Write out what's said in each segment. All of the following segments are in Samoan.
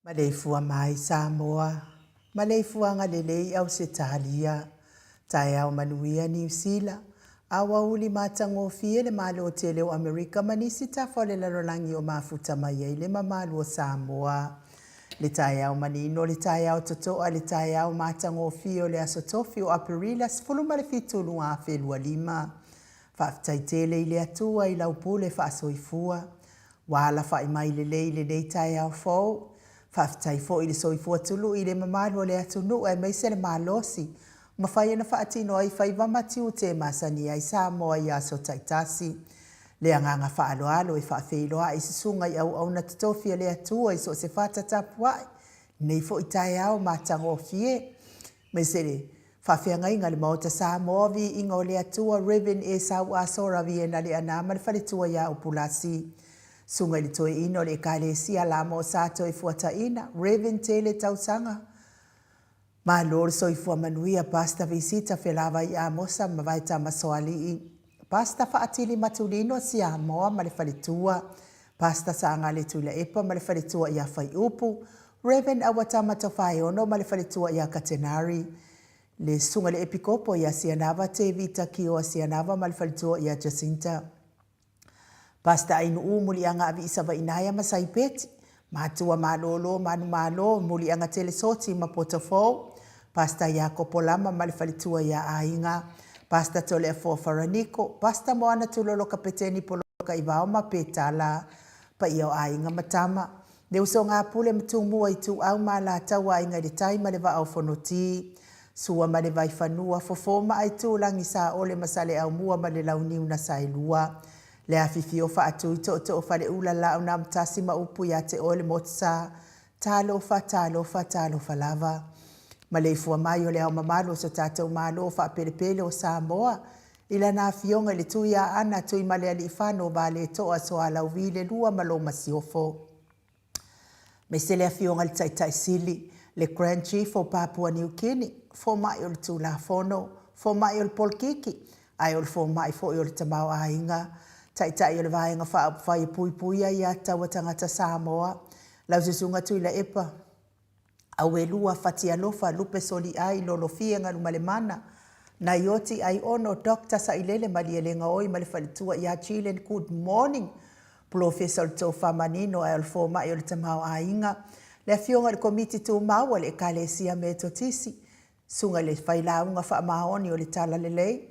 Maleifua mai Samoa, maleifuaga lelei Ausetalia, taeao manuia Niu Sila, aoauli matagofie le Malo tele o Amerika ma nisi tafa o le lalolagi o mafuta mai ai le mamalu o Samoa. Le taeao manino, le taeao totoa, le taeao matagofie o le aso Tofi o Aperila 17 2025. Faafetai tele i le Atua i lau pule faasoifua. Ua alafai mai lelei i lenei taeao fou. Faafetai foi i le soifua tului i le mamalu o le atunuu aemaise le malosi mafai ona faatino ai faiva ma tiute e masani ai Samoa i aso taitasi. Le agaga faaaloalo e faafeiloai i susuga i auauna totofi a le Atua i so o se fata tapuai, lenei foi taeao matagofie. Aemaise le faafeagaiga a le Maota Samoa, Viiga o le Atua, Rev. Esau Asora Viena Leaana ma le faletua ia Upulasi. Susuga i le Toeaina o le Ekalesia Lamo Sa Toefuataina, Rev. Tele Tausaga, Malo le soifua manuia Pastor Visita Felavai Amosa ma Vaetama Soalii, Pastor Faatili Matulino Siamoa ma le faletua, Pastor Saagale Tuilaepa ma le faletua ia Faiupu, Rev. Auatama Tofaeono ma le faletua ia Katenari, le Susuga i le Epikopo ia Sianava Tevita Kioa Sianava ma le faletua ia Jacinta. Pastor Ainuu Muliaga Aviisavainaea ma Saipeti, Matua Malolo Manumalo Muliaga Telesoti ma Potofou, Pastor Iakopo Lama ma le faletua ia Aiga, Pastor Toleafoa Faraniko, Pastor Moana Tulolo Kapeteni Poloka Ivao ma Petala, Paia o Aiga ma Tama, Le usoga a Pule ma Tumua Ituau ma Alataua Aiga i le Tai ma le Vaa o Fonoti, Sua ma le Vaifanua, Fofo ma Aitulagi, Saole ma Saleaaumua ma le Launiu na Saelua, Le Afifio Faatui Tootoo Faleula Laaunaamatasi ma Upu ia te oe le Motusa, Talofa, talofa, talofa lava. Maleifua mai o le Ao Mamalu o so tatou Malo faapelepele o Samoa, i lana Afioga i le Tui Aana Tuimalealiifano Vaaletoa Sualauvi le Lua ma lou Masiofo. Aemaise le Afioga i le Taitai Sili, le Grand Chief o Papua New Guinea, Fomai o le Tulafono, Fomai o le Polokiki, ae o le Fomai foi o le Tamaoaiga, Taitai o le Vaega Faaupufai e Puipuia Aiatatau a Tagata Samoa, lau Susuga Tuilaepa Auelua, Fatialofa, Lupe Soliai, Lolofie Galumalemana, Naioti Aiono, Doctor Sailele Malielegaoi ma le faletua ia Jillian Good morning Polofesa o le Tofa Manino ae o le Fomai o le Tamaoaiga, le Afioga i le Komiti Tumau a le Ekalesia Metotisi, Susuga i le Failauga Faamaoni o le Talalelei,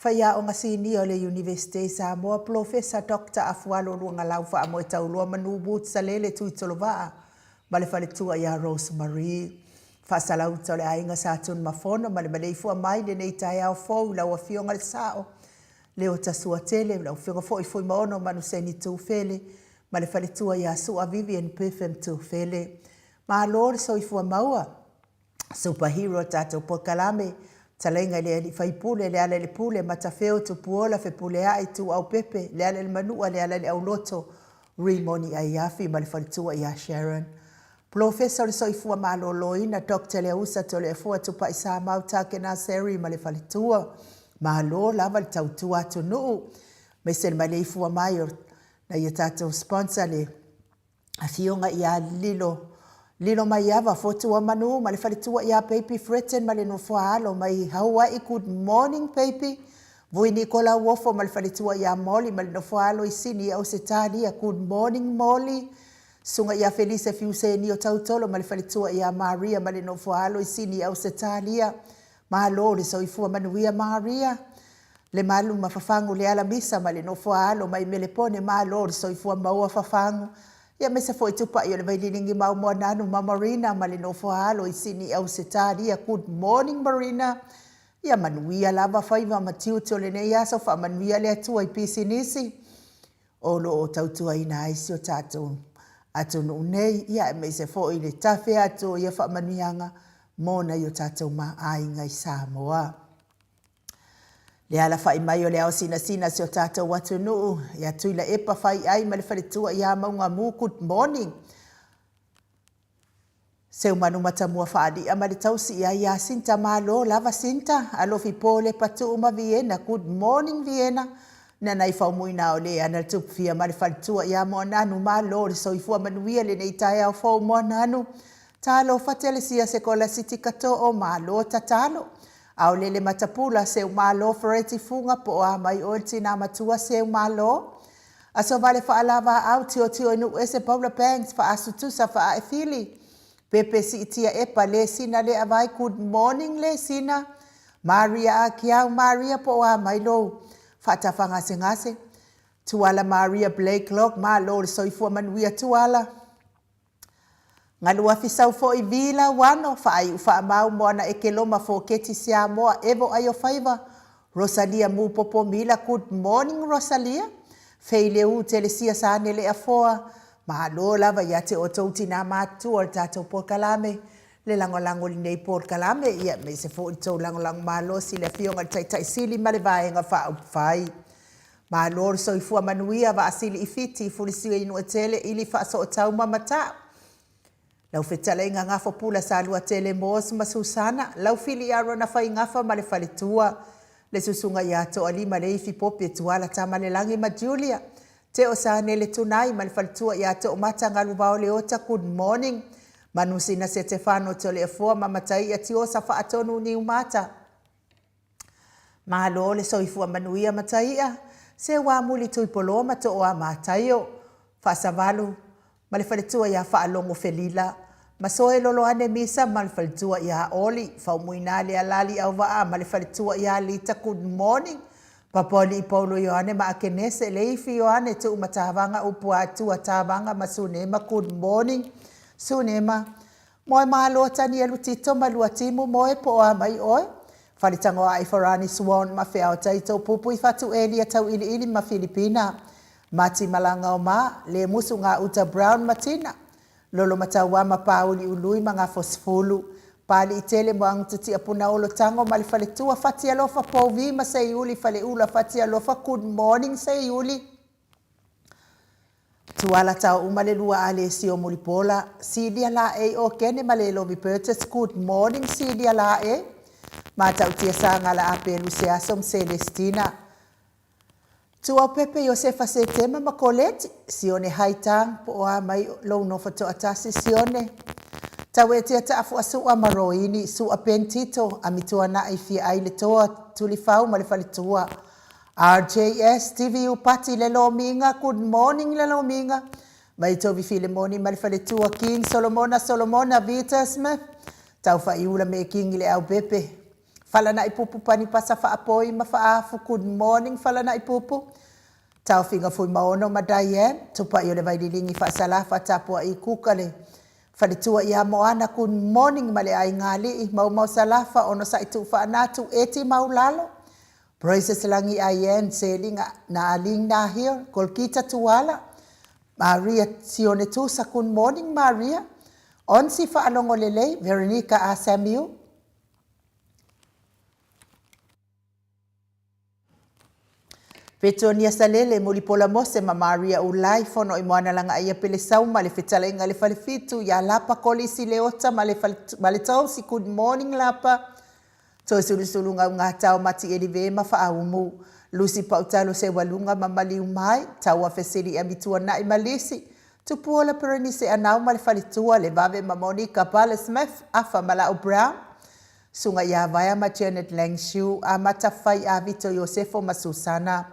Faiaoga Sinia o le Iunivesite i Samoa, Polofesa Doctor Afualo Luagalau Faamoetauloa Manu Woods Salele Tuitolovaa ma le faletua ia Rose Marie. Faasalauta o le aiga Sa Tunumafono ma le maleifua mai lenei taeao fou i lau Afioga le Sao Leota Suatele, lau Afioga foi Fuimaono Manuseni Tufele ma le faletua ia Sua Vivian Perfum Tufele. Malo le soifua maua. Super Hero tatou polokalame, Talaiga i le Alii Faipule, Lealailepule, Matafeo, Tupuola, Fepuleai, Tuuaupepe, Lealailemanua, Lealaileauloto, Rimoni Aiafi ma le faletua ia Sharon. Polofesa o le Soifua Maloloina, Doctor Leausa Toleafoa Tupai Samau Takena Seri ma le faletua. Malo lava le tautua atunuu. Aemaise le maleifua mai o nai a tatou sponsor le Afioga ia Lilo Lilo Maiava, Fotua Manu ma le faletua ia Baby Fretton ma le nofoaalo mai Hawaii Good morning Baby Vui Nikola Uofo ma le faletua ia Molly ma le nofoaalo i Sini Ausetalia Good morning Molly Susuga ia Felise Fiuseni o Tautolo ma le faletua ia Maria ma le nofoaalo i Sini Ausetalia Malo le soifua manuia Maria Le malu ma Fafagu le alamisa ma le nofoa-alo mai Melepone Malo le soifua maua Fafagu Ia aemaise foi Tupai o le Vaililigi mau Moananu ma Marina ma le nofoa-alo i Sini Ausetalia Good morning Marina Ia manuia lava faiva ma tiute o lenei aso Faamanuia le Atua i pisinisi o lo o tautuaina ai si o tatou atunuu nei, ia aemaise foi le tafe atu o ia faamanuiaga mo nai o tatou aiga i Samoa. Le alafai mai o le ao sinasina si o tatou atunuu, ia Tuilaepa Faiai ma le faletua ia Maugamu, good morning. Seumanu Matamua Faali'a ma le tausi ia ia Sinta Malo lava Sinta Alofi Po Lepa Tuu ma Viena Good morning Viena. Nanai Faumuina o le ana le Tupufia ma le Faletua ia Moananu Malo le soifua manuia lenei taeao fou Moananu. Talofa Telesia Sekolasiti Kato'o Malo tatalo. Aolele Matapula Seu Malo Fereti Fuga po o a mai oe le tina matua Seu Malo. Aso Vale Faalavaau Tiotio i Nuuese Paula Banks Faasutusa Faaefili Pepe Siitia Epa Le Sina Le Avai Good morning Le Sina Maria Akiau Maria po o a mai lou faatafagasegase Tuala Maria Blakelock Malo le soifua manuia Tuala Galuafi sau foi Vi Lauano Faaiu Faamau Moana Ekeloma Foketi Siamoa Evo Aiofaiva Rosalia Mupopo Mila Good morning Rosalia Feileu Telesia Sanele Afoa Malo lava ia te outou tinā matutua o le tatou polokalame le lagolago i lenei polokalame ia aemaise foi le tou lagolago malosi i le Afioga i le Taitai Sili ma le Vaega Faaupufai. Malo le soifua manuia Vaasili i Fiti, Fulisia i Nuatele, Ili Faasootau ma Mata'u. Lau fetalaiga Gafopula Saluatele Moss ma Susana, lau fili Arona Faigafa ma le faletua, le susuga ia Toalima Leifi Pope Tuala Tamalelagi ma Julia, Teo Sanele Tunai ma le faletua ia Toomata Galuvao Leota Good morning Manusina Setefano Toleafoa ma Mataia Tiosa Faatonu Niumata Malo le soifua manuia Mataia Seua Muli Tuipoloa ma Tooa Mataio Faasavalu ma le faletua ia Faalogo Felila ma Soe Loloane Misa ma le faletua ia Oli Faumuina Lealali Auvaa ma le faletua ia Lita Good morning Papoalii Paulo Ioane ma Akenese Leifi Ioane Tuumatavaga Upuatua Tavaga ma Sunema Good morning Sunema Moe malo Tanielu Tito ma Luatimu Moe po o a mai oe Faletagoai Farani Swan ma Feaotai Toupupu i Fatu Elia Tauiliili ma Filipina Mati Malagao ma Lemusu Gauta Brown ma Tina Lolomatauama ma Pauli Ului ma Gafosefulu Paliitele Moagututia Punaolo Tago ma le faletua Fatialofa Pouvi ma Seiuli Faleula Fatialofa Good morning Seiuli Tuala tao uma le lua Alesio Mulipola Silia Laei Okene ma Lelovi Burgess Good morning Silia Laei Matautia Sagala Apelu Seaso ma Celestina Tuaupepe Iosefa Setema ma Koleti Sione Haitang po o a mai lou nofo toatasi Sione Tauetia Taafuasua ma Roini Sua Ben Tito Amituanai Fiaai le Toa Tulifau ma le Faletua RJS TVU Pati le Lomiga Good morning le Lomiga Vaitovi Filemoni ma le Faletua King Solomona Solomona Vita Smith Taufaiula Mekingi le Aupepe Falanaipupu Panipasa Faapoi ma Faafu Good morning Falanaipupu Taofiga Fuimaono ma Diane Tupai o le Vaililigi Faasalafa Tapuai Kuka le Faletua ia Moana Good morning ma le Aiga Alii Maumau Salafa Onosai Tuufaanatu Eti Maulalo Praises Lagi Ian Seliga Na Aling Nahil Kolkita Tuala Maria Sione Tusa Good morning Maria Onsi Faalogo Lelei Veronica A Samuel Petonia Salele Mulipola Mose ma Maria Ulai Fono i Moana Lagaaia Pelesau ma le Fetalaiga i le Falefitu ia Lapa Kolisi Leota ma le ma le Tausi Good morning Lapa Toisulusulu Gaugata o Mati Elive ma Faaumu Lusi Pautalo Seualuga ma Maliu Mai Taua Fesili Amituanai ma Lisi Tupuola Perenise Anau ma le Faletua Le Vave ma Monica Bale Smith Afa Mala'u Brown Suga ia Vaea ma Janet Langshu Amata Fai a Vito Iosefo ma Susana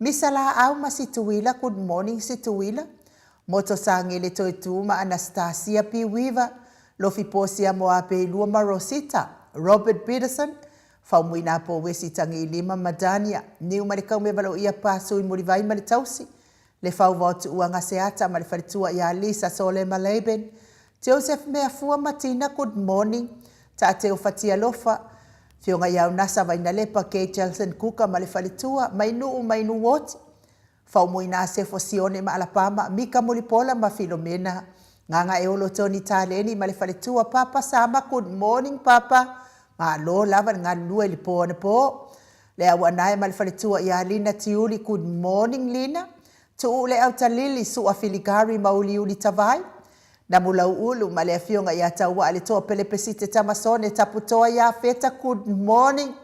Misa Laau ma Situila Good morning Situila Moto Sagele Toetu ma Anastasia P Weaver Lofi Posia Moapeilua ma Rosita Robert Peterson Faumuina Powesi Tagiilima ma Dania Niu ma le Kaumevaloia Pasui Mulivai ma le Tausi Le Fauvao Tuuaga Seata ma le faletua ia Lisa Solema Laban, Joseph Meafua ma Tina Good morning, Taateo Fatialofa, Fioga ia Unasa Vainalepa, Kay Jelson Kuka ma le faletua, Mainuu Mainuoti, Faumuina Sefo Sione ma Alapama, Mika Mulipola ma Filomena, Gagaeolo Tony Taleni ma le faletua, Papa Sama Good morning Papa, Malo lava le galulue i le po anapo. Le auanae ma le faletua ia Lina Tiuli Good morning Lina Tuu le Autalili Sua Filigari ma Uliuli Tavai Namulauulu ma le afioga ia Tauaa le Toa Pelepesite Tamasone Taputoa ia Feta Good morning.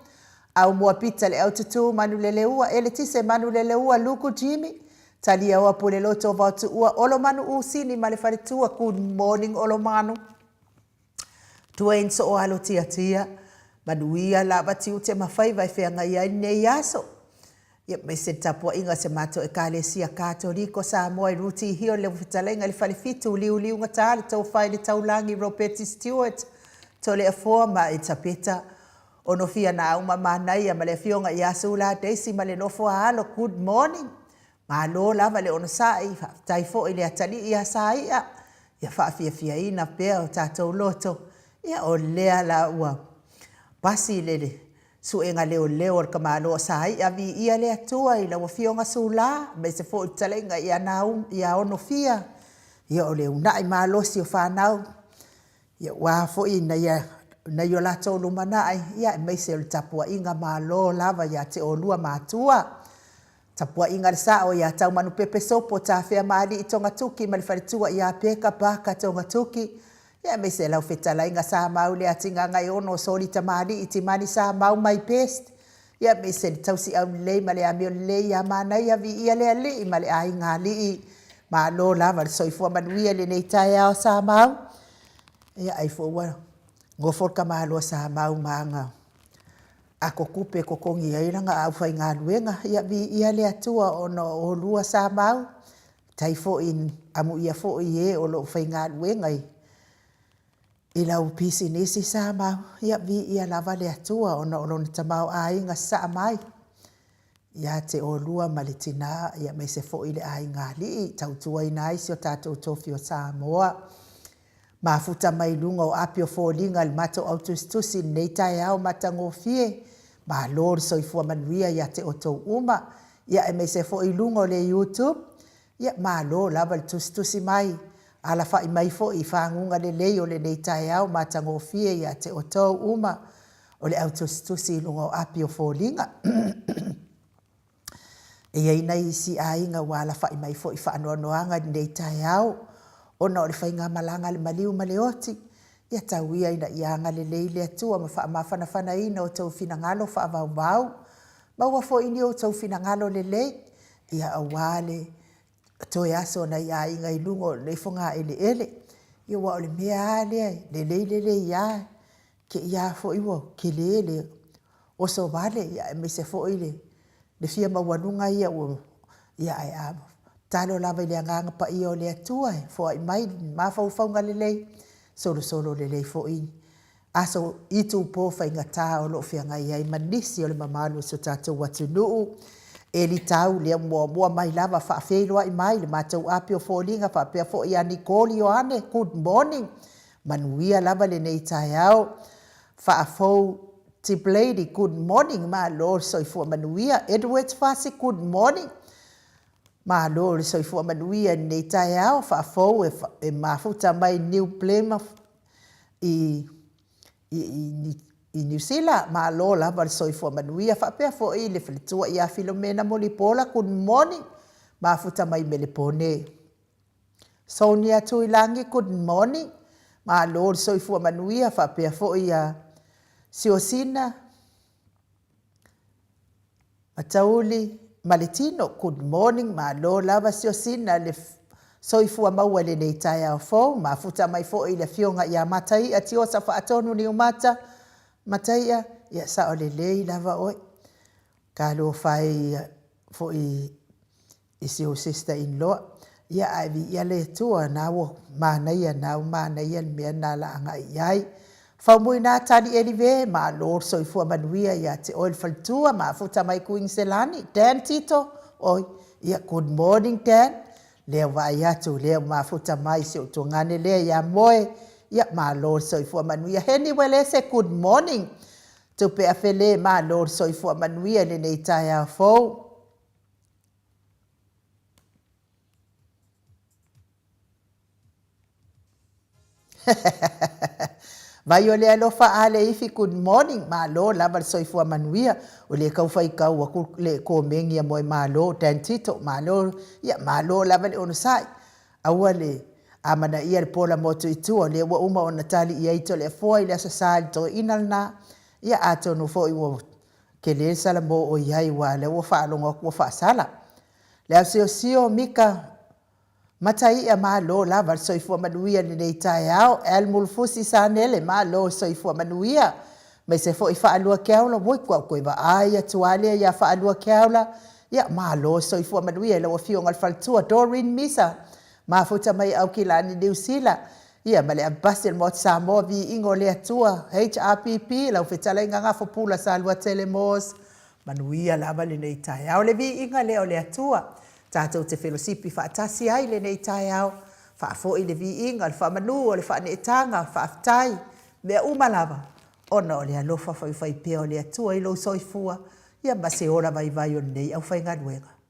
Aumua Pita le Aututu, Manuleleua, Eletise Manuleleua, Luku Jimmy, Taliaoa Puleloto Vaotuua, Olomanu Usini ma le faletua, Good morning Olomanu. Dwayne Sooalo Tiatia, Manuia lava tiute ma faiva e feagai ai lenei aso. Ia, aemaise le tapuaiga a si a matou Ekalesia Katoliko Samoa i Ruti Hill, le Fetalaiga i le Falefitu, Liuliugata, le Tofa i le Taulagi, Ropeti Stewart, Toleafoa ma Elisapeta Onofia Nauma Manaia ma le Afioga ia Sula Daisy ma le nofo a alo. Good morning. Malo lava le onosai, faafetai foi i le atalii ia Sai'a, ia faafiafiaina pea o tatou loto. Ia o lea la ua pasi le suega leoleo a le tamaloa Sai'a, viia le Atua i lau Afioga Sula, aemaise foi le fetalaiga ia Naum, ia Onofia, ia o le uunai malosi o fanau, ia aua foi nai o latou lumanai, ia aemaise o le tapuaiga malo lava ia te oulua matua. Tapuaiga a le Sao ia Taumanupepe Sopo Tafeamaalii Togatuki ma le faletua ia Peka Parker Togatuki, ia aemaise lau fetalaiga Samau Leatigagaeono Soli Tamalii Timani Samau my best, ia aemaise le tausi aulelei ma le amio lelei ia Manaia Viia le Alii ma le aiga alii. Malo lava le soifua manuia i lenei taeao Samau. Ia ai foi ua nofo le tamaloa Samau ma aga ato tupe e totogi ai lana aufaigaluega. Ia viia le Atua ona o oulua Samau, faafetai foi amuia foi i e o lo o faigaluega i lau pisinisi Samau. Ia viia lava le Atua ona o lona tamaoaiga sasaa mai ia te oulua ma le tina aemaise foi le aiga alii, tautuaina ai si o tatou tofi o Samoa. Mafuta mai luga o api o foliga i le matou au tusitusi i lenei taeao matagofie. Malo le soifua manuia ia te outou uma, ia aemaise foi i luga o le YouTube. Ia malo lava le tusitusi mai, alafai mai foi i faguga lelei o lenei taeao matagofie ia te outou uma o le au tusitusi i luga o api o foliga. E i ai nai isi aiga ua alafai mai foi i faanoanoaga i lenei taeao ona o le faigamalaga a le maliu ma le oti. Ia tau ia ina ia agalelei le Atua ma faamafanafanaina outou finagalo faavauvau. Maua foi ni outou finagalo lelei, ia aua le toe aso o nai aiga i luga o lenei fogaeleele. Ia aua o le mea lava lea e lelei lelei lava, te i lava foi ua tele le oso vale, aemaise foi le fia maualuga ia ua, ia ae a tatalo lava i le Agaga Paia o le Atua e foai mai mafaufauga lelei, solosolo lelei foi aso itupo faigata o lo o feagai ai ma nisi o le mamalu o si o tatou atunuu. Eli Tau, lea ua muamua mai lava faafeiloai mai le matou api o foliga faapea foi ia Nicole Ioane, good morning. Manuia lava lenei taeao. Faafou Tiplady, good morning, malo le soifua manuia. Edward Fasi, good morning. Malo le soifua manuia i lenei taeao. Faafou e mafuta mai New Plymouth i i i Niu Sila. Malo lava le soifua manuia. Faapea foi le faletua ia Filomena Mulipola, good morning. Mafuta mai Melepone. Sonia Tuilagi, good morning. Malo le soifua manuia faapea foi ia Siosina Matauli ma le tino, good morning. Malo lava Siosina le soifua maua i lenei taeao fou. Mafuta mai foi le afioga ia Mataia Tiosa Faatonu Niumata. Mataia, ia sao lelei lava oe. Talofa e foi i si ou sister in law, ia ae viia le Atua na ua manaia na ua manaia le mea na la agai i ai. Faumuina Tali Elive, malo le soifua manuia ia te oe le faletua, mafuta mai Kuiniselani, Dan Tito, oi, ia good morning Dan, lea ua vaai atu lea ua mafuta mai si ou tuagane lea ia Moe, ia malo le soifua manuia. Heni Welese, good morning, Tupe Afele, malo le soifua manuia i lenei taeao fou. Vai o le alofa a le ifi good morning malo lava le soifua manuia o le tau faitau atu le komeni a moe malo Dan Tito malo ia malo lava le onosai aua le amanaia le pola motu i tua o lea ua uma ona tali i ai Toleafoa i le Aso Sa i le toeaina lena ia atonu foi ua. Tele le salamo o i ai aua o lea ua faalogo atu ua faasala. Le aosiosio Mika Mataia malo lava le soifua manuia i lenei taeao. Al Mulufusi Sanele malo le soifua manuia. Aemaise foi Faalua Keaula, oi faatoa ou toe vaai atu lava lea ia Faalua Keaula, ia malo le soifua manuia i lau Afioga i le faletua Doreen Misa, mafuta mai Aukilani Niu Sila, ia ma le Avepasi o le Maota Samoa, viiga o le Atua, HRPP, lau fetalaiga Gafopula Saluatele Moss, manuia lava lenei taeao. Le viiga lea o le Atua, tatou te felosipi faatasi ai lenei taeao, faafoi le viiga, le faamanu o le faaneetaga, faafetai, mea uma lava, ona o le alofa faifaipea o le Atua i lou soifua, ia ma se ola vaivai o lenei aufaigaluega.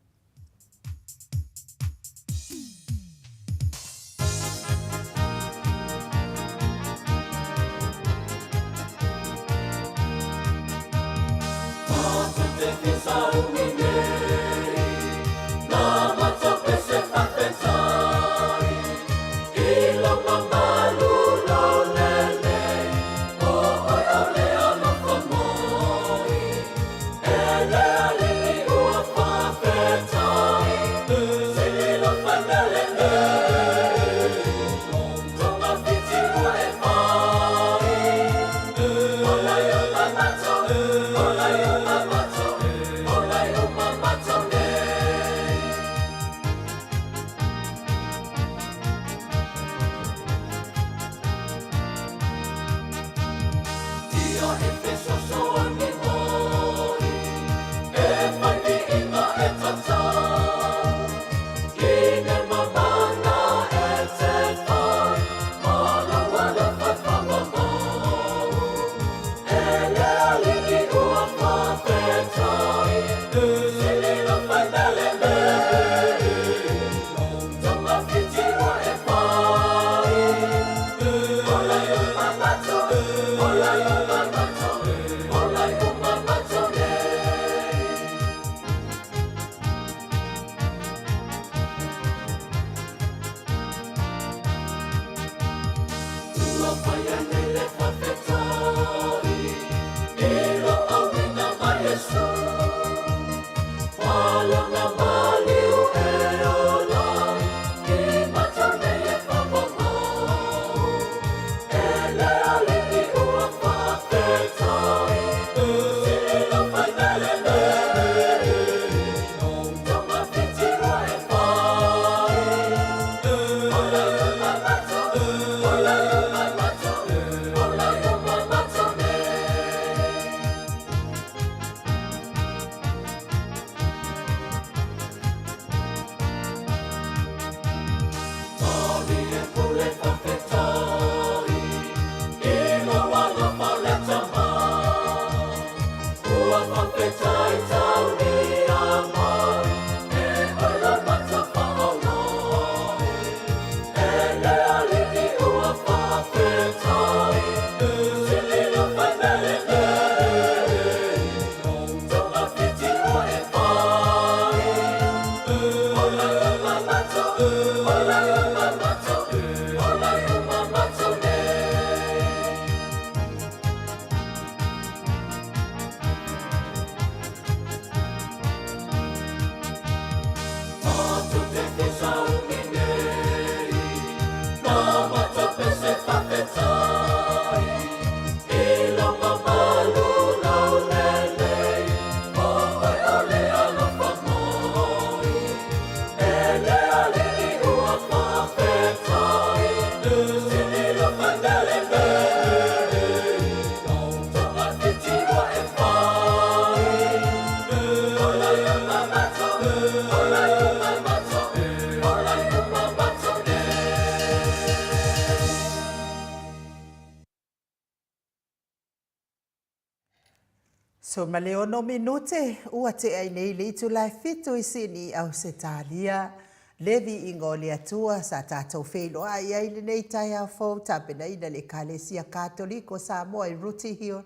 So ma le ono minute ua tea ai nei le itula e fitu i Sini i Ausetalia. Le viiga o le Atua sa tatou feiloai ai lenei taeao fou tapenaina le Ekalesia Katoliko Samoa i Rooty Hill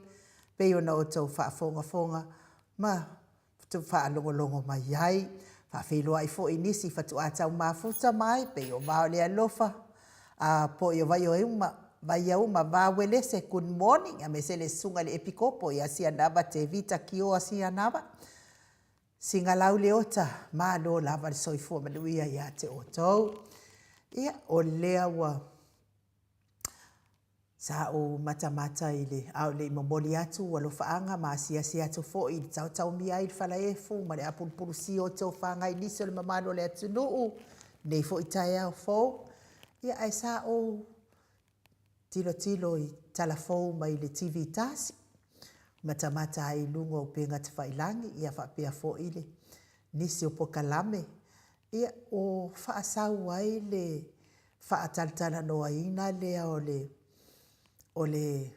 pei ona outou faafogafoga ma faalogologo mai ai. Faafeiloai foi i nisi fatuaa tau mafuta mai pei o Vao le Alofa, a po i o Vaioeuma. Vaiauma, Vauelese, good morning, aemaise le Susuga i le Epikopo ia Sianava Tevita Kioa Sianava, Sigalau Leota, malo lava le soifua manuia ia te outou. Ia, o lea ua Sa ou matamata i le a o le i momoli atu alofaaga ma asiasi atu foi i le taotaomia ai i le falaefu ma le apulupulusia o tofaga i nisi o le mamalu o le atunuu i lenei foi taeao fou. Ia ae sa ou tilotilo i tala fou mai le TV tasi, matamata ai i luga o upega tafailagi ia faapea foi le nisi o polokalame ia o faasau ai le faatalatalanoaina lea o le o le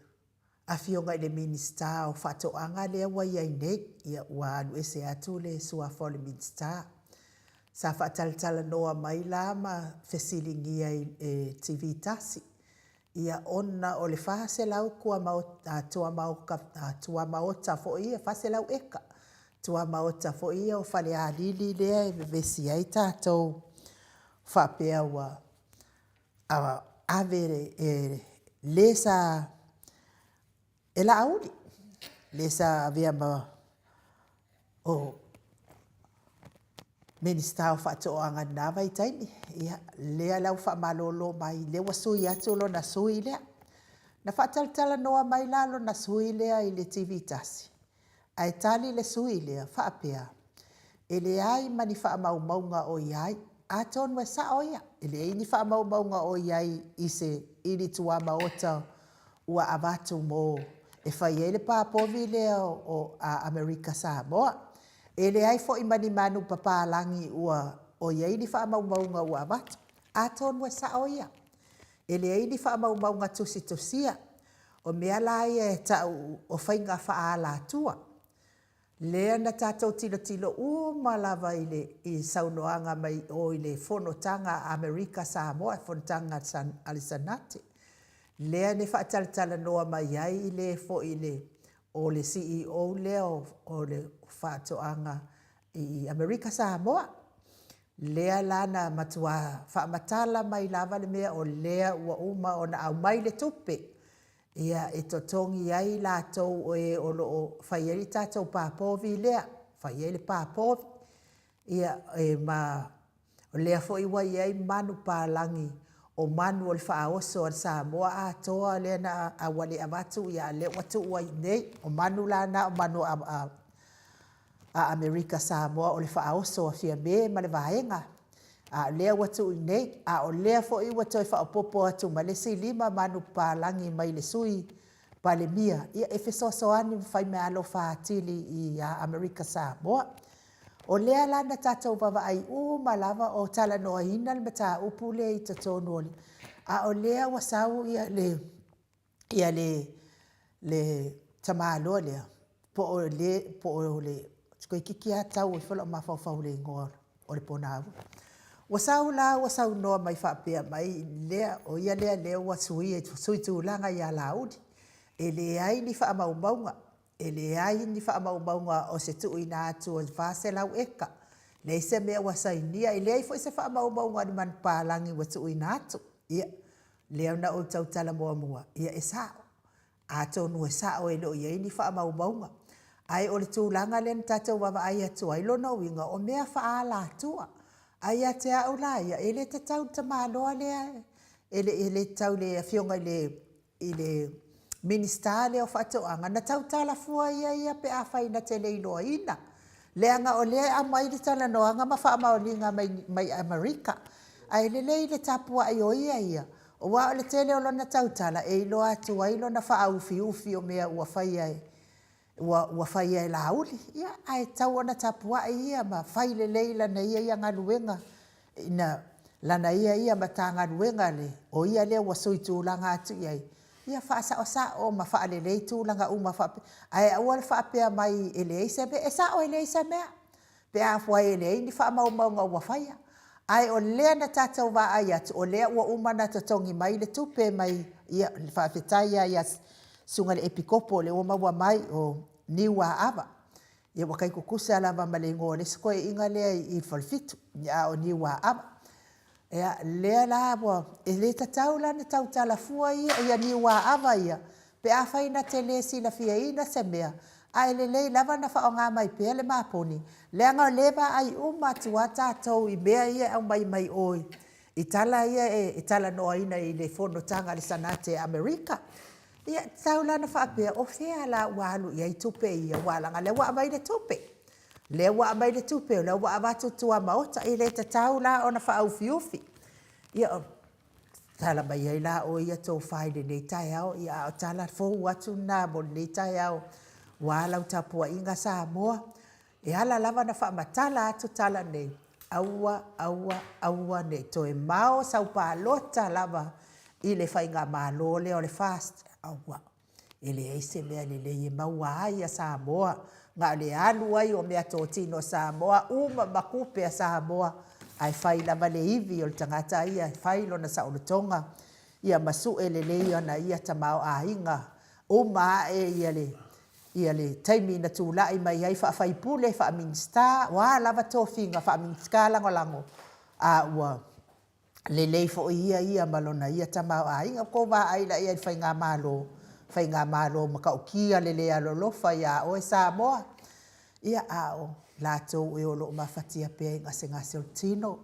Afioga i le Minisita o Faatoaga lea ua i ai nei, ia ua alu ese atu le suafa o le Minisita. Sa faatalatalanoa mai la ma fesiligia e TV tasi, ia ona o le 400 tuamaota foi ia, 400 eka tuamaota foi ia o Falealili lea e vevesi ai tatou faapea ua ave e le sa e Laauli, le sa avea ma o Minisita o Faatoaga i lena vaitaimi. Ia, lea la ua faamalolo mai, lea ua sui atu lona sui lea. Na faatalatalanoa mai la lona sui lea i le TV tasi, Ae tali le sui lea, faapea, E leai ma ni faamaumauga o i ai. Atonu e sao ia, e leai ni faamaumauga o i ai i se ili tuamaota ua avatu mo e fai ai le pa povi lea o Amerika Samoa. E leai foi ma ni manupapalagi ua o i ai ni faamaumauga ua avatu. Atonu e sao ia, e leai ni faamaumauga tusitusia. O mea la ia e tau o faiga faaalatua, lea na tatou tilotilo uma lava i le i saunoaga mai o i le Fonotaga a Amerika Samoa, Fonotaga a le Senate, lea na faatalatalanoa mai ai le foi le o le CEO lea o le Faatoaga i Amerika Samoa, lea la na matua faamatala mai lava le mea o lea ua uma ona aumai le tupe ia e totogi ai latou o e o lo o fai ai le tatou pa povi lea, fai ai le pa povi. Ia e ma o lea foi ua i ai manupapalagi o manu o le faaoso a le Samoa atoa lea na a ua le avatu a o lea ua tuu ai i inei. O manu la na o manu a Amerika Samoa o le faaoso a Fiame ma le Vaega, a o lea ua tuu i inei. A o lea foi ua toe faaopoopo atu ma le isi 5 manupapalagi mai le Sui Palemia e fesoasoani ma faimeaalofa atili ia Amerika Samoa. O lea la na tatou vaavaai uma lava o talanoaina le mataupu lea i totonu o le... A o lea ua sau le ia le le tamaloa lea, po o le, po o le, toeitiiti lava tau ifo lou mafaufau i le igoa o le ponaua. Ua sau la ua saunoa mai faapea mai, lea, o ia lea lea ua suia, sui tulaga ia Laauli, e leai ni faamaumauga, e leai ni faamaumauga o se tuuina atu o le 400 eka, leai se mea ua sainia, e leai foi se faamaumauga o ni manupapalagi ua tuuina atu. Ia, lea na ou tautala muamua, ia e sao. Atonu e sao e le o i ai ni faamaumauga. Ae o le tulaga lea na tatou vaavaai atu ai, lona uiga o mea faaalatua. Ae ia te au la ia, e le tatau i le tamaloa lea, e le tatau i le Afioga i le i le Minisita lea o Faatoaga, na tautala fua ia ia pe afai na te le iloaina, leaga o lea e aumai le talanoaga ma faamaoniga mai, mai Amerika. Ae lelei le tapuai o ia ia, aua o le tele o lona tautala e iloa atu ai lona faaufiufi o mea ua faia e, ua, ua faia e Laauli. Ia, ae tatau ona tapuai ia ma fai lelei lana ia ia galuega ina, lana ia ia Matagaluega le, o ia lea ua suitulaga atu i ai, ia faasaosao ma faalelei tulaga uma faapea. Ae aua le faapea mai e leai se mea. E sao e leai se mea, pe afai e leai ni faamaumauga ua faia. Ae o lea na tatou vaai atu, o lea ua uma ona totogi mai le tupe mai, ia, faafetai lava ia Susuga i le Epikopo o lea ua maua mai, o Niuaava. Ia ua tai tutusa lava ma le igoa o le isi toeaina lea i le Falefitu, a o Niuaava. Ia, lea la ua, e le tatau la ona tautala fua ia niuaava ia pe afai na te le silafiaina se mea, ae lelei lava ona faaaoga mai pea le maponi, leaga o lea e vaai uma atu lava tatou i mea ia e aumai mai o i tala ia e talanoaina i le fonotaga a le Senate a Amerika. Ia, e tatau la ona faapea, o fea la ua alu i ai tupe ia aua leaga o lea ua aumai le tupe. O lea ua aumai le tupe o lea ua avatu tuamaota, e le tatau la ona faaufiufi. Ia, tatala mai ai la oe ia tofa i lenei taeao, a o tala fou atu na mo lenei taeao aua lau tapuaiga Samoa. E ala lava ona faamatala atu tala nei, aua, aua, aua ne i toe mao sau palota lava i le faigamalo lea o le FAST, aua. E leai se mea lelei e maua ai Samoa, na o le alu ai o meatotino a Samoa, uma ma tupe a Samoa, ae fai lava le ivi o le tagata ia e fai lona saolotoga ma sue lelei ona ia tamaoaiga. Uma ae le taimi na tulai mai ai faa-faipule, faa-Minisita, o a lava tofiga faa-Minisita Lagolago, a ua lelei foi ia ma lona ia tamaoaiga. Ua outou vaai la i ai i le faigamalo, faigamalo matautia le le alolofa ia oe Samoa, ia a o latou e o lo o mafatia pea i gasegase o le tino.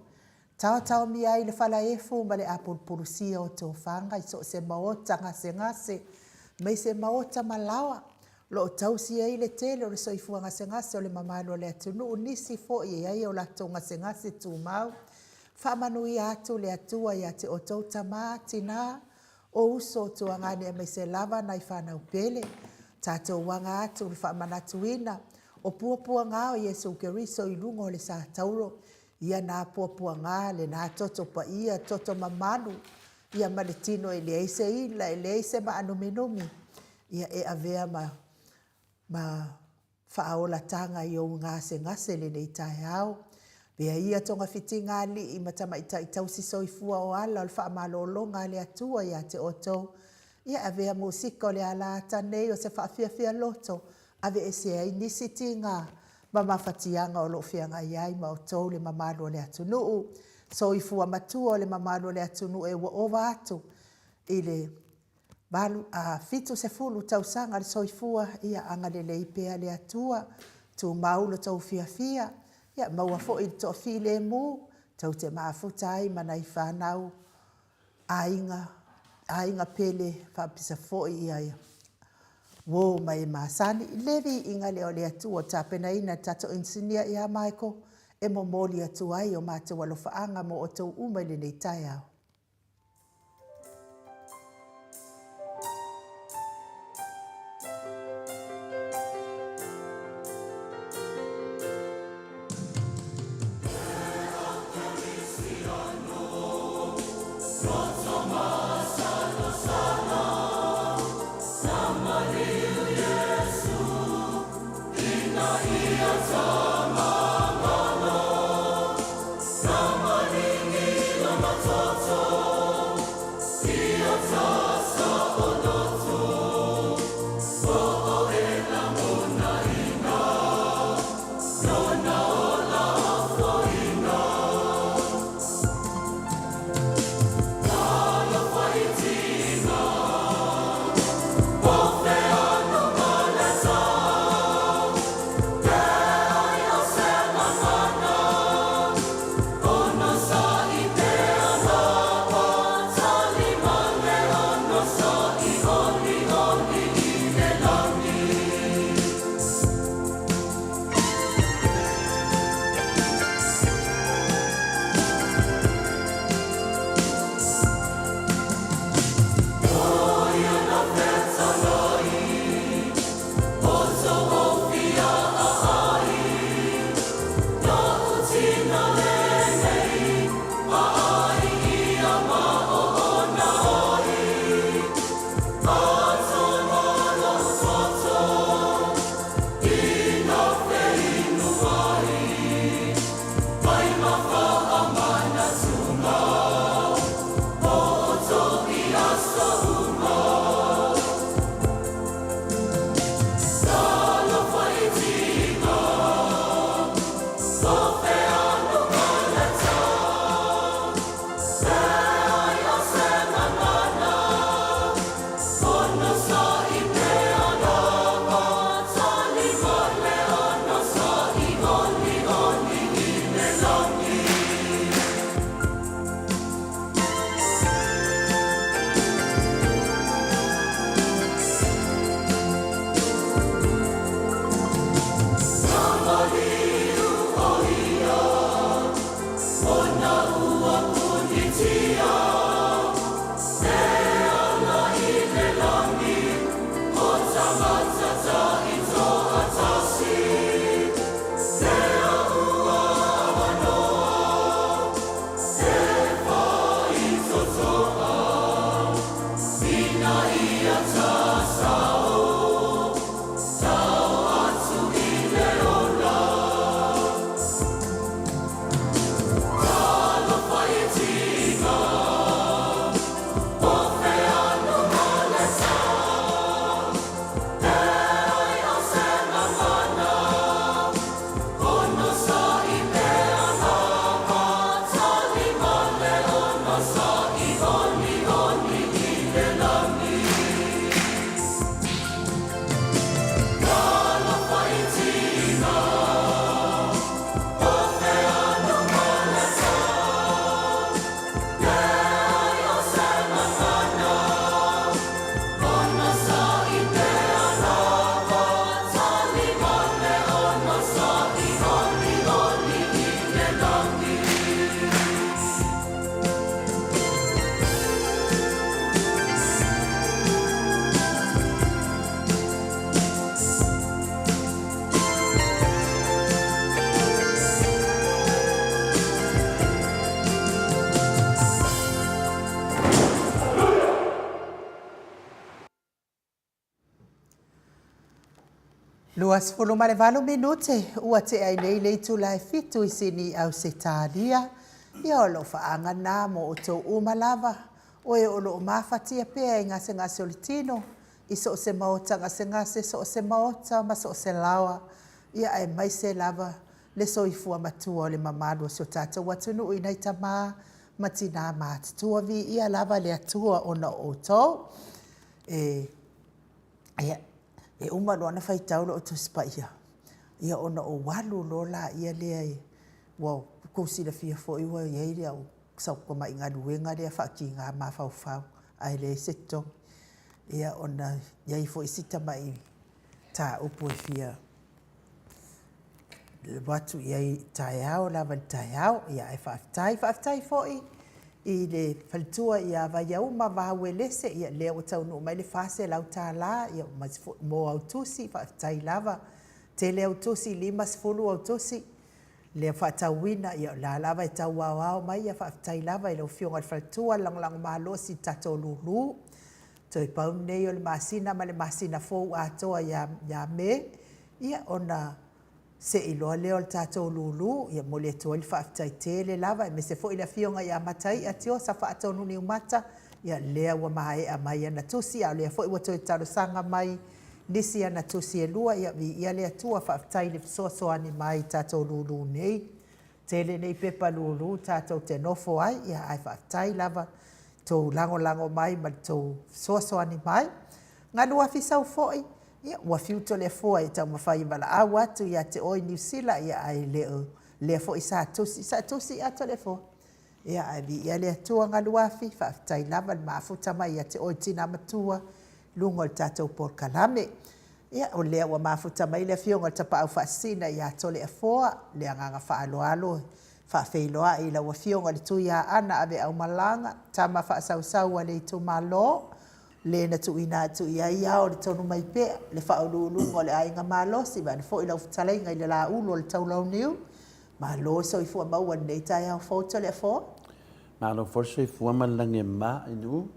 Taotaomia ai i le falaefu ma le apulupulusia o tofaga i so o se maota gasegase, aemaise maota ma laoa o lo o tausi ai le tele o le soifua gasegase o le mamalu o le atunuu, nisi foi e i ai o latou gasegase tumau. Faamanuia atu le Atua ia te outou tama, tina, o uso, tuagane aemaise lava nai fanau pele. Tatou aga atu i le faamanatuina o puapuaga o Iesu Keriso i luga o le sa tauro, ia na puapuaga, lena toto paia, toto mamalu, ia ma le tino e leai se ila, e leai se maanuminumi, ia e avea ma faaolataga i ou gasegase i lenei taeao. Avea ia togafitiga a alii ma tamaitai tausi soifua o ala o le faamalologa a le Atua ia te outou. Ia avea musika o le alaata nei o se faafiafia loto, aveesea ai nisi tiga ma mafatiaga o lo o feagai ai ma outou le mamalu o le atunuu. Soifua matua o le mamalu o le atunuu e ua ova atu i le 70 tausaga le soifua, ia agalelei pea le Atua, tumau lo outou fiafia, ia maua foi le toafilemu tou te mafuta ai ma nai fanau, aiga, aiga pele, faapea foi uo ma e masani. Le viiga lea o le Atua ua tapenaina e le tatou inisinia ia Michael e momoli atu ai o matou alofaaga mo outou uma i lenei taeao. 28 minute ua tea ai nei le itula e fitu i Sini, Ausetalia. Ia, o lou faaga lena mo outou uma lava, o e o loo mafatia pea i gasegase o le tino, i so o se maota gasegase, so o se maota ma so o se laoa, ia aemaise lava le soifua matua o le mamalu o si o tatou atunuu i nai tama ma tina matutua. Viia lava le Atua ona o outou. E ia, e uma loa ona faitau lau Tusi Paia, ia ona ou alu loa lea, ua outou silafia foi ua i ai sau tamai galuega lea faatiga mafaufau ae leai se totogi. Ia ona i ai foi si tamai mataupu e fia alu atu i ai taeao lava i le taeao. Ia ae faafetai. Faafetai foi i le faletua ia Vaiauma Vauelese, ia lea ua taunuu mai le $400 ia mo au tusi, faafetai lava. Tele au tusi, 50 au tusi lea faatauina, ia o la lava e tau aoao mai, ia faafetai lava i lau Afioga i le faletua le lagolago malosi i le tatou lulu. Toe pau lenei o le masina ma le masina fou atoa ia Me, ia ona sei loa lea o le tatou lulu. Ia momoli atu ai le faafetai tele lava, aemaise foi le Afioga ia Mataia Tiosa Faatonu Niumata, ia lea ua maea mai ana tusi, a o lea foi ua toe talosaga mai nisi ana tusi e lua, ia viia le Atua, faafetai le fesoasoani mai i tatou lulu nei. Tele nei pepa lulu tatou te nofo ai, ia ae faafetai lava i tou lagolago mai ma le tou fesoasoani mai. Galuafi sau foi, ia ua fiu Toleafoa e taumafai e valaau atu ia te oe i Niu Sila, ia ae le o lea foi sa tusi, sa tusi ea Toleafoa? Ia ae viia le Atua Galuafi, faafetai lava le mafuta mai ia te oe le tina matua i luga o le tatou polokalame. Ia o lea ua mafuta mai le afioga i le Tapaau Faasisina ia Toleafoa, le agaga faaaloalo e faafeiloai i lau afioga i le Tuiaana Aveaumalaga, tama faasausau a le itumalo, le na tuuina atu i ai ao o le Tonumaipea, le faauluuluga o le Aiga Malosi, vaeane foi lau fetalaiga i le Laulu o le Taulauniu. Malo le soifua maua i lenei taeao fou Toleafoa. Malo foi le soifua ma le lagi e mama i Nu'u,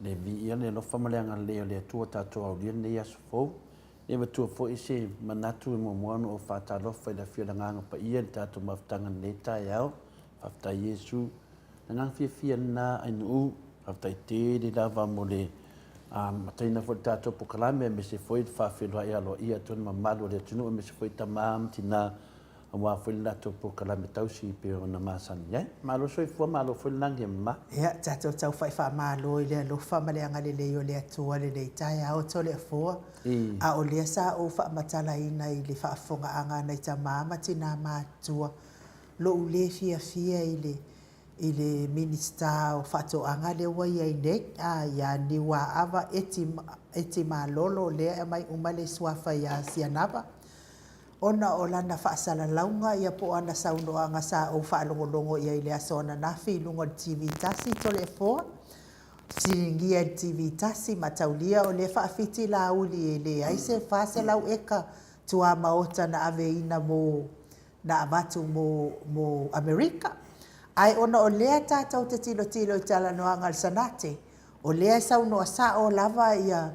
le viia le alofa ma le agalelei o le Atua ua tatou aulia lenei aso fou. E avatua foi se manatu e muamua ona ou faatalofa i le Afio o le Agaga Paia i le tatou mafutaga i lenei taeao. Faafetai Iesu. Le agaga fiafia lena Ainuu, faafetai tele lava mo le amataina foi o le tatou polokalame aemaise foi le faafeiloai aloaia atu ai le mamalu o le atunuu aemaise foi tama ma tina aua foi le latou polokalame tausi e pei ona masani ai. Malo soifua, malo foi le lagi e mama. Ia, tatou tau fai faamalo i le alofa ma le agalelei o le Atua lenei taeao Toleafoa. A o lea sa ou faamatalaina i le faafofogaaga a nai tama ma tina matutua lou le fiafia i le i le Minisita o Faatoaga lea ua i ai nei, a, ia Niuaava Eti, Eti Malolo lea e aumai uma le suafa ia Sianava, ona o lana faasalalauga ia po o ana saunoaga sa ou faalogologo i ai i le aso ananafi i luga o le TV 1 Toleafoa, fesiligia e le TV 1, mataulia o lea e faafitilauli e leai se 400 eka tuamaota na aveina mo na avatu mo, mo Amerika. Ae ona o lea tatou te tilotilo i talanoaga a le Sanate, o lea e saunoa sao lava ia,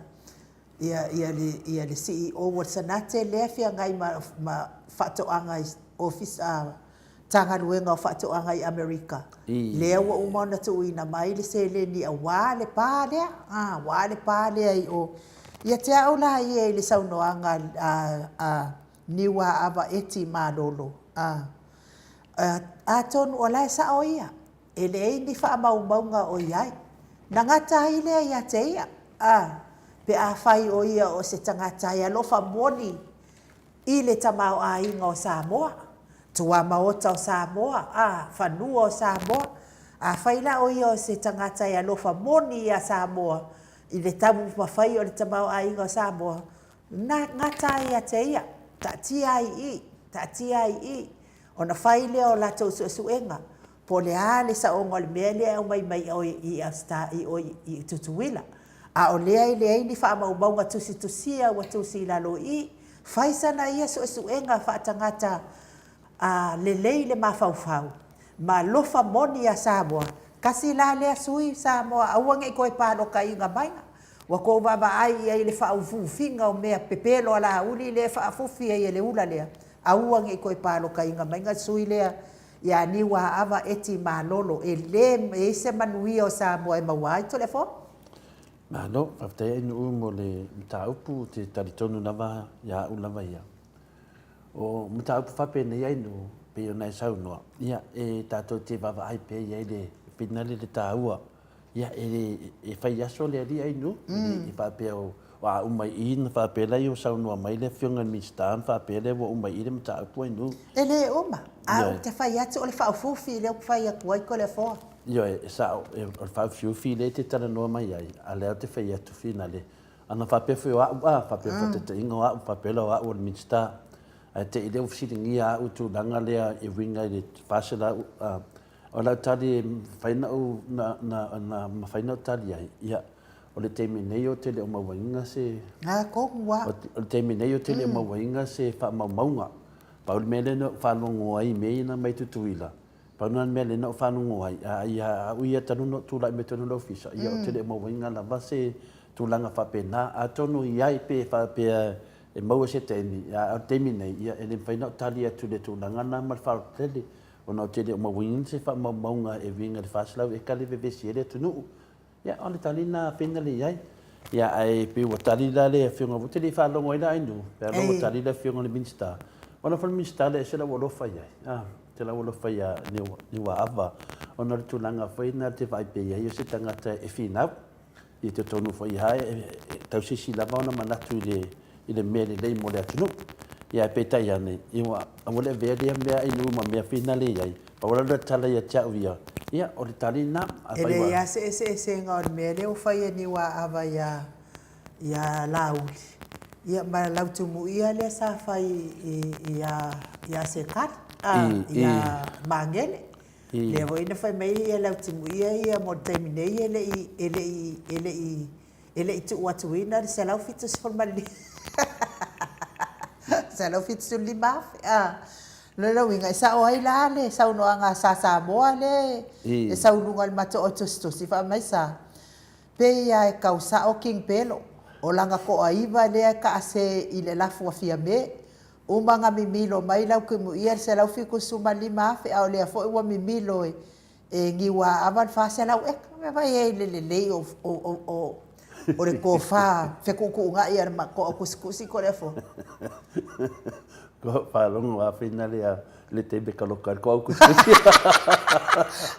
ia, ia, le, ia le CEO o le Sanate lea e feagai ma, ma faatoaga i ofisa, Matagaluega o Faatoaga i Amerika, lea ua uma ona tuuina mai le seleni aua le pa lea, aua le pa lea i o. Ia te au la ia i le saunoaga a, a Niuaava Eti Malolo, a, atonu o la e sao ia, e leai ni faamaumauga o i ai. Na gata ai lea ia te ia, a, pe afai o ia o se tagata e alofa moni i le tamaoaiga o Samoa, tuamaota o Samoa, a, fanua o Samoa. Afai la o ia o se tagata e alofa moni ia Samoa i le taumafai o le tamaoaiga o Samoa, Na gata ai ia te ia, taatia ai i i, taatia ai i i, ona fai lea o latou suesuega, po o le a le saoga o le mea lea e aumai mai i i i o i Tutuila. A o lea e leai ni faamaumauga tusitusia ua tusi i lalo i i, fai sana ia suesuega faatagata a lelei le mafaufau ma alofa moni ia Samoa, tasi la lea sui Samoa aua ne i toe palotaina maia. Ua tou vaavaai i ai i le faaufiufiga o mea pepelo a Laauli lea e faafufi ai e le ula lea, aua ne i toe palotaina mai na sui lea ia Niuaava Eti Malolo e le i ai se manuia o Samoa e maua ai. Toleafoa. Malo, faafetai Ainuu mo le mataupu, ou te talitonu lava ia au lava ia. O mataupu faapenei Ainuu, pei ona e saunoa, ia e tatou te vaavaai pea i ai le finale le taua Ia, e le, e fai aso le alii Ainuu, e le faapea o a uma i i ona faapea lea ua saunoa mai le Afioga i le Minisita ona faapea lea ua uma i i le mataupu Ainuu. E le uma, a ou te fai atu o le faaufiufi lea ou te fai atu ai Toleafoa. Ioe, e sao, o le faaufiufi lea e te talanoa mai ai, a o lea ou te fai atu finale, ana faapea foi o au a, faapea faataitaiga o au, faapea la o au o le Minisita, ae te i lea ua fesiligia au i tulaga lea e uiga i le 400, O lau tali e mafai ona ou, na, na, na mafai ona ou tali ai, ia, o le taimi nei ou te le o mauaina se... A, tonu lava. O le taimi nei ou te le o mauaina se faamaumauga. Pau le mea lea na ou faalogo ai i mea ia na aumai Tutuila, pau lena o le mea lea na ou faalogo ai, a ia au ia talu ona ou tulai mai totonu o le Ofisa, ia ou te le o mauaina lava se tulaga faapena. Atonu i ai pe faapea e maua se taimi, a o le taimi nei, ia e le mafai ona ou tali atu i le tulaga lena ma le faaaloalo tele. Ona ou te le o mauaina se faamaumauga e uiga i le 400 eka le vevesi ai le atunuu. Ia, o le tali lena a Fena le i ai. Ia, ae pei ua tali la le Afioga, ou te le i faalogo ai la Ainuu, pe a ua tali le Afioga i le Minisita. Ona foi le Minisita lea e ese lou alofa i ai, a, ese lou alofa ia Niuaava, ona o le tulaga foi lena ou te vaai pea i ai o se tagata e finau. I totonu foi lava e tausisi lava ona manatu i le i le mea lelei mo le atunuu. Ia ae peitai ane, ia ua aua le avea lea mea i nuu ma mea finale i ai, pau lava le tala ia te au ia, ia o le tali lena. E leai lava se eseesega o le mea lea ua fai e Niuaava ia ia Laauli, ia ma Lautumuia lea sa fai ia ia Sekali, a, ia Magele. Lea foi na fai mai ai Lautimuia ia mo le taimi nei e le i, e le i, e le i, e le i tuu atuina le 175 175 afe. A, lona uiga e sao ai la le saunoaga a Sa Samoa lea e sau i luga o le mato o tusitusi fai mai sa, pei lava e tau sao King Pelo, o lana toaiva lea e taase i le lafu a Fiame, Uma na mimilo mai Lautimuia le 175 afe a o lea foi ua mimilo e e Niuaava le 400 eka. Mea fai ai le lelei o o o o le tofa fetuutuunai a le toa kusikusi ko le afoa. Ko faalogo a finale a le taimi e kaloka ai le toa kusikusi.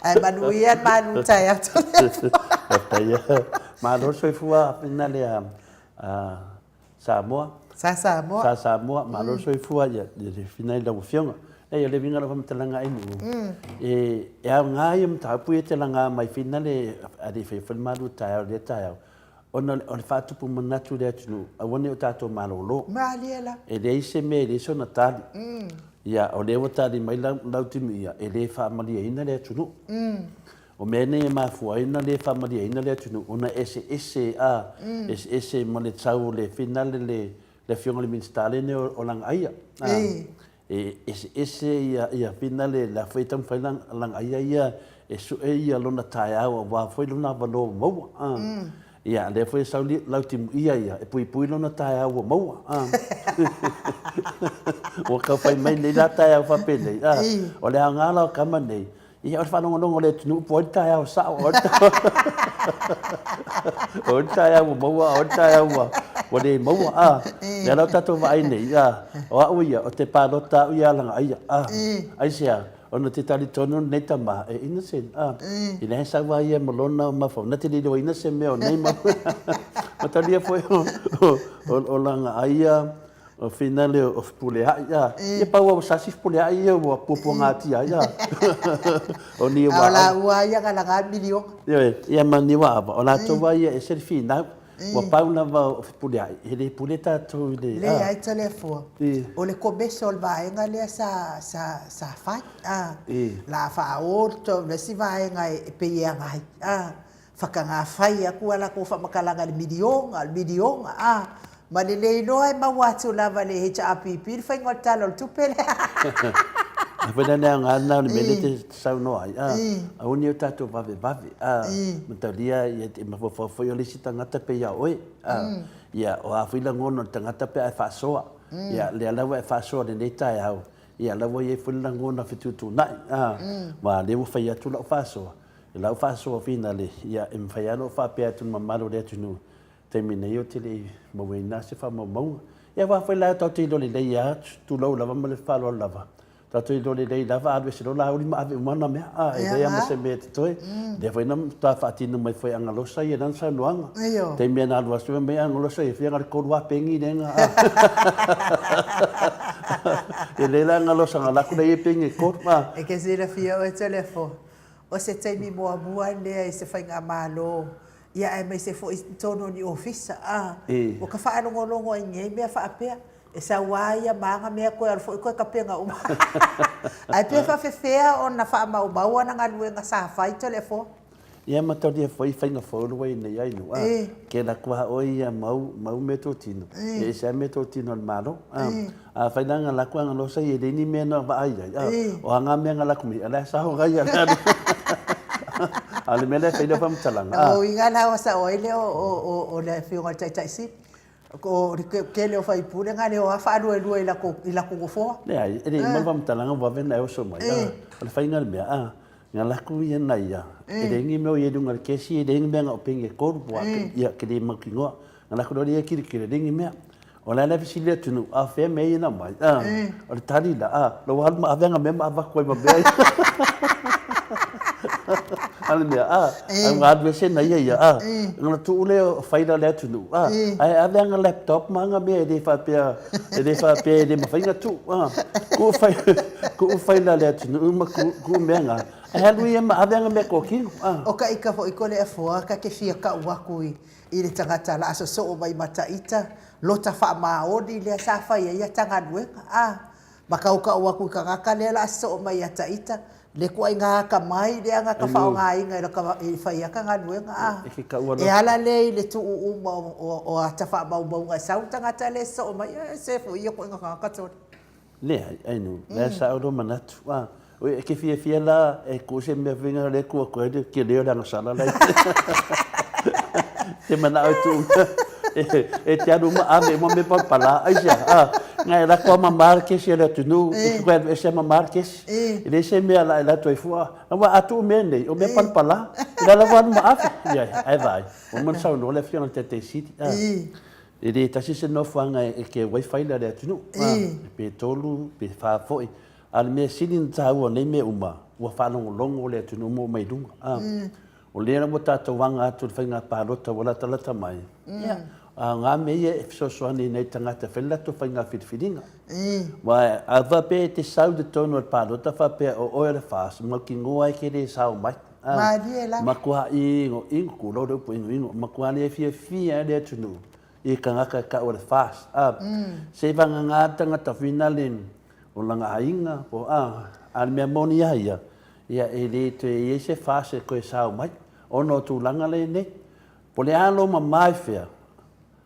Ae manuia le malu taeao Toleafoa. Faafetai. Malo le soifua finale a Samoa. Sa Samoa. Sa Samoa, malo le soifua ia le fina i lau Afioga. Leai, o le uiga o lau faamatalaga Ainuu, e aoga ia mataupu ia e te laga mai finale a le i faia foi le malu taeao i lea taeao, ona o le faatupu manatu i le atunuu, aua ne i o tatou malolo. Malie la. E leai se mea e leai sona tali. Ia, o lea ua tali mai Lautimuia, e le faamalieina le atunuu. O mea nei e mafua ai ona le faamalieina le atunuu ona e eseese a, eseese ma le sau o le finale le le Afioga i le Minisita lenei o Lagaaia. E eseese ia ia finale la foi e taumafai Lagaaia ia e sue ia lona taeao aua foi lona avanoa ua maua. Ia lea foi e sau Lautimuia ia e puipui lona taeao ua maua. Ua tau fai mai nei la taeao faapenei. O le aoga la o tama nei, Ia, o le faalogologo o le atunuu po o ai le taeao sao, o ai le taeao ua maua, o ai le taeao ua le maua, a. Lea la ua tatou vaai nei, a, o au ia, ou te palota au ia Lagaaia, a. Aisea? Ona ou te talitonu lenei tama e innocent, a. E leai sau lava ia ma lona mafaufau, na te le iloaina se mea o nei mau. Matalia foi o Lagaaia O finale o Fepuleai, a. Ia pau lava ua sasi Fepuleai ia ua puapuagatia ai, a. O Niuaava. A o laua ia na laga le miliona. Ioe, ia ma Niuaava, o latou lava ia e ese le finau. Ua pau lava o Fepuleai, e le pule tatou i le, a. Leai Toleafoa, o le komesa o le vaega lea sa, sa, sa fai, a. La faaoo le isi vaega e pei e agai, a. Whakangā whai atu a latou whamatalaga i le miliona, le miliona, a, ma le le iloa e maua atu lava e le HRPP le faiga o le Tala o le Tupe lea. Foi la le aoga lena o le mea lea e te saunoa ai, a, aua ne i o tatou vavevave, a, mataulia ia te mafaufau foi o le isi tagata pei ia oe, a, ia, o a foi lagona o le tagata pe a e faasoa, ia, lea la ua e faasoa i lenei taeao, ia, la ua i ai foi le lagona fetuutuunai, a, aua o lea ua fai atu lau faasoa, i lau faasoa finale, ia, e mafai lava ona ou faapea atu i le mamalu o le atunuu, taimi nei ou te le i mauaina se faamaumauga. Ia aua foi la tatou te iloa lelei lava, tulou lava ma le faaaloalo lava, tatou te iloa lelei lava alu ese loa Laauli ma ave uma ana mea, a, e leai lava ma se mea e totoe. Lea foi na matua faatino mai foi e Agalosa ia lana saunoaga. I taimi na alu atu mai Agalosa ia fia na o le 3 peni lea na, a. E lelei la Agalosa na alu atu lea ia peni e 3, a. E ke silafia oe Toleafoa, o se taimi muamua lea i se faigamalo Ia aemaise foi i totonu o ni ofisa, a, ua ka faalogologo ai i nei mea faapea, e sau a ia ma ana mea toe alu foi toe tapena uma. Ae pe faafefea ona faamaumau ana galuega sa fai Toleafoa? Ia mataulia foi faiga fou le ua i nei ai nuu, a, ke laku a oe ia mau, mau mea totino, e ese a mea totino a le Malo, a, afai la na laku ana losa ia e leai ni mea na vaai ai, a, o a nga mea na laku mai, a la e sao gai ia le alu. A o le mea lea e fai lea faamatalaga, a. O uiga la ua sao ai lea o le Afioga i le Taitai Sili, o le tele o faipule na leo lava faaluelue i latou nofoa. Leai, e le i uma le faamatalaga ua vave ona e oso mai, a, o le faiga o le mea, a, na laku ia na ia, e leai ni mea o i ai i luga o le kesi, e leai ni mea na o peni e tolu, ia, ke le mautinoa. Na laku loa ia tilotilo, e leai ni mea. O le a le fesili le atunuu, a o fea mea ia na aumai? A, o le tali la, a, lou alu ma ave ana mea ma avatu ai ma mea ia. A le mea, a, ai ua alu ese na ia ia, a, ona tuu lea o faila le atunuu, a, ae ave ana laptop ma ana mea e le faapea, e le faapea e le mafai ona tuu, a. Tuu faila, tuu faila le atunuu ma tuu mea na, ae alu ia ma ave ana mea totino, a. O ka ika foi ko le afoa ka te fia kau aku i I le tagata la sosoo mai ma ta ita, lota faamaoni lea sa fai ai ata galuega, a ma kaukau aku i tagata lea la sosoo mai ia ta ita, le tuaiga atamai lea na ka faaaogaina i laka i fai ata galuega, a e ala lea i le tuu uma o ata faamaumauga e sau le tagata lea e sosoo mai, e se foi ia tuaiga tagata sole. Leai, ainu, lea sa ou manatu, a, oi, e ke fiafia la e ku se mea foi lea ku atu ai le tele o le agasala la te manao e tuu e te alu ma ave uma mea palapala, aisea, a, ngai e lako a mama le kesi a le atunuu, e te koe alu ese a mama le kesi, e leai se mea la e latou ai fua, aua a tuu mea nei, o mea palapala, o la lava alu ma ave, ia, ae vaai, ua uma ona saunoa le afioga i le Taitai Sili, a. E le tasi se nofoaga e keu ai faila le atunuu, pe tolu, pe fa foi. A o le mea sili ona taua o nei mea uma, ua faalogologo le atunuu ma ua omai i luga. O lea ua tatou aga atu i le faiga palota ua latalata mai, ia, a o ngā mea ia e fesoasoani i nai tagata e fai le latou faiga filifiliga. Aua a faapea e te sau i totonu o le palota faapea o oe o le FAST, mautinoa e te le sao mai. Malie lava. Matua inoino, tulou le upu inoino, matua le fiafia ai le atunuu i tagata e tau o le FAST. A, se i vagana le tagata finale o lana aiga po o a, a o le mea moni lava ia, ia e le toe i ai se FAST e toe sao mai ona o tulaga lea e i ai nei. Po o le a lou mama i fea,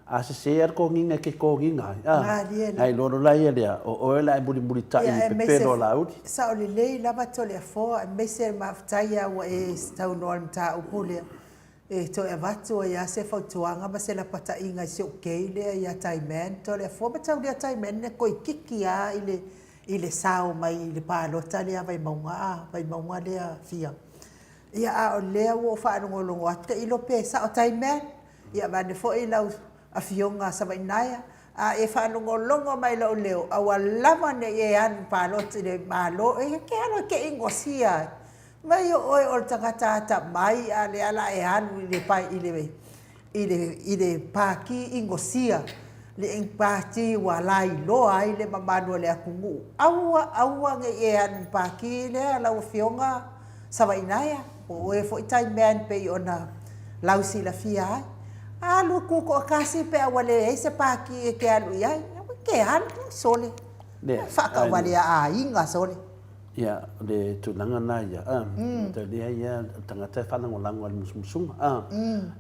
A sese a le toniga e ke toniga ai, a. Malie la. Ai loa la ia lea, o oe la e mulimulitai i pepelo o Laauli. Sao lelei lava Toleafoa, aemaise le mafetai a ua e saunoa i le mataupu lea, e toe avatu ai a se fautuaga ma se lapataiga i si ou kei lea ia Taiman. Toleafoa mataulia Taiman e toeititi a i le i le sao mai i le palota lea a Vaimauga a, Vaimauga lea fia. Ia a o lea ua ou faalogologo atu, tailo pe sao Taiman? Ia vaeane foi lau Afioga Savainaea, a e faalogologo mai i lou leo, aua lava ne i e alu i palota i le Malo, e te alu e te inosia ai. Mai o oe o le tagata atamai a lea la e alu i le i le i le i le pati inosia, le pati ua lailoa ai le mamalu o le atunuu. Aua, aua ne i e alu i le pati lea lau Afioga Savainaea, po o oe foi Taimean pei ona lausilafia ai. Alu e tutoatasi pe a ua leai se pati e te alu i ai. Aua e te alu, sole. Faatauvalea aiga, sole. Ia, o le tulaga lena ia, a, lea ia, o le tagata e faalagolago i le musumusuga, a.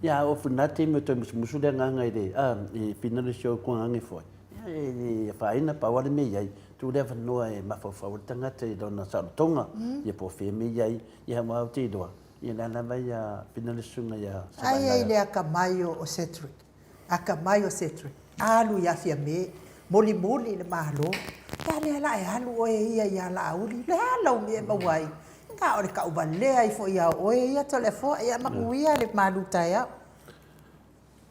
Ia, a oo foi i lena taimi ua toe musumusu le agaga i le, a, i finale si ou tuagaga foi, ia, e le afaina, pau lava le mea i ai. Tuu le avanoa e mafaufau ai le tagata i lona saolotoga, ia po o fea mea i ai, ia aua ou te iloa, ia la lava ia Fina le susuga ia Savaii. Aia i le akamai o Cedric, akamai o Cedric, alu ia Fiame, molimoli le Malo, a lea la e alu oe ia ia Laauli, le a lau mea e maua ai? Na o le tauvalea ifo ia oe ia Toleafoa, ia manuia le malu taeao.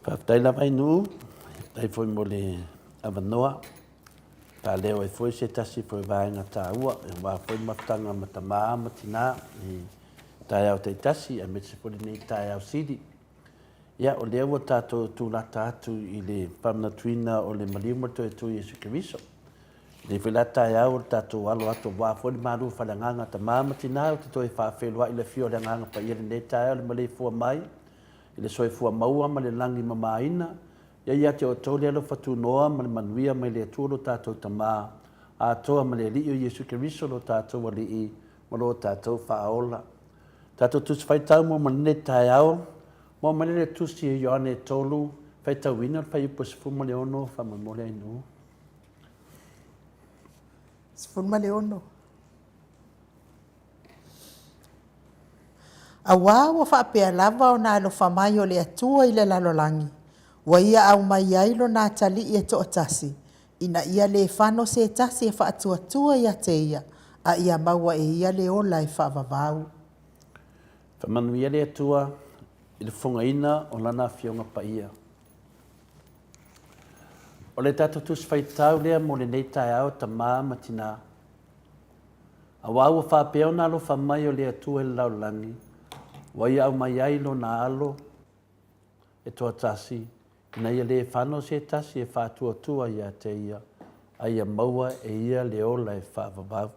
Faafetai lava Ainuu, faafetai foi mo le avanoa. Faaleo ai foi se tasi foi o vaega taua aua foi le mafutaga ma tama ma tina i taeao taitasi aemaise foi lenei taeao sili. Ia, o lea ua tatou tulata atu i le faamanatuina o le maliu ma le toetū Iesu Keriso. Lenei foi la taeao o le tatou alo atu aua foi le malu faaleagaga tama ma tina ou te toe faafeiloai i le afio o le Agaga Paia i lenei taeao i le maleifua mai i le soifua maua ma le lagi mamaina, ia ia te outou le alofa tunoa ma le manuia mai le Atua lo tatou Tama atoa ma le Alii o Iesu Keriso lo tatou Alii ma lo tatou Faaola. Tatou Tusi Faitau mo ma lenei taeao, mo ma le Tusi e Ioane 3, faitauina le fuaiupu 16, faamolemole Ainuu. 16. Auā ua faapea lava ona alofa mai o le Atua i le lalolagi, ua Ia aumai ai Lona Atalii e toatasi, ina ia lē fano se tasi e faatuatua ia te Ia, a ia maua e ia le ola e faavavau. Faamanuia le Atua i le fofogaina o Lana Afioga Paia. O le tatou Tusi Faitau lea mo lenei taeao, tama ma tina. Aua ua faapea ona alofa mai o le Atua i le lalolagi, ua Ia aumai ai Lona Alo e toatasi, ina ia lē fano se tasi e faatuatua ia te Ia, a ia maua e ia le ola e faavavau.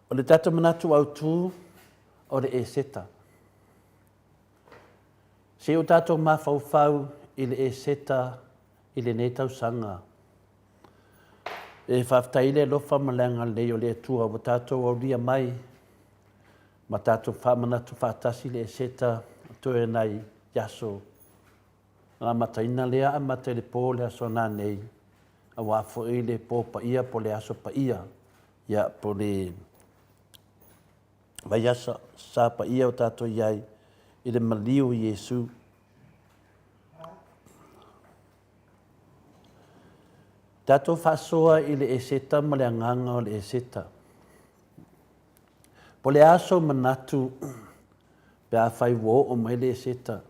O le tatou manatu autu, o le Eseta. Se i o tatou mafaufau i le Eseta i lenei tausaga. E faafetai i le alofa ma le agalelei o le Atua ua tatou aulia mai ma tatou faamanatu faatasi le Eseta toe nai aso na amataina lea amata i le po le aso nanei aua foi le po paia po le aso paia ia po le vaiaso sa paia o tatou i ai i le maliu o Iesu. Tatou faasoa i le Eseta ma le agaga o le Eseta. Po o le a sou manatu pe afai ua oo mai le Eseta?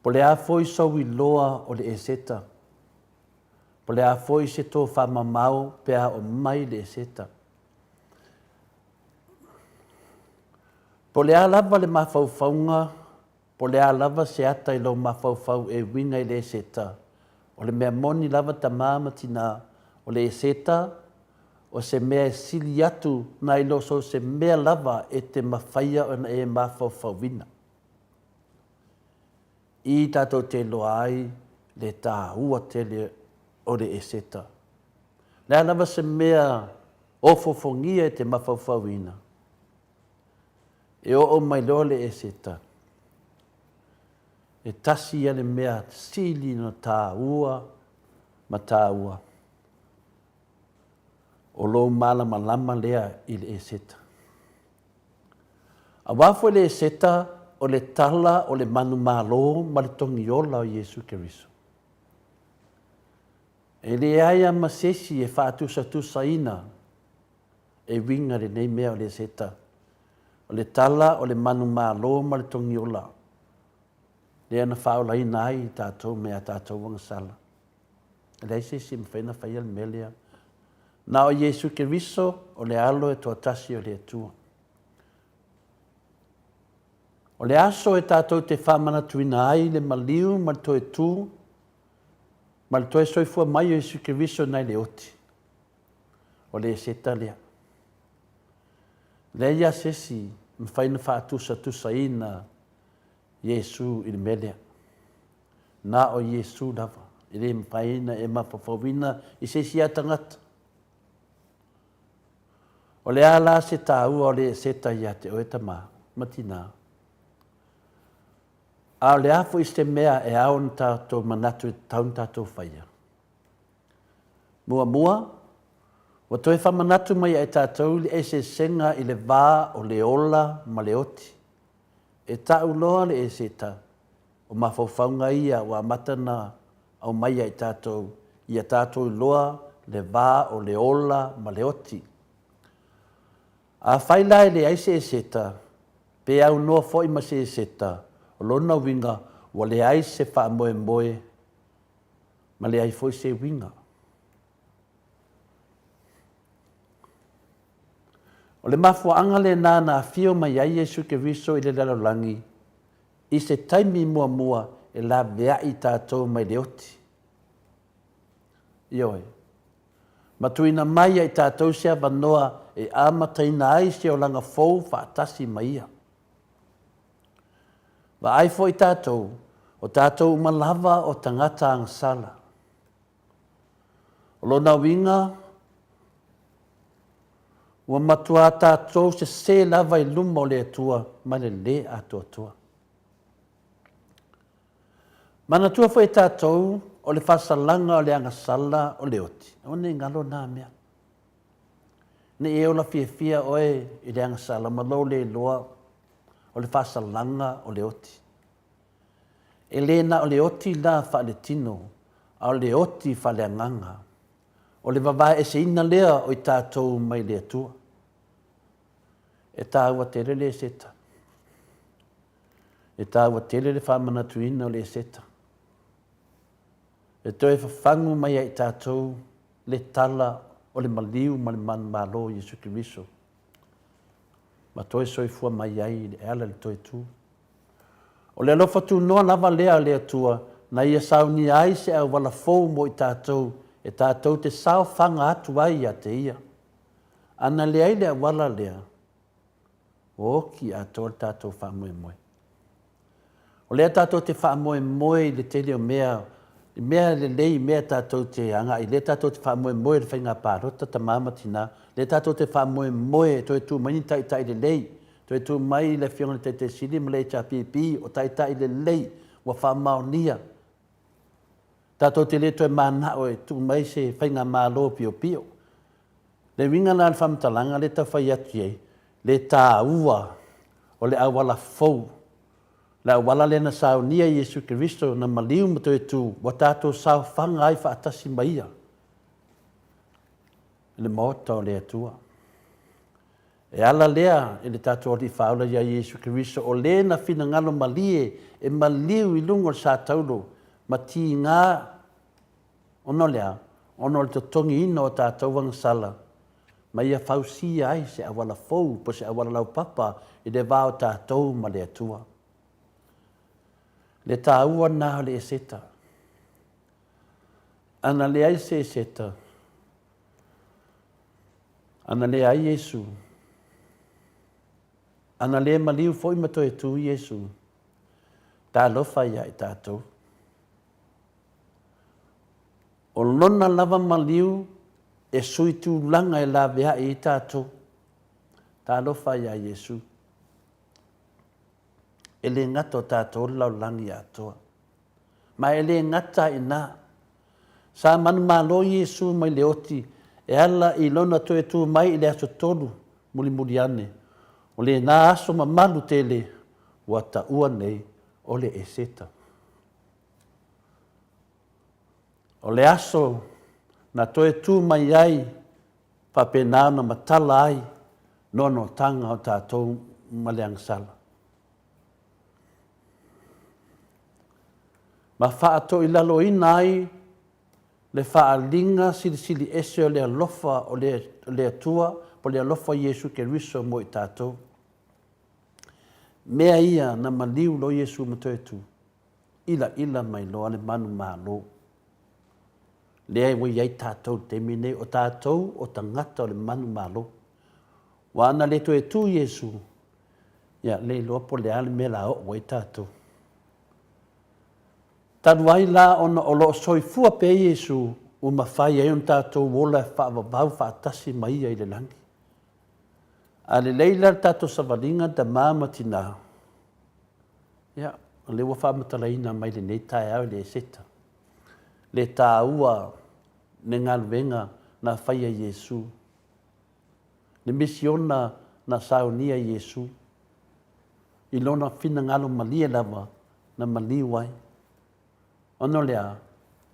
Po o le a foi sou iloa o le Eseta? Po o le a foi se tofamamao pe a oo mai le Eseta? Po o le a lava le mafaufauga Po o le a lava se ata i lou mafaufau e uiga i le Eseta, o le mea moni lava tama ma tina, o le Eseta, o se mea e sili atu nai lo so se mea lava e te mafaia ona e mafaufauina. I tatou te iloa ai le taua tele o le Eseta. Le a lava se mea ofoofogia e te mafaufauina, E oo mai loa le Eseta, e tasi ia le mea sili ona taua ma taua, o lou malamalama lea i le Eseta. Aua foi le Eseta o le tala o le manumalo ma le togiola o Iesu Keriso. E leai lava ma se isi e faatusatusaina E uiga lenei mea o le Eseta, o le tala o le manumalo ma le togiola, lea na faaolaina ai i tatou me a tatou agasala. E leai se isi e mafai ona faia le mea lea. Na o Iesu Keriso o le Alo e toatasi o le Atua. O le aso e tatou te faamanatuina ai le maliu ma le toe tū ma le toe soifua mai o Iesu Keriso nai le oti, O le Eseta lea. Leai lava se isi e mafai ona faatusatusaina Iesu i le mea lea. Na o Iesu lava, e le mafai ona e mafaufauina i se isi lava tagata. O le a la se taua o le Eseta ia te oe tama ma tinā? A o le a foi se mea e ao ona tatou manatu e tatau ona tatou faia? Muamua, ua toe faamanatu mai ia i tatou le eseesega i le va o le ola ma le oti. E ta'u loa le eseta, o mafaufauga ia ua amata na aumai ia i tatou, ia tatou iloa le va o le ola ma le oti. Afai la e leai se eseta, pe aunoa foi ma se eseta, o lona uiga ua leai se faamoemoe ma leai foi se uiga. O le mafuaaga lena na afio mai ai Iesu Keriso i le lalolagi i se taimi muamua e laveai tatou mai le oti. Ioe. Ma tuuina mai ia i tatou se avanoa e amataina ai se olaga fou faatasi ma Ia. Vaai foi tatou, o tatou uma lava o tagata agasala. O lona uiga, ua matuā tatou sesē lava i luma o le Atua ma le lē atoatoa. Manatua foi e tatou o le faasalaga o le agasala o le oti, aua ne i galo na mea. Ne i e ola fiafia oe i le agasala ma lou le iloa o le faasalaga o le oti. E le na o le oti la faaletino, a o le oti faaleagaga. O le vavaeeseina lea o i tatou mai le Atua. E taua tele le eseta. E taua tele le faamanatuina o le eseta. E toe fafagu mai ai i tatou le tala o le maliu ma le manumalo o Iesu Keriso, ma toe soifua mai ai e ala i le toe tu. O le alofa tunoa lava lea a le Atua na Ia saunia ai se auala fou mo i tatou e tatou te saofaga atu ai ia te Ia. Ana leai le auala lea, ua oti atoa le tatou faamoemoe. O lea tatou te faamoemoe i le tele o mea, i mea lelei, i mea tatou te agai, lea tatou te faamoemoe i le faiga palota, tama ma tina, lea tatou te faamoemoe e toe tu mai ni taitai lelei, toe tu mai le Afioga i le Taitai Sili ma le HRPP, o taitai lelei ua faamaonia. Tatou te le toe mananao e tuu mai se faigamalo piopio. Le uiga la o le faamatalaga lea e tau fai atu i ai, le taua o le auala fou, le auala lea na saunia e Iesu Keriso na maliu ma toe tu, ua tatou saofaga ai faatasi ma Ia i le Maota o le Atua. E ala lea i le tatou Alii Faaola ia Iesu Keriso o le na finagalo malie e maliu i luga o le sa taulo ma tiga Ona o le a? Ona o le totogiina o tatou agasala ma ia fausia ai se auala fou po o se auala laupapa i le va o tatou ma le Atua. Le taua lena o le eseta. Ana leai se eseta, ana leai Iesu, ana le maliu foi ma toe tu Iesu, talofa ia i tatou. O lona lava maliu e sui tulaga e laveai ai tatou. Talofa ia Iesu. E le gata o tatou le lalolagi atoa. Ma e le gata i ina. Sa manumalo Iesu mai le oti e ala i lona toe tu mai i le aso tolu mulimuli ane. O lena aso mamalu tele ua taua nei o le Eseta. O le aso na toe tu mai ai faapena ona matala ai noanoataga o tatou ma le agasala. Ma faatoilaloina ai le faaaliga silisili ese o le alofa o le Atua po o le alofa o Iesu Keriso mo i tatou. Mea ia na maliu loa Iesu ma toe tu, ilaila mai loa le manumalo. Lea ua i ai tatou i le taimi lenei, o tatou o tagata o le manumalo. Aua ana le toe tu Iesu, ia le iloa po o le a le mea o le a oo ai tatou. Talu ai la ona o lo o soifua pea Iesu, ua mafai ai ona tatou ola e faavavau faatasi ma Ia i le lagi. A lelei la le tatou savaliga tama ma tina, ia, o lea ua faamatalaina mai lenei taeao i le Eseta, le taua le galuega na faia e Iesu, le misiona na saunia e Iesu, i Lona finagalo malie lava na maliu ai. Ona o le a?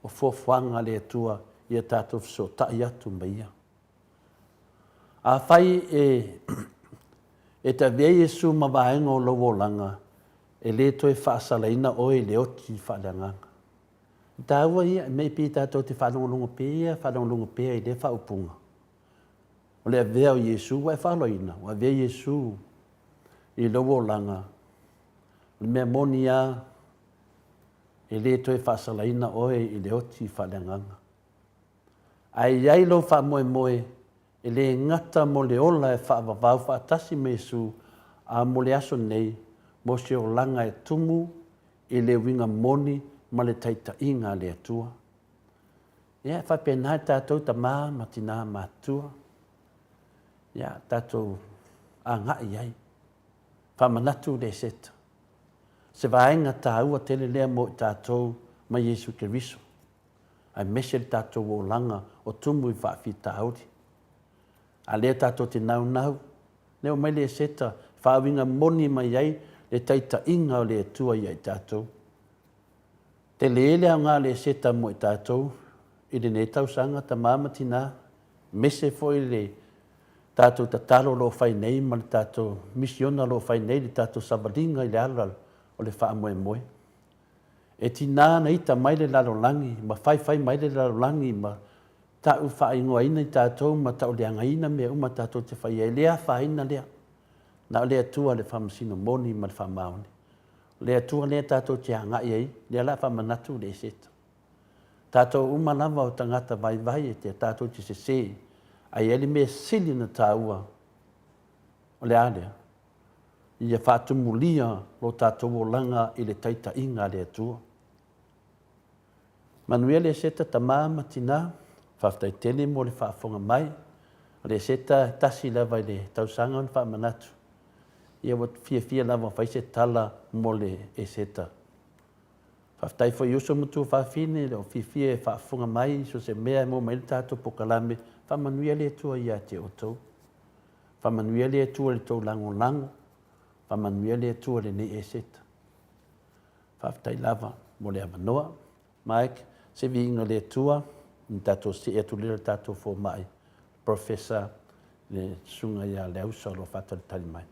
O fuafuaga a le Atua ia tatou fesootai atu ma Ia. Afai e e te avea Iesu ma vaega o lou olaga, e le toe faasalaina oe i le oti faaleagaga. E taua ia, e mea pei tatou te faalogologo pea, faalogologo pea i lea faaupuga. O le avea o Iesu ua e faaaloaina, ua avea Iesu i lou olaga, o le mea moni lava, e le toe faasalaina oe i le oti faaleagaga. Ae i ai lou faamoemoe, e le gata mo le ola e faavavau faatasi ma Iesu, a mo le aso nei, mo se olaga e tumu i le uiga moni ma le taitaiga a le Atua. Ia, e faapena i tatou tama ma tina matutua, ia, tatou agai i ai. Faamanatu le Eseta. Se vaega taua tele lea mo i tatou ma Iesu Keriso, aemaise le tatou olaga o tumu i faafitauli. A lea tatou te naunau, lea ua mai le Eseta, faauiga moni mai ai le taitaiga o le Atua ia i tatou. Tele le aoga o le Eseta mo i tatou i lenei tausaga, tama ma tina, aemaise foi le tatou tatalo o lo o fai nei ma le tatou misiona o lo o fai nei, le tatou savaliga i le ala o le faamoemoe. E tiga na ita mai le lalolagi ma faifai mai le lalolagi ma tau faaigoaina i tatou ma tauleagaina mea uma tatou te faia, e le afaina lea. Na o le Atua le faamasino moni ma le faamaoni. O le Atua lea tatou te agai ai, lea o le a faamanatu le Eseta. Tatou uma lava o tagata vaivai e te tatou te sese, ae i ai le mea sili ona taua, o le a lea? Ia faatumulia lo tatou olaga i le taitaiga a le Atua. Manuia le Eseta tama ma tina, faafetai tele mo le faafofoga mai. O le Eseta e tasi lava i le tausaga ona faamanatu. Ia ua fiafia lava fai se tala mo le Eseta. Faafetai foi i uso ma tuafafine o lo o fiafia e faafofoga mai i so o se mea e maua mai ai le tatou polokalame. Faamanuia le Atua ia te outou. Faamanuia le Atua i le tou lagolago. Faamanuia le Atua i lenei Eseta. Faafetai lava mo le avanoa. Mike, se viiga i le Atua, ona tatou see atu lea i le tatou fomai, Professor le Susuga ia Leausa o lo o faatalitali mai.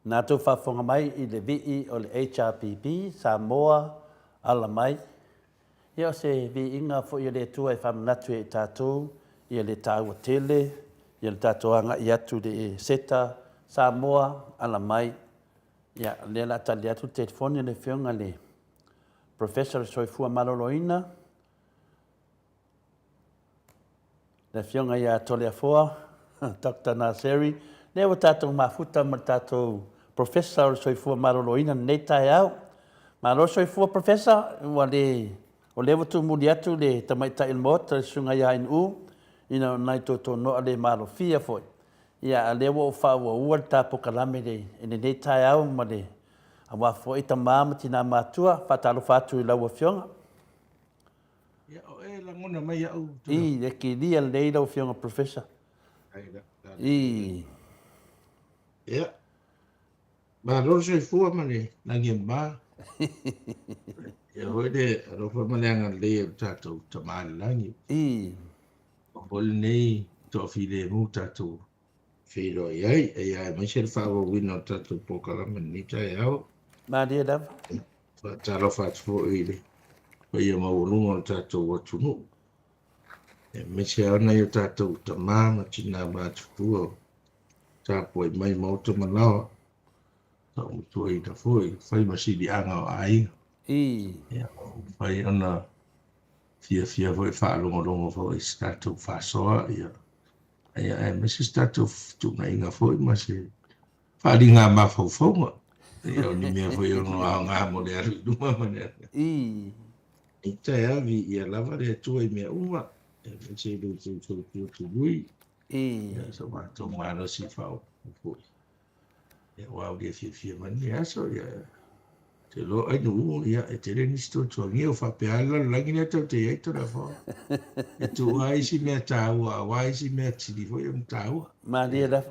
Na tou faafofoga mai i le vii o le HRPP, Samoa, ala mai. Ia o se viiga foi a le Atua e faamanatu ia i tatou ia le taua tele ia le tatou agai atu i le SETA, Samoa, ala mai. Ia o lea o le a tali atu le telefoni a le Afioga i le Professor o le Soifua Maloloina, le Afioga ia Toleafoa Doctor Naseri, lea ua tatou mafuta ma le tatou Professor o le Soifua Maloloina i lenei taeao. Malo le soifua Professor, ua le, o lea ua tumuli atu le tamaitai o le Maota le Susuga ia Ainuu ina o nai tootoonoa le malofia foi. Ia, a o lea ua ou faaauaua le ta polokalame i lenei taeao ma le, aua foi tama ma tina matutua. Faatalofa atu i lau Afioga. Ia, o e lagona mai au. I, e kilia lelei lau Afioga Professor. I. Ia, malo le soifua ma le lagi e mama. Ia foi le alofa ma le agalelei o le tatou Tama i le lagi. I. O foi lenei toafilemu tatou feiloai ai, ia aemaise le faaauauina o le tatou polokalame i lenei taeao. Malie lava. Faatalofa atu foi i le paia maualuga o le tatou atunuu, aemaise lava nai o tatou tama ma tina matutua o tapuai mai maota ma laoa, taumatuaina foi, fai ma siliaga o aiga. I. Ia, ua mafai ona fiafia foi e faalogologo foi i se tatou faasoa, ia, aemaise se tatou fetuunaiga foi ma se faaaliga mafaufauga. Ia, o ni mea foi e ono aoga mo le alu i luma ma le alu. I. I taeao viia lava le Atua i mea uma, aemaise i lo outou soifua tului. I. Ia, so matou malosi faaopoopo foi. Ia, ua aulia fiafia mai lenei aso, ia, te loa ai nuu, ia, e tele nisi tuatuagia, ua faapea lava le lalolagi lea tatou te i ai Toleafoa. E tuu lava isi mea taua aua isi mea sili foi ona taua. Malie lava.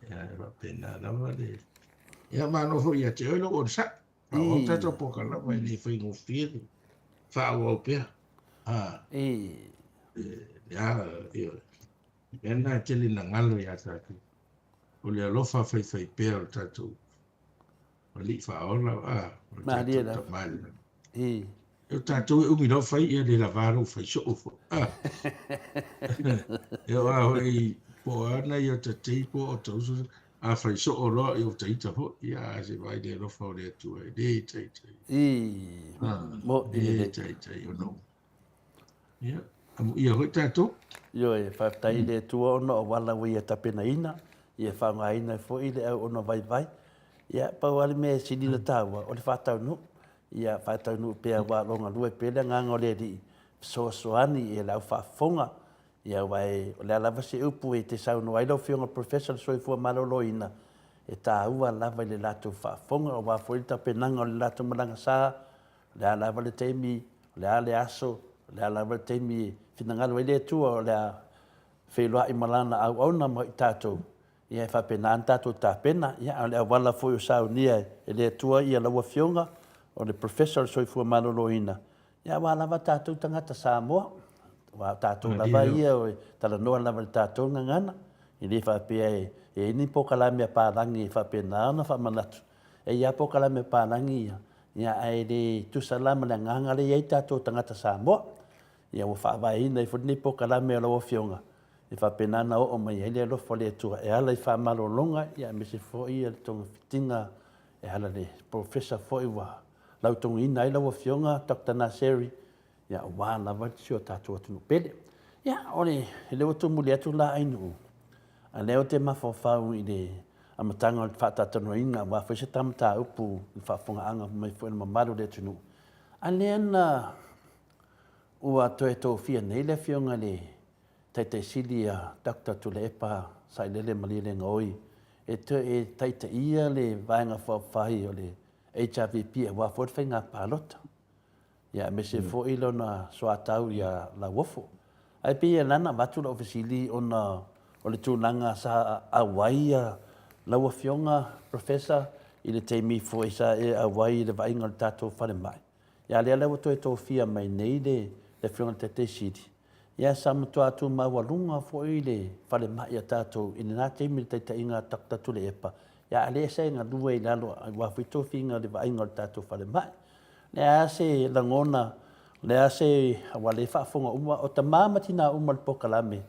Ia, e faapena lava le... Ia, malo foi ia te oe lou onosai. Faaauau tatou polokalame, e le faigofie le faaauau pea. Ah. I. Ia, ia, mea lena e tele ina galo ia tatou. O le alofa faifaipea o le tatou Alii faaola, a, o le Malie tatou lava. Tama i le lagi. I. E o tatou e umi loa fai, ia le lava lou fai soo foi. A. E oo lava foi po o a nai o ta tei po o ta uso, a fai soo loa, ia ua ta ita foi. Ia, a se vaai i le alofa o le Atua, e le taitai. I. A, Moʻi e le lelei. taitai ona ua. Ia, amuia foi tatou. Ioe, faafetai i le Atua ona o auala ua Ia tapenaina, ia faaaogaina ai foi le auauna vaivai. Ia, pau lava le mea e sili ona taua, o le faataunuu. Ia faataunuu pea aua o lo o galue pea le agaga o le Alii, fesoasoani i le au faafofoga. Ia aua o le a lava se upu e te saunoa ai lau Afioga i le Professor o le Soifua Maloloina, e taua lava i le latou faafofoga, aua foi le tapenaga o le latou malaga sa, O le a lava le taimi, o le a le aso, o le a lava le taimi e finagalo ai le Atua o le a feiloai ma Lana auauna ma i tatou, ia e faapena ona tatou tapena. Ia, a o le auala foi o saunia e le Atua ia lau Afioga, o le Professor o le Soifua Maloloina, ia aua lava tatou tagata Samoa, aua o tatou lava ia e talanoa lava i le tatou gagana, e le faapea e i ai ni polokalame a palagi e faapena ona faamanatu, e i ai lava polokalame a palagi ia, Ia, ae le tusa la ma le agaga lea e i ai tatou tagata Samoa. Ia, ua faavaeina ai foi lenei polokalame a lau Afioga, e faapena ona oo mai ai le alofa o le Atua e ala i faamalologa, ia aemaise foi le togafitiga e ala i le Polofesa foi ua lautogiina ai lau Afioga Doctor Naseri, ia aua lava si o tatou atunuu pele. Ia, o le, lea ua tumuli atu la Ainuu, a lea ou te mafaufau i le amataga o le faatatalanoaina aua foi se ta mataupu i le faafofogaaga mai foi a le mamalu o le atunuu, a lea na ua toe tofia nei le Afioga i le Taitai Sili a Doctor Tuilaepa Sailele Malielegaoi e toe taitaia le Vaega Faaupufai o le HRPP aua foi le faiga palota. Ia aemaise foi lona soatau ia Lauofo. Ae pei e ala ona avatu lau fesili ona o le tulaga sa auai lau Afioga Professor i le taimi foi sa e auai i le vaaiga o le tatou falemai. Ia lea la ua toe tofia mai nei le Afioga i le Taitai Sili, ia sa matua tumaualuga foi le falemai a tatou i lena taimi i le taitaiga a Doctor Tuilaepa. Ia, a lea sa e galue i lalo aua foi tofiga o le vaaiga o le tatou falemai. Le a se lagona, le a se, aua lea e faafofoga uma, o tama ma tina uma o le polokalame,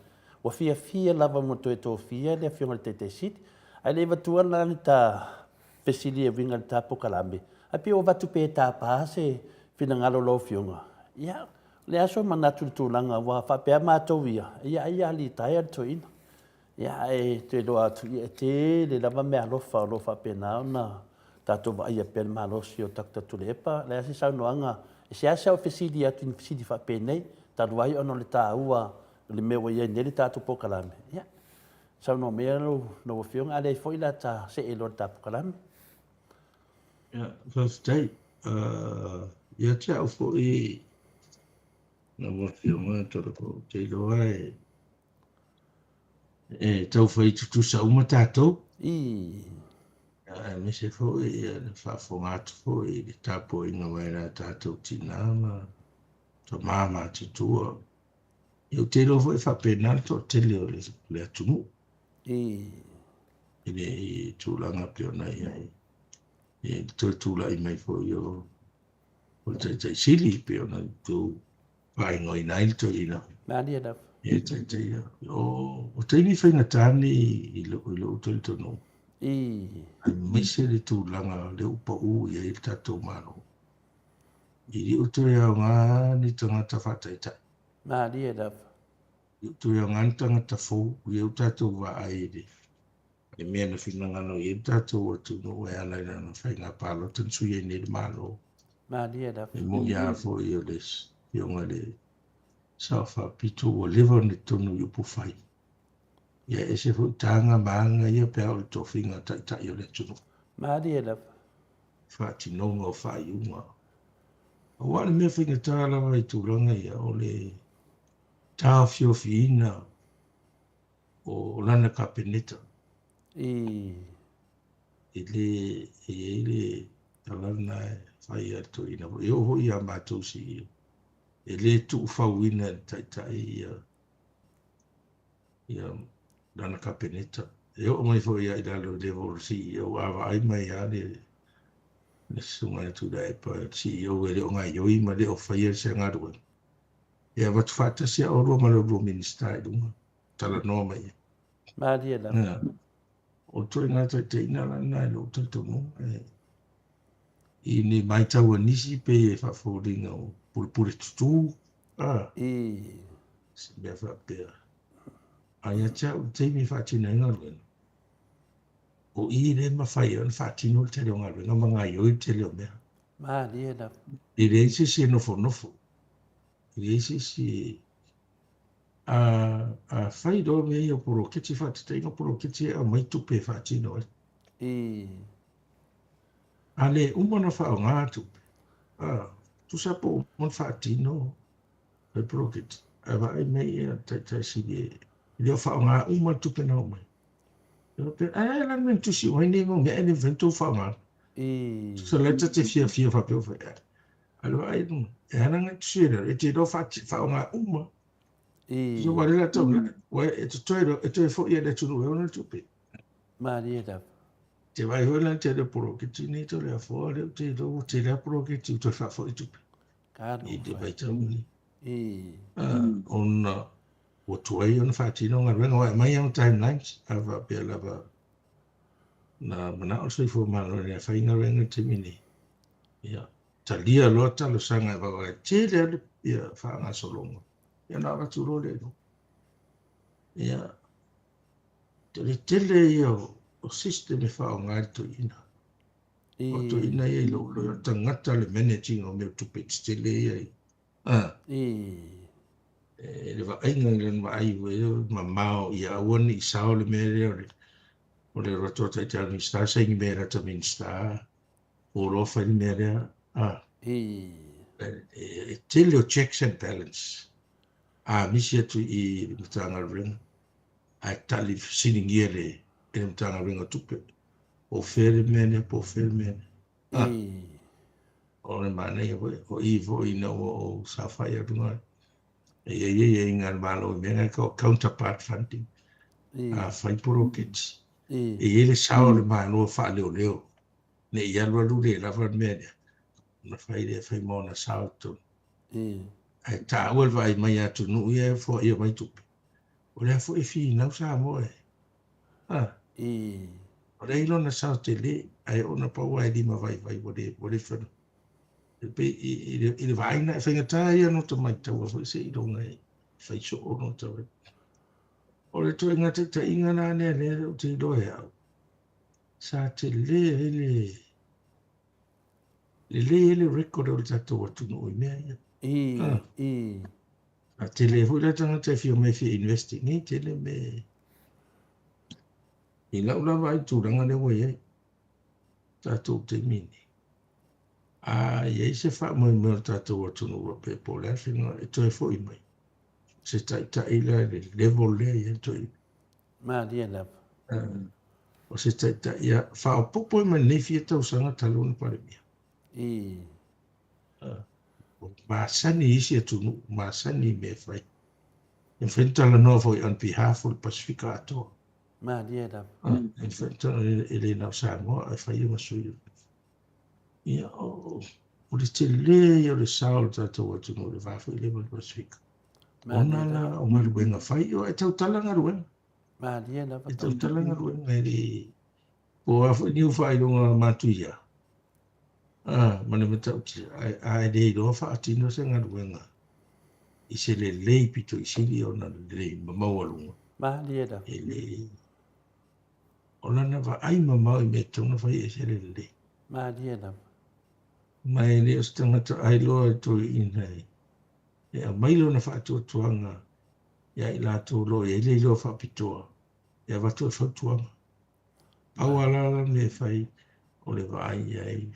ua fiafia lava mo toe tofia le Afioga i le Taitai Sili. Ae le i avatua la ni ta fesili e uiga i le ta polokalame, ae pei ua avatu pea e tapa se finagalo o lau Afioga. Ia, o le a sou manatu i le tulaga ua faapea matou ia, ia ai a litaea le toeaina. Ia, ae toe iloa atu, ia, e tele lava meaalofa o lo o faapena ona tatou vaaia pea le malosi o Doctor Tuilaepa. O le a se saunoaga, e seasea ou fesili atu i ni fesili faapenei, talu ai ona o le taua o le mea ua i ai nei le tatou polokalame. Ia, saunoa maia lau Afioga, a leai foi la ta see loa i le ta polokalame. Ia, faafetai. Ia te au foi lau Afioga, Tuilaepa, ou te iloa e E tau fai tutusa uma tatou. I. Aemaise foi ia le faafofoga atu foi i le tapuaiga mai a tatou tina ma tama matutua. Ia ou te iloa foi e faapena le toatele o le atunuu. I. I le tulaga pei ona i ai. I le toe tulai mai foi o le Taitai Sili pei ona outou faaigoaina ai le toeaina. Malie lava. E taitai ia. O taimi faigata nei i lou talitonuga. I. Aemaise le tulaga lea ua pau i ai le tatou Malo. E le o toe aoga ni tagata faataitai. Malie lava. E le o toe aoga ni tagata fou. Ia ua tatou vaai i le le mea na finagalo i ai le tatou atunuu e ala i lana faiga palota na sui ai nei le Malo. Malie lava. E moni lava foi o le Afioga i le Sao Faapito ua leva ona i totonu i upufai. Ia e ese foi taga ma aga ia pe a oo i le tofiga taitai o le atunuu. Malie lava. Faatinoga o faaiuga. Aua o le mea faigata lava i tulaga ia o le taofiofiina o lana Kapeneta. I. E le, e i ai le tala lena e fai a le toeaina foi, e oo foi ia matou CEO, e le tuufauina e le taitai ia, ia lana Kapeneta. E oo mai foi ia i lalo i le level o le CEO, a vaai mai lava le, le susuga ia Tuilaepa, le CEO e le o gaoioi ma le o faia se galuega, e avatu faatasi lava oulua ma le lua Minisita i luga. Talanoa mai ai. Malie lava. Ia. O ituaiga taitaiga la lena i lou talitonuga e i ni matau a nisi pei e faafoliga o pulepule tutū, a. I. Se mea faapea. A ia te au i le taimi e faatino ai galuega, o i lea e mafai ai ona faatino le tele o galuega ma gaoioi le tele o mea. Malie lava. E leai se isi e nofonofo. E leai se isi e A, a fai loa mea ia o poloketi, faataitaiga o poloketi e aumai tupe e faatino ai. I. A le uma ona faaaoga tupe, a, tusa po ua uma ona faatino le poloketi, ae vaai mai ia Taitai Sili e le o faaaoga uma le tupe na aumai. E faapea, ae a la le mea na tusi uma ai nei mau mea ae le mafai ona outou faaaoga. I. Tusa la ta te fiafia faapea ua fai, ae le vaai, e ala ona tusi ai lalo, e te iloa faaaoga uma. I. So, wale la tau, ua e totoe, e toe foi e le atunuu e ona tupe. Malie lava. Te vai hoi la te le poloketi nei to le afoa le te lo te le poloketi toe faafoi tupe. Ka I te vai tau ni. I. Ona ua tuai ona faatino galuega aua e aumai lava timelines a faapea lava na manao le soifua maloloina e fai galuega i le taimi nei. Ia, talia loa talosaga e vaavaai tele lava le faagasologa, ia ona avatu loa lea i luga. Ia, o le tele ia o system e faaaoga e le toeaina. O le toeaina ia i lou loia, o le tagata le manage ina o mea o tupe tetele ia i E le vaaiga i lana vaai ua mamao ia aua ne i sao le mea lea o le o le alu atu a Taitai Minisita saini mea e lata Minisita o loa fai le mea lea a e tele o checks and balance a misi atu i le Matagaluega ae tali fesiligia e le e le Matagaluega o Tupe po o fea le mea lea po o fea le mea lea a O le manaia foi, o i foi ina ua ou saofai atu luga, e i ai aiaiga a le Malo i mea na e tau o counterpart funding, a fai poloketi. E i ai le sao o le Malo e faaleoleo, ne i alualu le lava le mea lea, ona fai lea, fai ma ona sao i totonu. Ae taua le vaai mai a atunuu ia e foaia mai tupe, o lea foi e finau Samoa e. A? O lea e i lona sao tele, ae ona pau lava e lima vaivai ua le, ua le fai. E pei i, i, i le vaai na, e faigata ia ona ta maitaua foi seiloga e fai soo ona ta O le ituaiga taitaiga la lea lea ou te iloa e au, sa tele ai le lelei ai le record o le tatou atunuu i mea ia. I, Ah. i. Sa tele foi la tagata e fia omai e fia invest i inei, tele mea i lau lava ai tulaga lea ua i ai tatou taimi nei. A i ai se faamoemoe o le tatou atunuu faapea po o le a le faiga e toe foi mai, se taitai la i le level lea i ai toe. Malie lava. O se taitai ia faaopoopo ai ma lenei fia tausaga talu ona Palemia. I. Ua masani i isi atunuu, masani i mea e fai. E mafai ona talanoa foi on behalf o le Pasefika atoa. Malie lava. E mafai ona talanoa, e le na o Samoa ae fai ia ma sui. Ia, o, o le tele ia o le sao o le tatou atunuu i le va foi lea ma le Pasefika. Ona la o galuega fai, o e tautala galuega. Malie lava. E tautala galuega e le... Po o a foi ni faailoga matuia, a, ma le matautia, ae, a e le iloa faatino se galuega i se lelei pito i sili ona lelei ma maualuga. Malie lava. E le... O lana vaai mamao i mea e tatau ona fai e ese le lelei. Malie lava. Ma e le o se tagata ailoa e toeaiina e, e aumai lona faatuatuaga ia i latou o lo o i ai le iloa faapitoa e avatu ai fautuaga. Pau lava la la mea e fai o le vaai i ai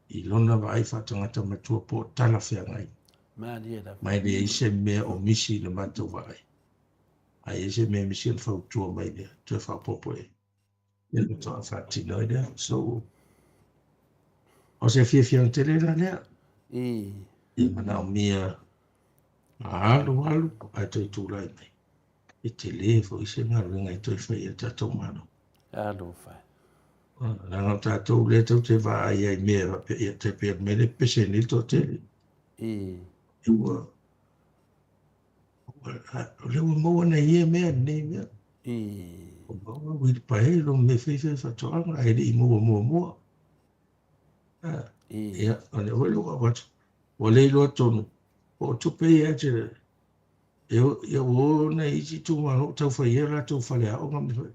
i lona vaai faatagata matua po o talafeagai. Malie lava. Ma e leai se mea o misi i le matou vaai. A i ai se mea e misi ona fautua mai lea, toe faaopoopo i ai. Ia faatoa faatino ai lea. So, o se fiafiaga tele la lea. I. E manaomia a alu alu ae toe tulai mai. E tele foi se galuega e toe fai e le tatou Malo. Alofa. Leaga o tatou lea tou te vaai ai i mea faapea, ia tai pei o le mea lea e pepese nei le toatele. I. Ua, O lea ua maua nai ia mea lenei mea. I. Ua maua uilipaelo ma mea fai fai faatoaga ae le i maua muamua. I. Ia, o lea foi ua avatu. Ua le iloa tonu po o tupe ia te e ia ua o nai isi itumalo o tau fai ai latou faleaoga ma mea.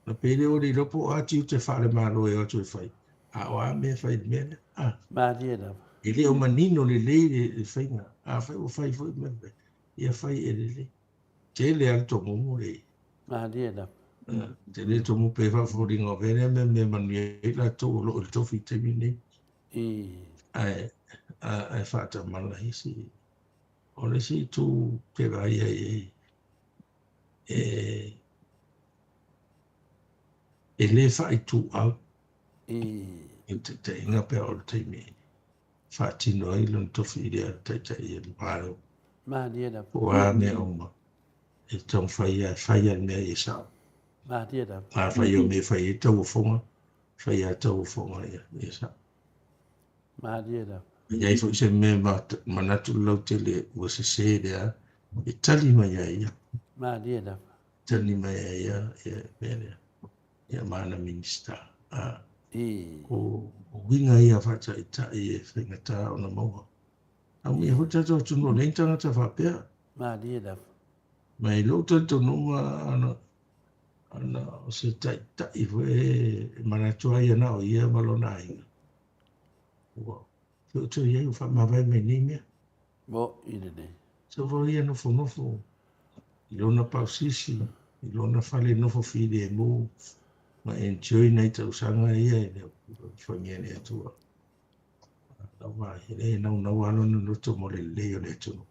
Na pei lea ua le iloa po o a tiute faale-Malo e o atu e fai, a o a mea e fai i le mea lea. Ah. Malie lava. E le o manino lelei le faiga. Afai ua fai foi mea ia fai e lelei. Tele lava le tomumu le. Malie lava. Tele le tomumu pe faafoliga o fea lea mea mea manuia ai latou o lo o i le tofi i le taimi lenei. I. Ae, ae faatamala isi. O le isi itu te vaai ai e, e, e le faaituau. I. I le taitaiga pe a o le taimi faatino ai lona tofi i lea taitai e Malo. Malie lava. Po o a mea uma e taumafai lava e fai lava le mea ia sao. Malie lava. Afai o mea e fai ai tauofoga, fai lava tauofoga ia, ia sao. Malie lava. A i ai foi se mea manatu le lautele ua sese lea, e tali mai ai ia. Malie lava. Tali mai ai ia, ia mea lea. Ia ma ana Minista. A, I. o uiga ia faataitai e faigata ona maua. Aumai foi tatou atunuu nei tagata faapea. Malie lava. Ma i lou talitonuga ana, ana o se taitai foi e manatu ai ia na o ia ma lona aiga. Ua feoto i ai ua faamavae mai nei mea. Mo i lenei. Sau foi ia nofonofo i lona pausisi, i lona fale nofo filemu, ma enjoy nai tausaga ia e le alofagia e le Atua. Lava e le naunau lava lona loto mo le lelei o le atunuu.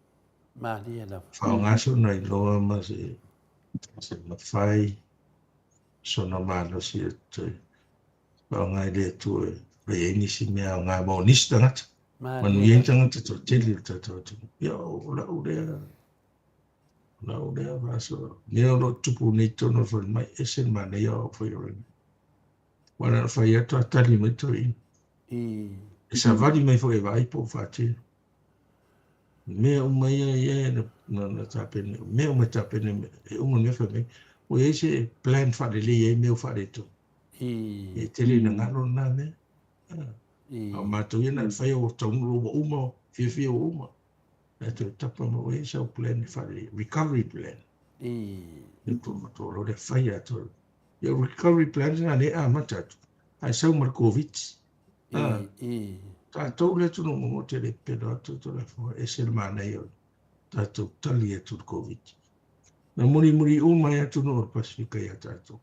Malie lava. Faaaoga sona iloa ma se, se mafai, sona malosi e toe faaaoga e le Atua e fai ai nisi mea aoga mo nisi tagata. Malie Manuia ai lava. tagata toatele o le tatou atunuu. Ia, o lau lea. Ona ou lea faasoa, mea o lo o tupu nei tonu o le falemai, ese le manaia o au faigaluega. Aua na ona fai atu a tali mai toeaina. E savali mai foi e vaai po o faatino. Mea uma ia ia na, na, na tapena, mea uma e tapena, e uma le mea fai mai, ua i ai se plan faalelei ai mea ua faaletonu. E tele ina galo lena mea. A o matou ia na o le fai ua taunuu ua uma, fiafia ua uma. Ae toe tapa mai ua i ai sau plan e faalelei, recovery plan. E tua loa lea fai atoa. Ia recovery plan na lea e amata atu, ae sau ma le Covid. Tatou le atunuu momoe tele pepelo atu Tulafono, e ese le manaia o le tatou tali atu i le Covid. Na mulimuli uma ai atunuu o le Pasefika ia tatou.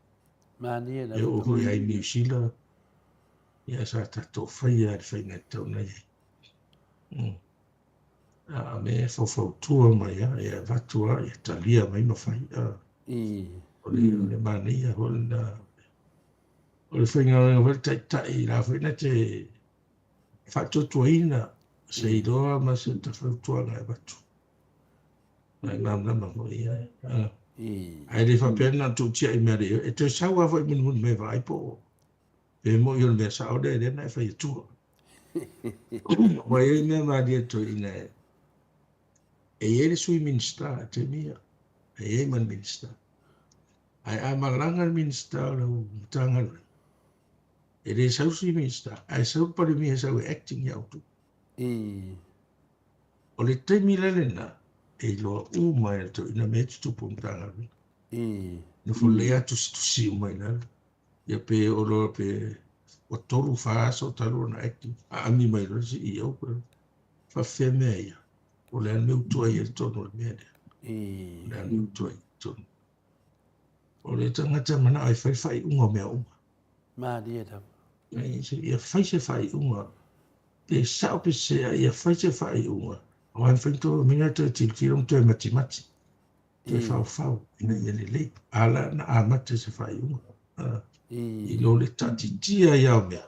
Manie E oo foi i Niu Sila, ia sa tatou faia le faiga e tatau ona i ai. A mea e faufautua mai a, e avatu a, ia talia mai ma fai. O le, o le manaia foi lena. O le faigaluega foi le taitai la foi na te faatuatuaina se iloa ma se fautuaga e avatu. Ae malamalama foi ia. Ae le faapea na tuu tiai mea le e toe sau lava foi mulimuli mai vaai po o pe moni o le mea sao lea lea na e fai atua. Ua i ai mea malie toeaina e e i ai le sui Minista i taimi ia. E i ai ma le Minista. Ae a malaga le Minista o lau Matagaluega, e le sau sui Minista, ae sau le Palemia e sau e acting ia outou. O le taimi la lena, e iloa uma e le toeaina mea e tutupu i Matagaluega. Nofo lelei lava tusitusi uma i lalo. Ia pe o loa pe ua 3, 4 aso talu ona acting, aami mai loa le CEO pe faafefea mea ia. O le a le mea ua tuai ai totonu o le mea lea. O le a le mea ua tuai ai totonu. O le tagata e manao e fai le faaiuga o mea uma. Malie lava. Ia fai se faaiuga, pe sao pe sese, a ia fai se faaiuga. Aua e mafai ona toe omai toe tilotilo ma toe matimati, toe faufau ina ia lelei. A la na amata se faaiuga. I lo le taatitia ai lava o mea,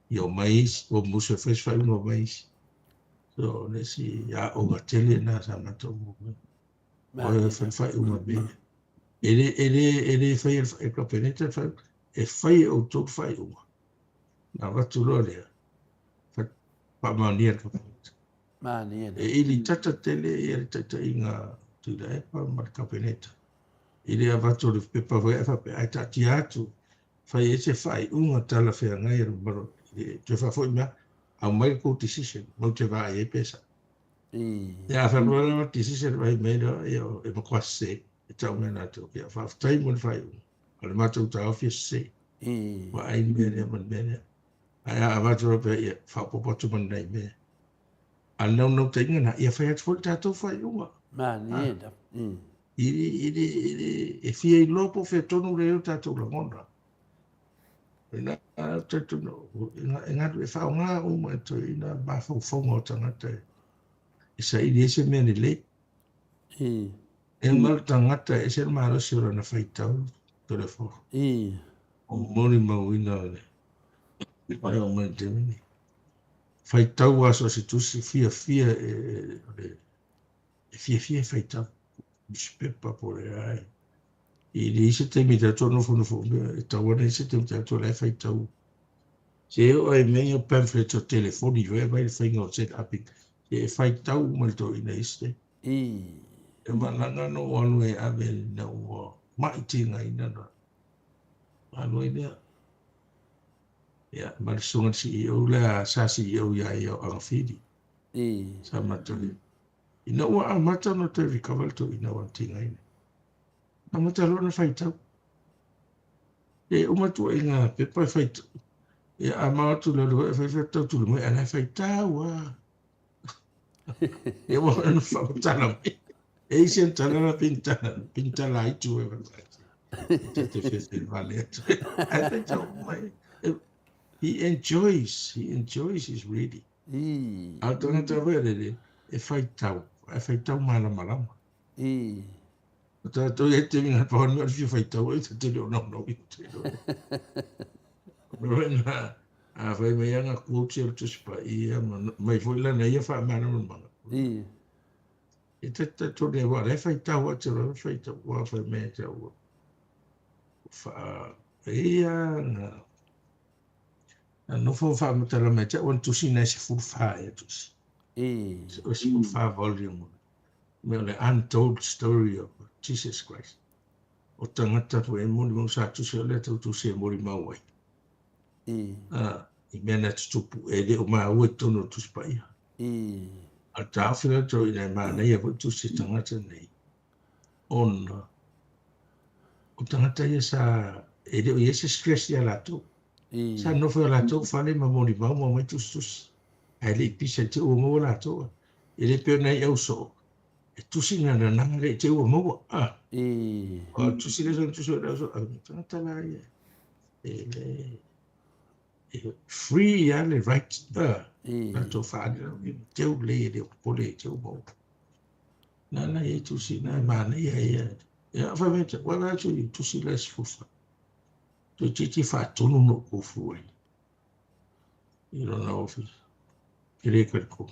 ia omai isi, ua musu e fai se faaiuga omai isi. So, o le isi aoga tele lena sa matou maua. O e fai le faaiuga mea ia. E le, e le, e le fai e le Kapeneta le faaiuga, e fai e outou le faaiuga. Na avatu loa lea, faamaonia e le Kapeneta. Malie E ili tata tele ia le taitaiga a Tuilaepa ma le Kapeneta i le avatu o le pepa foi ae faapea, ae taatia atu, fai ai se faaiuga talafeagai a le mamalu i le toe faafoi mai, aumai le tou decision, matou te vaai ai pe sao. Ia a faapea lava decision vai mai loa, ia e matua sese, e tau mai latou, ia faafetai mo le faaiuga, o le matou taofi e sese. Vaai le mea lea ma le mea lea. Ae a avatu loa pea, ia faaopoopo atu ma lenei mea. A o le naunautaiga lena, ia fai atu foi le tatou faaiuga. Malie lava. I, i, i, e fia iloa po o fea tonu lea o tatou lagona. Ina, e galu e faaaoga uma e toeaiina mafaufauga o tagata e saili ai se mea lelei. E uma le tagata e ese le malosi o lana faitau telefoni. O molimauina o le e oo mai i le taimi lenei. Faitau lava so o se tusi, fiafia e, e fiafia e faitau newspaper po o le a. E leai se taimi tatou nofonofo e tatau ona i ai se taimi tatou la e faitau. Se oo ai mea ia pamphlets o telefoni foi e aumai le faiga o set up e faitau uma e le toeaina i isi taimi. E malaga na ou alu e ave ina ua mai tigaina na alu ai lea. Ia, ma le susuga i le CEO lea sa CEO ia ia o Agafili. Sa matou Ina ua amata ona toe recover le toeaina ua tigaina, amata loa ona faitau. E uma tuuaiga pepa e faitau. Ia a mao atu lalo e fai faitau tuli mai, a la e faitau lava. Ia ua ona faamatala mai. E isi ana tala la pintala, pintala aitu e Ta te fefe vale atu. Ae faitau mai. He enjoys, he enjoys his reading. A o le tagata foi lele, e faitau, ae faitau malamalama. O tatou i ai taimi na pau o le fia faitau ai, ta te le o naunau i te loa. Na, a fai mai ana quotes o le Tusi Paia, ma mai foi lana ia faamalamalamaga. E te te tone wa le faitau atu le faitau wa fai me te ua wha ia na na nofo whaamatala mai te ua tusi nei se full wha e tusi. O se full wha volume. Me o le untold story of Jesus Christ. O tangata fo e moni mau sa tusi o le tau tusi e mori mau ai. I mea na tutupu e le o maua i tonu o Tusi Paia. A taofi rātou ina e mānaia foi tusi tangata nei. Ona, o tangata ia sa, e le o i ai se stress ia latou. Sa nofo i latou fale ma molimau ma omai tusitusi. Ae le i pisa i te ua maua latou. E le pei ona i au soo, e tusi na nanaga le i te ua maua. Ah. O tusi le sa tusi o le au soo, tangata la ia. E le, e free ia le right latou faaali teu lelei e le o popole i teu maua. Nana e tusi na e manaia ia. Ia fai mai te wala atu i tusi la 14. Toeitiiti faatonu na ou kofu ai i lona ofisa. E le kaliko.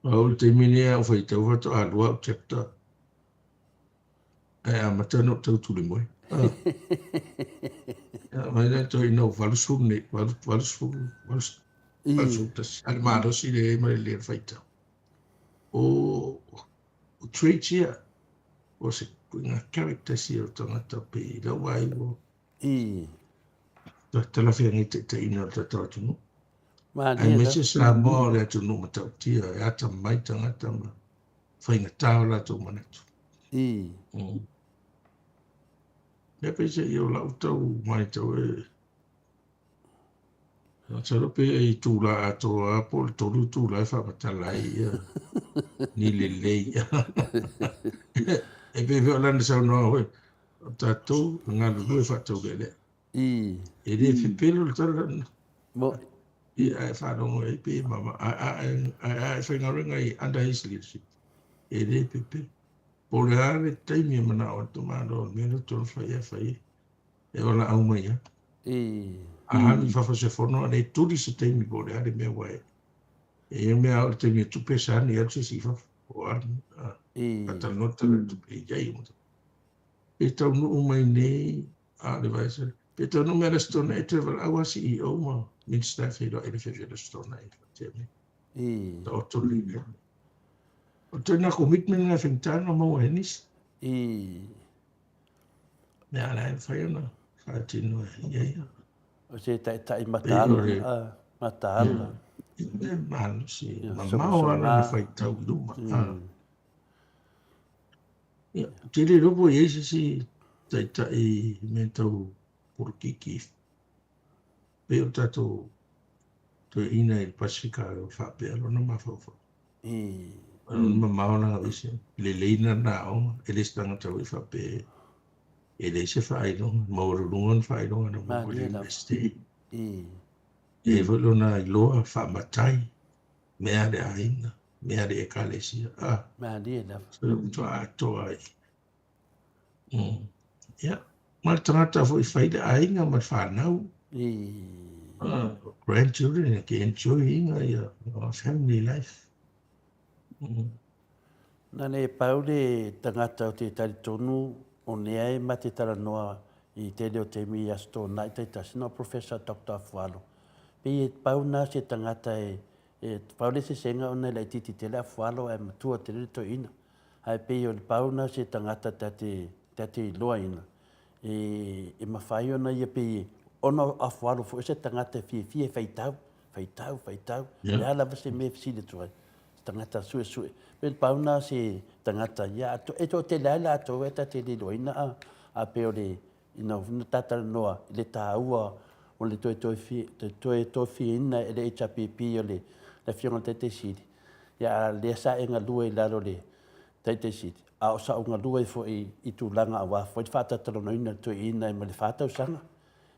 A o le taimi nei a ou faitau faatoa lua au chapter. Ae amata ona ou tau tuli moe. Ah. Mai la toi no 80 nei, 80, 81. A le malosi le ai ma le le faitau. O, o traits ia, o se ngā characters ia o tangata pe i lau ai ua talafeagai taitaiina o le tatou atunuu. Aemaise Samoa o le atunuu matautia e atamai tagata ma faigata o latou manatu. Mea peiseai o lau tau matau e Masalo pe e itula atoa lava po o le tolu itula e faamatala ai ia ni lelei. E pei foi o lana saunoaga foi, o tatou e galulue faataulealea. E le pepelo le tala lena. Ia, ae faalogo ai pe mama, ae a e faigaluega i under his leadership, e le pepelo. Po o le a le taimi e manao ai le Malo, o le mea lea e tau fai e fai ai. E valaau mai lava. A alu i fafo se fono, a le tuli se taimi po o le a le mea ua e. E i ai mea o le taimi e tupe sa ni alu se isi i fafo. O alu, a, fatalanoa tala i tupe i ai. Pe taunuu mai nei, a le vaesele. Pe taunuu mai le Aso Toonai, e toe valaau lava CEO ma Minister e feiloai i le fiafia i le Aso Toonai. Faapea mai. Taoto le mea. O le ituaiga commitment lena e faigata ona maua e nisi. Mea la e mafai ona faatino e ia ia. O se taitai mataala, mataala. E malosi, mamao lava lona faitau i luma. Ia, ou te le iloa po o i ai se isi taitai i mea tau polokiki pei o le tatou toeaina i le Pasefika o faapea lona mafaufau. Lona mamao lana aveese, lelei lana aoga, e le se tagata foi faapea e leai se faailoga, maualuluga ona faailoga na maua i le University. E i ai foi lona iloa faamatai, mea a le aiga, mea a le ekalesia. Ah, Malie lava. So le matua atoa ai. Ia, ma le tagata foi fai le aiga ma le whanau. Grandchildren, e ke enjoy inga ia family life. Na nei pau le tagata o te talitonu o nea e mate talanoa i tele o taimi i Aso Toonai taitasi no Professor Doctor Afualo. Pei e pau na se tagata e, e pau le sesega ona e laitiiti tele Afualo ae matua tele le toeaina. Ae pei o le pau na se tagata ta te, ta te iloaina, e, e mafai ona ia pei ona afualo foi se tagata e fiafia e faitau, faitau, faitau, yeah. Le a lava se mea e fesili atu ai, se tagata suesue. Pei le pau na se tagata, ia, e toatele ai latou e ta te le iloaina a, a pei o le, ina ua ta talanoa i le taua o le toe toe tofiaina e le HRPP o le Afioga i le Taitai Sili, ia a lea sa e galue i lalo o le Taitai Sili, a o sa ou galue foi i tulaga aua foi le faatatalanoaina o le toeaina ma le fa tausaga.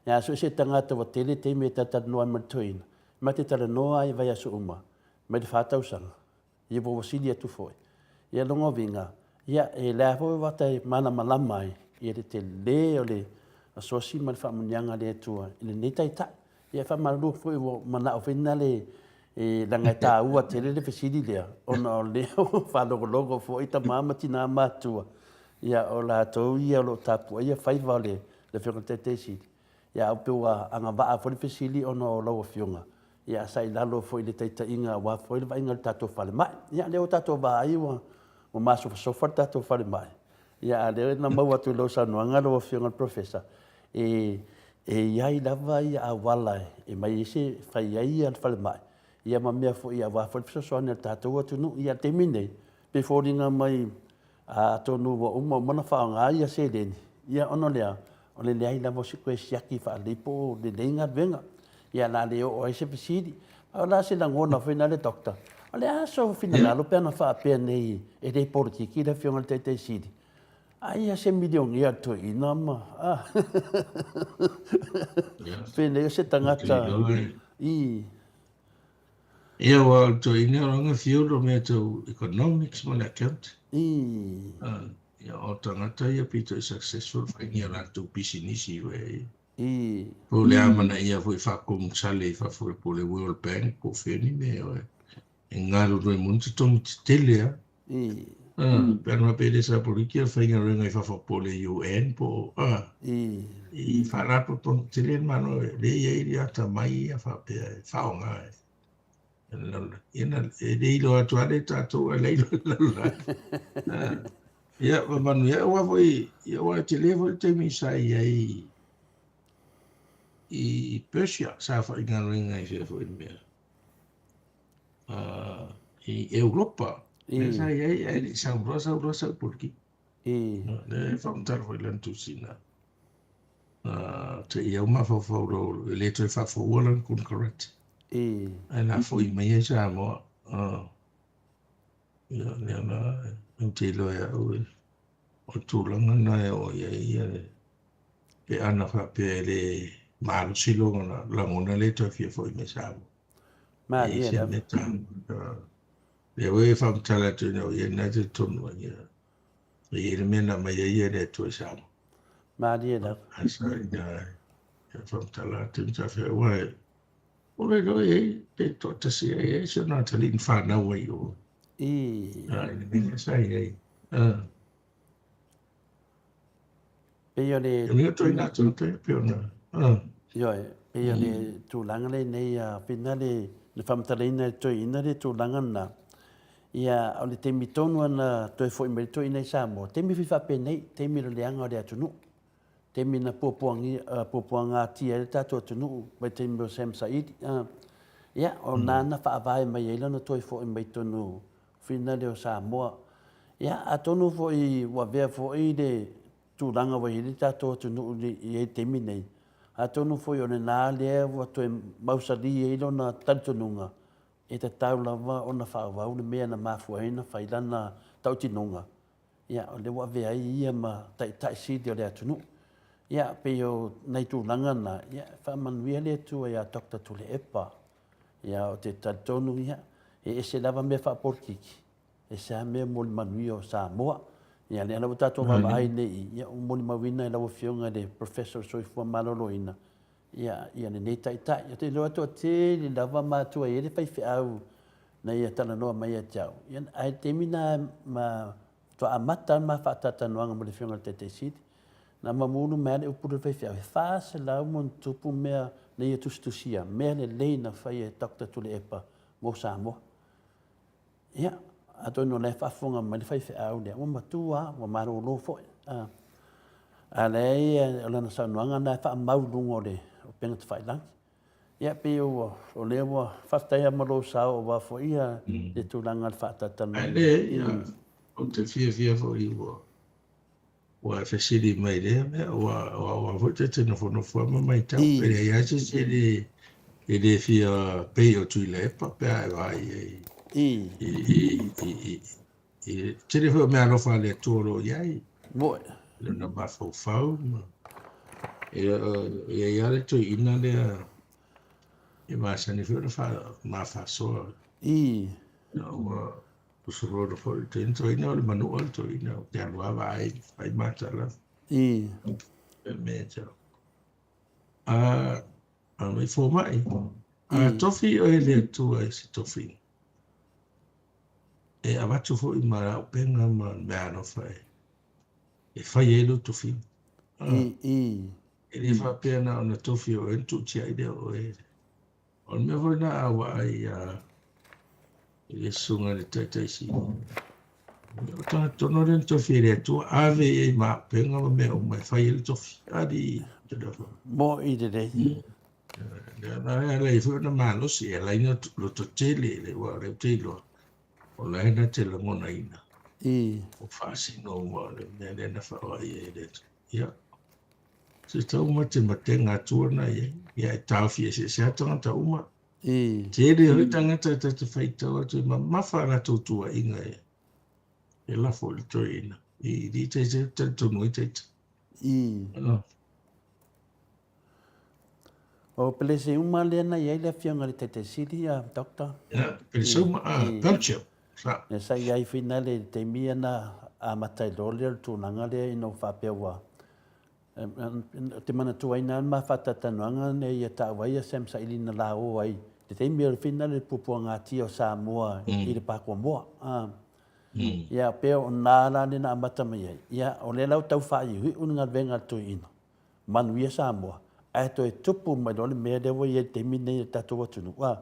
Ia a so o se tagata ua tele taimi e talatalanoa ai ma le toeaina, ma te talanoa ai i vaiaso uma mai le fa tausaga. Ia ua sili atu foi. Ia lona uiga, ia e lea foi ua ta malamalama ai ia le tele o le asosi ma le faamanuiaga a le Atua i lenei taitai. Ia e faamalulu foi ua manao foi na le E leaga e tāua tele le fesili lea, ona o lea ua faalogologo foi tama ma tinā matutua, ia o latou ia o lo o tapuaia faiva o le Afioga i le Taitai Sili. Ia ae pei ua agavaa foi le fesili ona o lau Afioga, ia sa i lalo foi i le taitaiga aua foi le vaaiga o le tatou falemai. Ia lea ua tatou vaai ua masofasofa le tatou falemai, ia a o lea na maua atu i lau saunoaga lau Afioga i le Professor, e i ai lava ia auala e mai ai se, fai ai le falemai, ia ma mea foi aua foi le fesoasoani a le tatou atunuu. Ia o le taimi lenei, pei e foliga mai atonu ua uma uma ona faaaoga ia seleni, ia ona o le a? O le leai lava o se toe siaki faalelei po o lelei galuega. Ia o le a le oo ai se fesili. A o le a se lagona foi lena le Doctor? O le a sou finagalo pe ana faapea nei e le polokiki le Afioga i le Taitai Sili? Aia se milionea le toeaina ma a penei o se tagata i. Ia aua o le toeaina o lona field o mea tau economics ma le accounting. Ia o tagata ia pito i successful fai ni a latou pisinisi i wea ia. Po o le amanaia foi faakomusale i fafo po o le World Bank po o fea ni mea oe. E galulue mo ni totogi tetele a. Pe ana faapea e le sapoliki a faigaluega i fafo po o le UN po o i faalapotopotoga tetele le Malo e le i ai le atamai ia faapea e faaaoga e le lalolagi. Ia na, e le iloa atu lava le tatou ae la iloa e le lalolagi. Ia ma manuia aua foi, ia aua e tele foi le taimi sa i ai i Persia sa faigaluega ai fea foi le mea. I Europa. Lea sa i ai, ae le i sau loa, sau loa sau i polokiki. Lea e faamatala foi i lana tusi na. Te i au mafaufau loa, e le toe faafoua lana konekarate. Ae na foi mai ai Samoa. Ia, lea la, ou te iloa e au e, o tulaga na e oo i ai ia le, pe ana faapea e le malosi lona lagona le toe fia foi mai Samoa. Malie lava. Lea foi e faamatala atu ina ia na te tonu ai ia. E i ai le mea na aumai ai ia le Atua i Samoa. Malie lava. Ae sa ina e faamatala atu sa fea aua e o le iloa e i ai pe toatasi ai ai si ona atalii na fanau ai i o. I. I le mea sa i ai. Pei o le... E mea toi nā tau te pei ona... Ioe, pei o le tulaga lenei a whina le, le whamatalaina e toeina le tulaga na. Ia, o le taimi tonu ana toe foi mai le toeina i Samoa, taimi foi faapenei, taimi o le leaga o le atunuu. Taimi na puapuagia, puapuagatia ai le tatou atunuu mai taimi o Sam Saidi. Ia, o na na faavae mai ai lana toe foi mai tonu whina lea o Samoa. Ia, atonu foi ua avea foi le tulaga ua i ai le tatou atunuu i le taimi nei, atonu foi o lena lea ua toe mausali ai lona talitonuga, e tatau lava ona faaauau le mea na mafua ai ona fai lana tautinoga, ia, o lea ua avea ai ia ma Taitai Sili o le atunuu. Ia, pei o nai tulaga na, ia, e faamanuia le Atua ia Doctor Tuilaepa. Ia, ou te talitonu, ia, e ese lava mea faapolitiki, ese lava mea mo le manuia o Samoa. Ia, lea lava ua tatou vaavaai nei i, ia, ua molimauina e lau Afioga i le Professor o le Soifua Maloloina, ia, ia lenei Taitai. Ou te iloa toatele lava matua e i ai le faifeau na ia talanoa mai ia te au. Ia, ae i le taimi lena ma faatoa amata lava ma faatalatalanoaga ma le Afioga i le Taitai Sili, na mamulu mai lava le upu lea i le faifeau, e 400 ma ono tupu mea na ia tusitusia, mea lelei na fai e Doctor Tuilaepa mo Samoa. Ia, atonu o la e faafofoga mai le faifeau lea, ua matua lava, ua malolo foi. A, a leai, o lana saunoaga lena e faamau i luga o le upega tafailagi. Ia, pei o lea ua faafetai lava mo lou sao aua foi ia le tulaga o le faatalatalanoaina. Ae leai, ou te fiafia foi ua ua e fesili mai i lea mea, ua o au lava foi ta te nofonofo lava ma matau, e leai lava se isi e le e le fia pei o Tuilaepa pe a e vaai i ai i i i i i le tele foi o mea alofa a le Atua o lo o i ai. Moe. Lona mafaufau ma e i ai lava le toeaina lea e masani foi ona fa ma faasoa. Ua usufono foi le toeaina, toeaina o le manua le toeaina, ou te alu lava vaai, fai matala. E mea tau. A, a mai fomai. A tofi oe e le Atua i se tofiga, e avatu foi ma auupega ma meaalofa e fai ai lou tofiga. E le faapea na ona tofi o oe ona tuutiai lea o oe. O le mea foi lena a vaai i le susuga i le Taitai Sili, o tagata tonu lea na tofi e le Atua, ave i ai ma auupega ma mea uma e fai ai le tofi. Alii Toleafoa. Mo'i lelei. Lea la e ala ai foi ona malosi, e ala ai ona lototele, aua o lea ou te iloa, o la e na te lagonaina o faasino uma o le mea lea na faoai ai e le Atua. Ia, se tau matematega atua na i ai. Ia, e taofi eseese lava tagata uma. Tele foi tagata e ta te faitau atu e mamafa a latou tuuaiga e lafo i le toeaina. I li ita ita talitonu ai ita ita. O pelese uma lea na i ai le Afioga i le Taitai Sili, a Doctor. Ia, pelese uma, a Belgium. Sa. Ia, sa i ai foi na le taimi ia na amata ai loa lea o le tulaga lea ina ua faapea ua te manatua ai na le ma faatalatalanoaga nei ia taua ai ia Sam Saili na la o ai le taimi o le fina le puapuagatia o Samoa i le Pakomoa. Ia, pei o na la lea na amata mai ai. Ia, o lea la ua tau faaiuiu le galuega a le toeaina. Manuia Samoa, ae toe tupu mai loa le mea lea ua i ai i le taimi lenei i le tatou atunuu, a,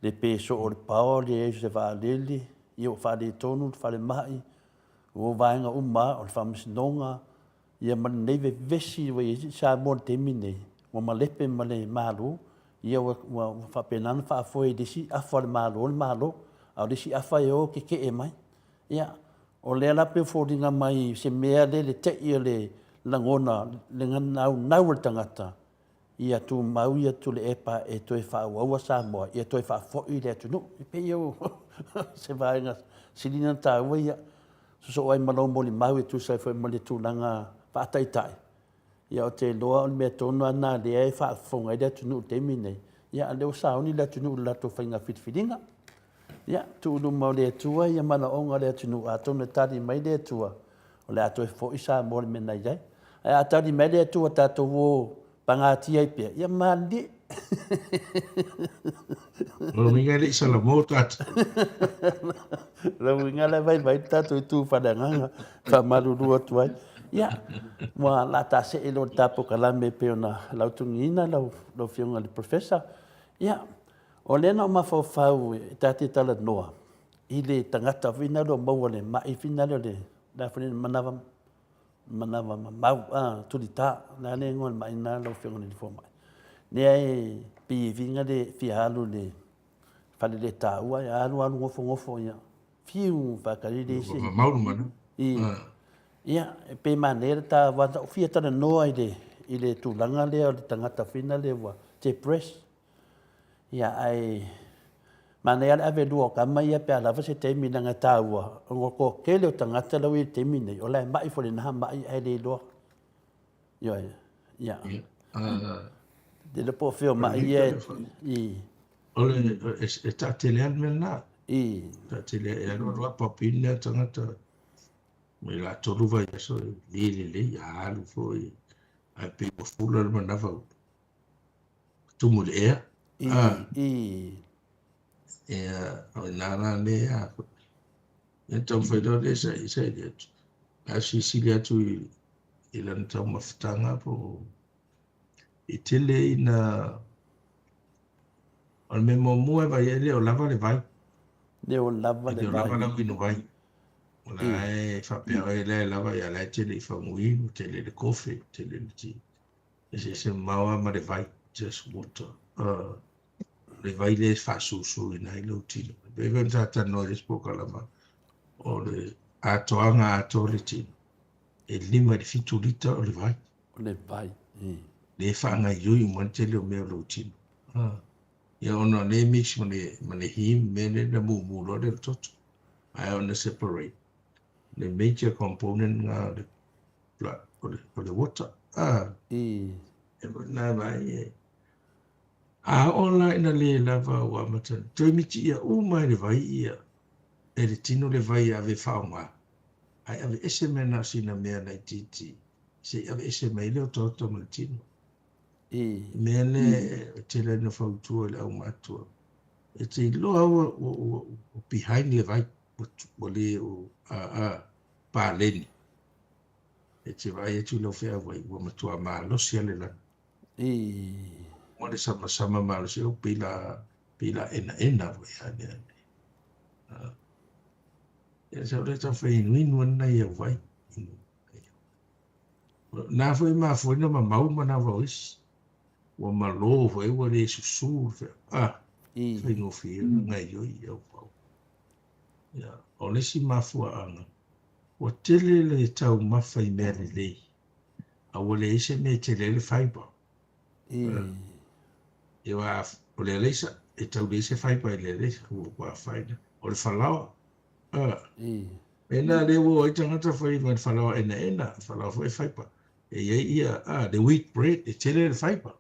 le pe soo o le paoa, leai o se vaalele, ia ua faaletonu le falemai, ua vaega uma lava, o le faamasinoga, ia ma lenei vevesi ua i ai Samoa i le taimi lenei, ua malepe ma le Malo, ia ua, ua faapena ona faafoe i le isi afa o le Malo le Malo, a o le isi afa e o keke'e mai. Ia, o lea la pei e foliga mai se mea lea le tei o le lagona, le naunau o le tagata ia tumau ia Tuilaepa e toe faaauaua Samoa, ia toe faafoi le atunuu. E pei o se vaega sili ona taua ia, sosoo ai ma lou molimau e tusa ai foi ma le tulaga faataitai. Ia ou te iloa o le mea tonu lava lena lea e faafofoga ai le atunuu i le taimi lenei, ia a o lea ua sauni le atunuu i le latou faiga filifiliga. Ia, tuu i luma o le Atua ia manaoga o le atunuu, atonu e tali mai le Atua, o le a toe foi Samoa i le mea na i ai. Ae a tali mai le Atua tatou o pagatia ai pea, ia malilie. O lona uiga e le i salamo tatou. O lona uiga la e vaivai le tatou itu faaleagaga, faamalulu atu ai. Ia, ua la ta see loa le ta polokalame e pei ona lautogiina lau Afioga i le Professor. Ia, O lea na ou mafaufau e ta te talanoa i le tagata foi lea ua maua le mai foi lea o le a foi le manava manava mamau a tulita le a le igoa o le mai lena lau Afioga i le Fomai. Lea e pei e viga le fia alu i le fale le taua e alu alu gofogofoia fiu faatali le isi. Mamau le manu. I ia e pei manaia le ta fia talanoa i le tulaga lea o le tagata foi lea ua depressed. Ia, ae manaia lava le ave lua o tama ia pe a lava se taimi leaga e taua, ona o le toatele o tagata la ua i ai i le taimi lenei, o la e mai foi i lena mai ae le iloa. Ioe, ia. Le iloa po o fea o mai ia i... O le, e taatele lava le mea lena. I. Taatele, e alu alu lava papine lava tagata, mai la 3 vaiaso e le lelei, a alu foi, ae pei ua fula le manava tumu i le ea. I, i. Ia, o ina la lea a foi. Ia taumafai loa lea sa saili atu. A silasila atu i lana taumafataga po o i tele ina o le mea muamua e vaai ai le o lava le vai. Le o lava le vai. Le o lava lau inu vai. O la e faapea oe la e lava ia la e tele i faguinu, tele i le kofe, tele i le ti. Eseese mamao lava ma le vai, just water. Le vai lea e faasusuina ai lou tino. E pei foi ona sa talanoa i le isi polokalama, o le atoaga atoa o le tino, e 5 i le 7 lita o le vai. O le vai. Lea e faagaoioi uma ai le tele o mea o lou tino. Ia ona o lea e mix ma le, ma le heme, mea lea na mumu loa lea o le toto. Ae ona separate le major component na o le blood, o le water. A, e na vai e. A oo la ina le lava ua amata toe mitiia uma e le vai ia, e le tino le vai e ave faaaoga, ae aveese mai na o sina mea laitiiti se i aveese mai ai le otaota ma le tino. Mea lea e tele ai ona fautua i le aumatutua, e te iloa ua, ua, ua, ua behind le vai, ua, ua le o a, a, paleni. E te vaai atu i lau feauai, ua matua malosi lava le lanu. Ua le samasama malosi, oh, pei la, pei la enaena foi a lea. Ia sa o lea taumafai e inuinu ana nai au vai. Na foi e mafua ai ona mamau manava o isi. Ua malo foi ua le susu le feau. Ah, faigofie ona gaoioi i au pau. Ia, o le isi mafuaaga, ua tele le taumafa i mea lelei, a ua leai se mea e tele ai le fiber. Ia, aua o le alaisa, e tau leai se fiber i le alaisa, ua afaina. O le falaoa, Mea lea ua o ai tagata fai mai le falaoa enaena, falaoa foi e fiber. E i ai ia, le wheat bread, e tele le fiber.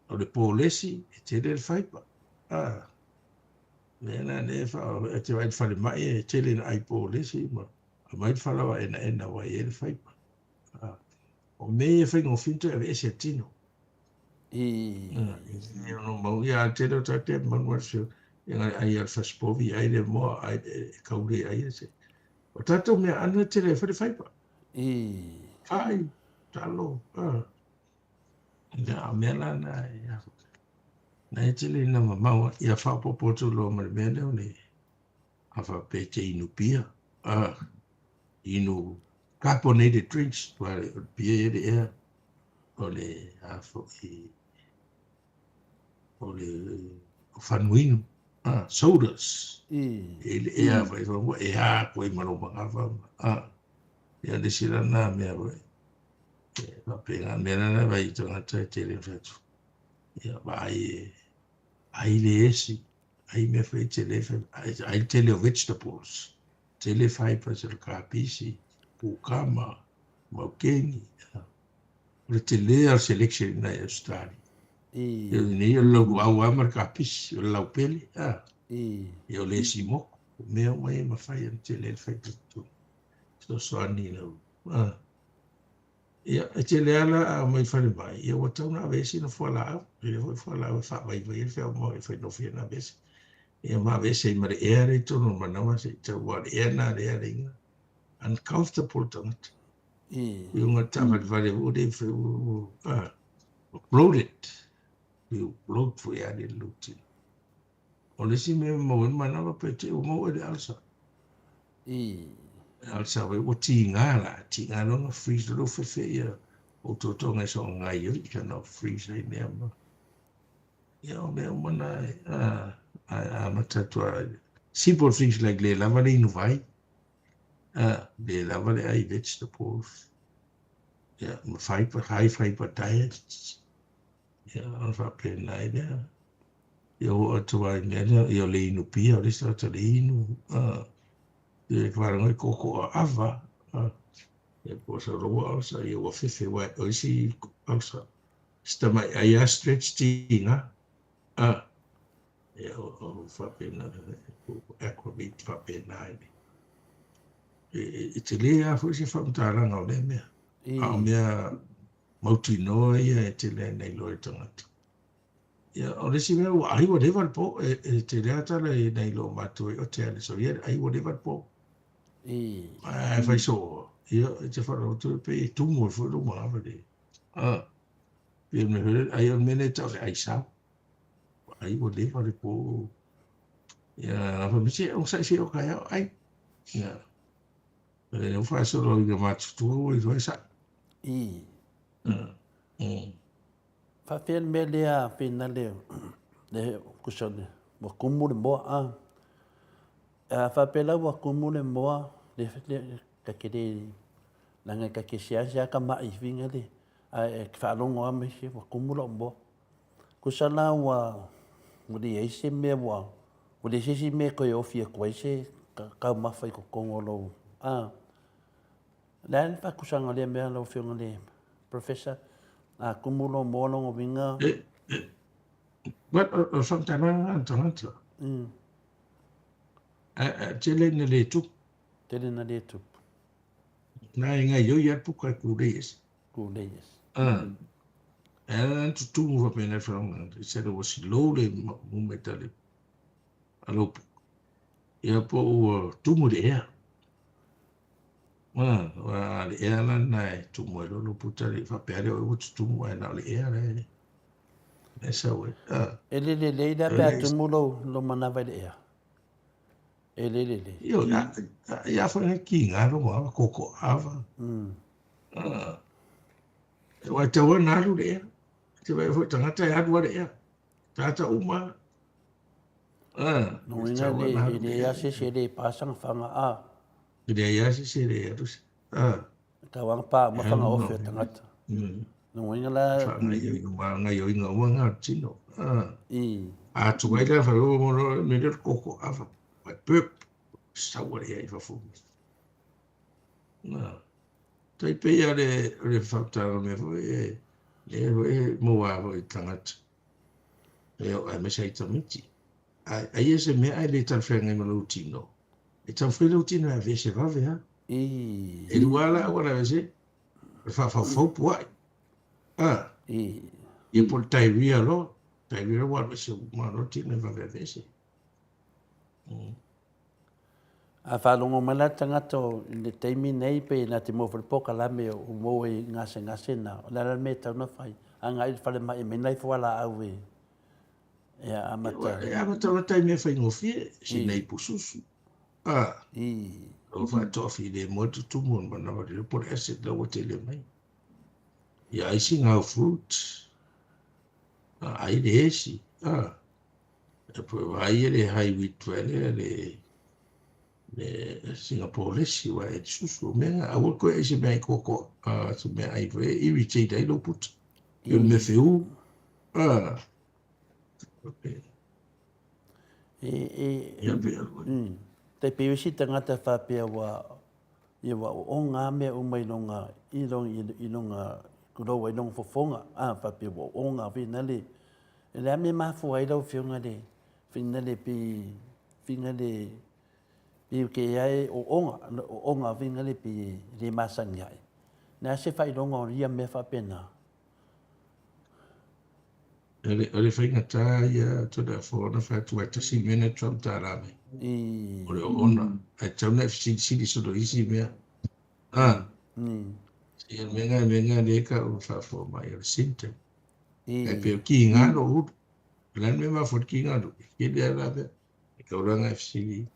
O le polesi, e tele le fiber. Mea na lea e faa, e te vaai i le falemai e tele ina ai polesi ma aumai le falaoa enaena ua i ai le fiber. O mea ia e faigofie ona toe aveese e le tino. E ono mau ia a tele o tātou e manu atu e ngai ai al fasipovi ai le moa ai e kaule ai e se. O tātou mea anu e tele e whare whaipa. Whai, talo, Nā, mea la nā e a. Nā e tele ina mamau ia whapopo atu loa ma le mea lea o le a whape te inu pia. Inu carbonated drinks, wa o le pia ia le ea, o le a fo'i, o le fanuinu, sodas. E le ea whai wha, e a koe ma lo mangawa, ia le isi la nā mea wai. E whapena, mea nana vai i tangata e tele whatu. Ia, vaai e, ai le esi, ai mea whai tele, ai, ai tele o vegetables. Tele fibre se le kapisi, kukama, maukeni. O le tele o le selection ina i Australia. Ia nei o le lauluau lava ma le kapisi, o le laupele, Ia o le esi moku, o mea uma ia e mafai ona tele ai le fibre i totonu. Fesoasoani i lau, Ia, e tele lava la a aumai i falemai, ia ua tatau ona aveese ina fualaau. E le foi fualaau e faavaivai ai le feau e faigofie ona aveese. Ia ma aveese ai ma le ea lea i totonu o le manawa se i tau, aua o le ea lena lea e ala ai ona uncomfortable tagata. I luga o le taavalevale foi lea e ua bloated, ua bloat foi lava le lou tino. O le isi mea e maua ai le manava pe te i ua maua i le ulcer. Ulcer foi ua tiga la, tiga loa ona freeze loa fefe ia ou totoga e soona gaoioi kana freeze ai mea ma. Ia o mea uma na a amata atu lava simple things like le lava le inu vai, le lava le ai vegetables, ia ma fiber, high fiber diets. Ia ona faapena ai lea. Ia oo atu ai i mea lea, ia o le inu pia, o le isi tagata o le inu, ia e faalogo ai koko ava, ia po o sa loa ulcer, ia ua fefe, aua o isi ulcer, si tamai ai lava stretch tiga, ia o faapena, aggravate faapena ai. E tele lava foi se faamatalaga o lea mea, a o mea mautinoa ia e tele ai na iloa e tagata. Ia, o le isi mea, ua ai ua leva le po, e tele lava tala i na iloa matou ai, o te ale so ia, ai ua leva le po. Ae fai soo, ia, e te faalogo atu pei e tumu ai foi lou manava le, pei o le mea foi lele, ai o le mea lea e tau o le aisau. Ua ai ua leva le po. Ia, na fai mai, se onosai se i oo taeao, ai. Ia, e faasolo ina matutua ua iloa e saʻi. Faafefea le mea lea Finale le kusa ua kumu le moa a? A faapea la ua kumu le moa le le ka ke le leaga ka ke seasea ka maʻi finga le ae e faalogo lava ma isi ua kumu lou moa. Kusa la ua ua leai se mea ua ua leai se isi mea e toe ofi atu ai se taumafa i totonu o lou a. O le a le faakusaga o lea mea lau Afioga i le Professor? A tumu lou moa lona uiga? Well, o le faamatalaga lena a le tagata. Ae tele ina le tupu. Tele ina le tupu. Na e gaoioi lava le puka e kūlei ese. Kūlei ese. Ae ala la ona tutumu faapena le faalogo, e said ua slow le movement a le a lou puta. Ia po ua tumu i le ea. Ah, a le ea la lena e tumu ai loa lou puta le faapea lea ua tutumu ae na o le ea la e e sau ai. Ah. E le lelei la pe a tumu lou, lou manava i le ea. E le lelei. Io, ia, ia foi na ki ngā rongo ava, koko ava. Ah. Aua e tau ana alu le ea. Te wai foi tangata e alu ale ea. Tangata uma. Ah, No ina le e le ia se se le pasanga whanga a. E le ia se se le alu se. Ah. Tau anga pa ma whanga ofe a tangata. No ina la whanga i uma ngai o inga uma ngā tino. Ah. I. A tu ai la whanga mo no me le koko ava. Mai pep. Sawa le ia i fafo. Ah. Tai pei a le le whautanga mea foi e le foi e moa foi tangata. E o ai mesa i tamiti. Ai ai e se mea ai le talawhengai ma lou tino. E taumafai lou tino e aveese vave ha. I. E lua la auala aveese, o le whawhauwhau puai. Ah. I. Ia po le diarrhea loa. Diarrhea loa ua aveese uma loa tino e vave aveese. A faalogo mai la le tagata i le taimi nei pe na te maua foi le polokalame o maua i gasegase na, o le a la le mea e tatau ona fai? Agai i le falemai e aumai nai fualaau e e amata. E amata loa taimi e faigofie, sina ipu susu. A, o faatoafilemu atu tumu o le manawa lele po o le acid la ua tele mai. Ia ai si ngau fruit, a ai le esi, a. E poe vai e le high wheat vai lea le le Singapore lesi wa e susu o mea aua koe ai se mea ai koko a se mea ai foi e irritate ai lou puta. I o le mea feū. A. E e Ia pea koe. Tai pei o isi tagata faapea ua ia ua o ngā mea uma i longa i longa i longa kuroua i longa fofoga a faapea ua o ngā whina le E le a me mafua ai lau Afioga le whina le pi whina le pi ke ia e o onga o onga whina le pi le masani ai. Na se whaironga o ia mea whapena. O le faigata ia Tulafono fai atu ai tasi mea na Trump tala mai. I. O le oona, ae tatau ona e fesilisili solo isi mea. Ah. Ia mea nga mea nga lea ka o faafofoga mai o le symptom. E pei o ki ngā no ulu. O le a le mea mafua i le ki ngā no, e kele a la mea. E kau la nga e fesili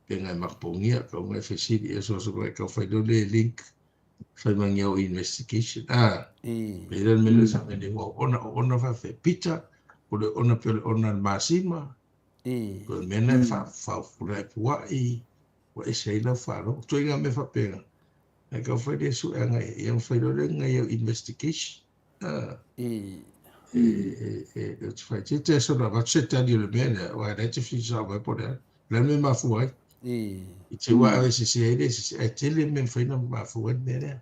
pe nga e makapogia, kau nga e fesili e soso mai kau fai leo le link fai mangia o investigation. Ah. Pe le mea lea sa mea nei ua ona o ona faafefea pita, o le ona pe o le ona le masima. O le mea na e fa fa fula e puai, ua ese ai lau faalogo. Ituaiga mea faapena. Ae kau fai lea sueaga ia ma fai loa lea ngai au investigation. I. E ou te faaeteete aso na avatu se tali o le mea lea, aua o lea e te fesili sao mai po o le a. O le a le mea e mafua ai? I. I te ua ave sese ai le sese, ae tele mea e mafai ona mafua ai le mea lea.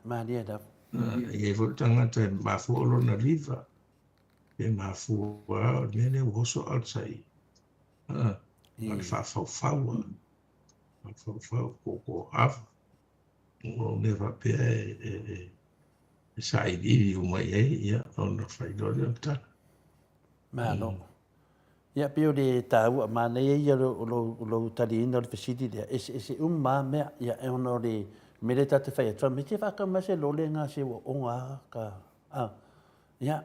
Malie lava. E i ai foi le tagata e mafua o lona liver, pe mafua o le mea lea ua oso outside. Ma le faafaufau lava. Mafaufau koko ava. O mea faapea e sailiili uma i ai, ia, ona fai loa lea o le tala. Malo. Ia, pei o le taua, manaia ia o lou taliina o le fesili lea, eseese uma lava mea, ia, e ona o le mea lea ta te fai atu ai, me te whakau mai se lole ngā se ua onga ka, a, ia,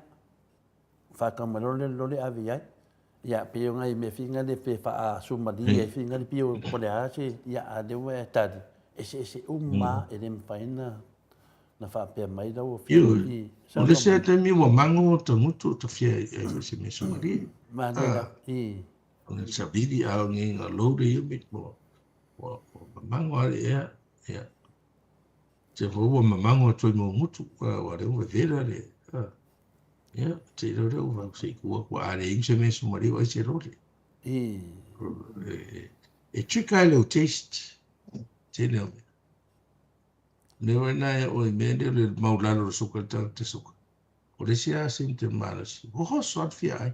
whakau mai lole, lole ave i ai. Ia, pei o ngai mea whinga le pe whaasumalie ai whinga le pio po le a se, ia, a lea ua e tali, eseese uma e le mawhai na, na whaapea mai lau Ioe, i o le isi lava taimi ua mango ta ngutu ta fia ai foi se mea sumalie. Malie la, i. O le savili a o ngi nga load e umi, ua, ua, ua mamango ale ea, ia. Te fo ua mamango atu ai mo ngutu, ua lea ua vevela le, ia, te ilo lea ua se i kua kua a le ingi se mea sumalie o ai se lole. I. E trigger ai lou taste, tele o mea. Mea wai nā e oi mea lea o le mau lalo o le suka le tagata suka. O le isi lava symptom malosi, hohoso atu fia ai.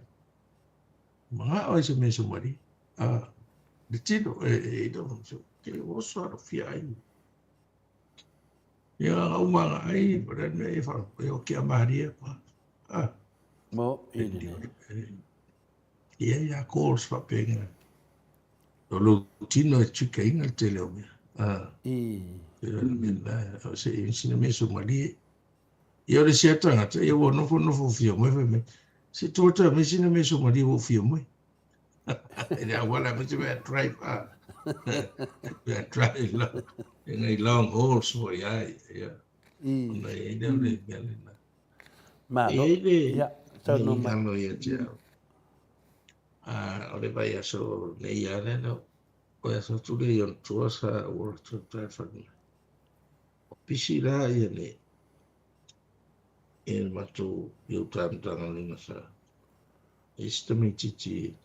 Mana'o ai se mea sumalie. A, le tino, e, e, e, e, hohoso atu fia ai. Ia, nga uma nga ai, o le mea e wha, e o kia maharia, pa. Ah. Mo i lelei. Ia ia calls faapena. O lou tino e trigger ina le tele o mea. Ah. I. O se sina mea sumalie. Ia o le isi tagata, ia ua nofonofo fia moe fai mai. Se tua toe mai sina mea sumalie ua fia moe. E le auala mai se mea drive ah. Mea drive long, e ngai long hauls foi ai. Ia. I. Ona e lea o le mea lena. Malo. E i le Ia, saunoa mai. alo ia te au. O le vaiaso nei lava lea na vaiaso atu lea i ona tua sa ua atu tai whare mai. O pisi la ia le e le matou i uta Matagaluega sa e isi tamaitiiti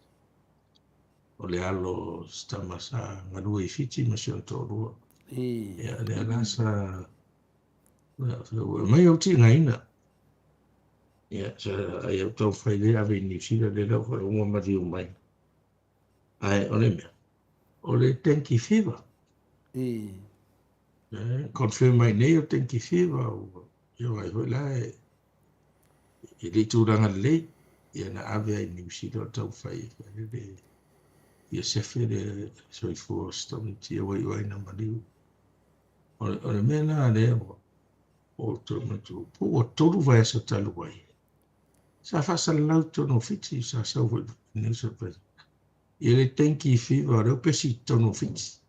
o le alo o se tama sa galue i Fiti ma si ona toalua. I. Ia lea la sa mai ou tigaina. Ia, sa ai au taumafai lea ave i Niu Sila lea la ua uma maliu mai. Ae o le mea, o le dengue fever. I. E, confirm mai nei o dengue fever. Ia vai foi la e, e le tulaga lelei. Ia na ave ai i Niu Sila o taumafai e fai le ia sefe le soifua o se tamaiti ua iu ai na maliu. O le mea la lea ua ou toe manatu, po ua 3 vaiaso talu ai, sa faasalalau i totonu o Fiti, sa sau foi i newspaper. Ia le dengue fever, o lea ua pesi i totonu o Fiti.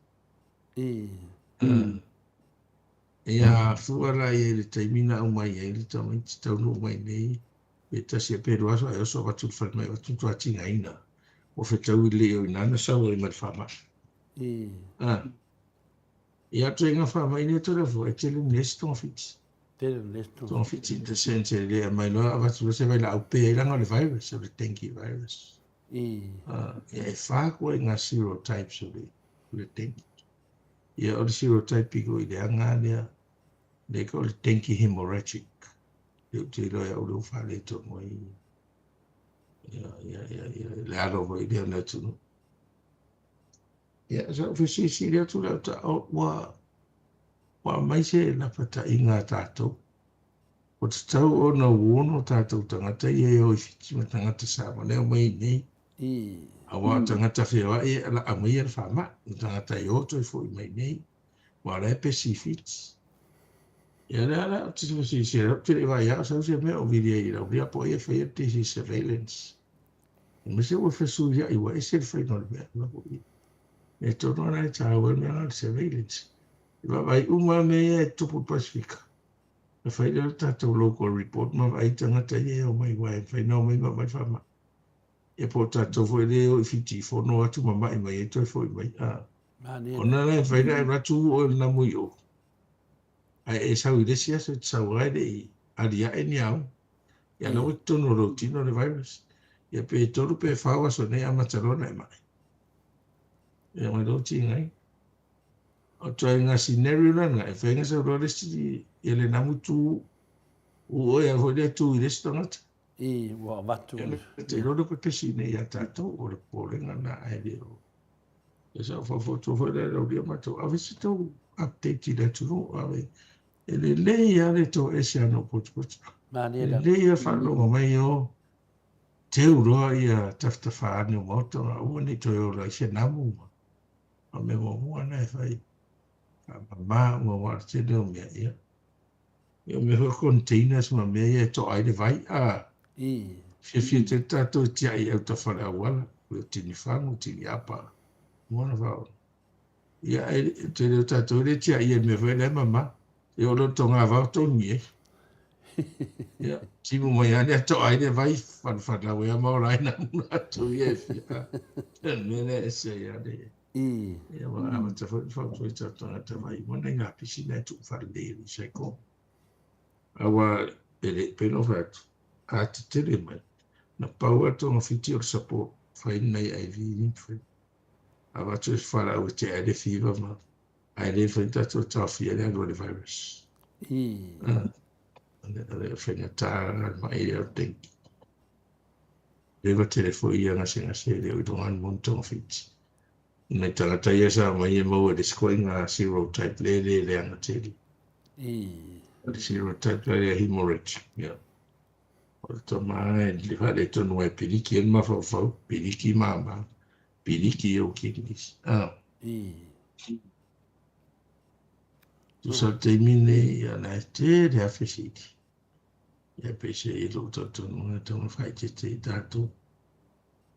Ia fua la ia i le taimi na aumai ai le tamaiti taunuu mai nei, pe tasi pe 2 aso ae oso avatu i le falemai, avatu matua tigaina. Ua fetaui lelei o i ina na sau ai ma le faamai. Ia atu ai faamai nei tole fua, e tele ni esi togafiti. Tele ni esi togafiti. Togafiti in the sense e le aumai loa avatu loa se vailaau pe ai leaga o le virus, o le dengue virus. Ia e 4 koa i ngā serotypes o le dengue. Ia o le serotype i ko i leaga lea, lea ka o le dengue hemorrhagic. Lea ou te iloa ia au lea ua faaletonu ai ia, ia, ia, ia, le alo foi lea o le atunuu. Ia, sa ou fesilisili atu lea, ua aumai se lapataiga a tatou. Ua tatau ona uono tatou tagata ia e o i Fiti ma tagata Samoa lea aumai i nei. Aua o tagata feoai e laa mai le faamai, o tagata e o toe foi mai nei, ua la e pesi i Fiti. Ia lea la, ou te fesilisili, ou te le i vaai au sau se mea o vili ai i lau lia po o ai e faia le disease surveillance. Aemaise ua fesuiai ua ese le faiga o le mea la foi. E tonu ana e tāua le mea la le surveillance. E vaavaai uma mea ia e tupu i Pasifika. Na fai lea o le tatou local report ma vaai tagata ia e omai aua e mafai ona omai ma aumai faamai. Ia po o tatou foi lea e o i Fiti i fono atu ma mai mai ai toe foi mai. Ona la e mafai ona e alu atu oe le namu i o. Ae e sau i le isi aso e te sau ai le i aliae ni au. Ia la ua i totonu o lou tino le virus. Ia pe 3 pe 4 aso nei amata loa ona e mai. Ia mai lou tigai. O ituaiga scenario lena, e fai sau loa le isi ia le namu tu u oe a foi lea tu i le isi tagata. I, ua avatu. Ia le te iloa le pepesi nei ia tatou, o le popolega lena ae le o. Ia sa ou faufautua foi lea lau lia matou, ave se tou update i le atunuu, ave. E lelei lava le toese ana o potopoto. Malie E lava. lelei lava faalogo mai o teu loa ia tafatafa ane o maota ma aua ne i toe ola ai se namu ma o mea muamua na e fai. Faamama uma aua o le tele o mea ia. Ia o mea foi containers ma mea ia e toa ai le vai. A I. fiafia tele tatou e tiai i autafa o le auala, o tini fagu, tini apa. Mua na faaola. Ia, e tele o tatou e le tiai i le mea foi lea e mama. Ia o le toga vao togi ai. Ia, timu mai lava lea toa ai le vai, whanawhanau ea ma ola ai nā muna atu ia e fia. Mea lea e ese ai le. I. Ia, ua amata foi na fautua i tatou tagata vai uma nai ngā pisi nai tuu wharelei e recycle. Aua e le pei ona ou fai atu, a tetele mai, na pau lava togafiti o le support fai nai IV ni avatu e whalau e te ai le fever ma ae le fai tatou taofia le alu o le virus. I. O le faigata le mai o le dengue. Leva tele foi ia gasegase e le o iloga ni moni togafiti. Nai tagata ia sa mai e maua i le isi koiga serotype le le leaga tele. I. O le serotype la lea hemorrhagic. Ia. O le tama e faaletonu ai piliki ai le mafaufau, piliki mama, piliki ou kidneys. Ah. Tusa o le taimi lenei, ia la e tele lava fesili. Ia peiseai e lou talitonuga e tatau ona faaeteete i tatou.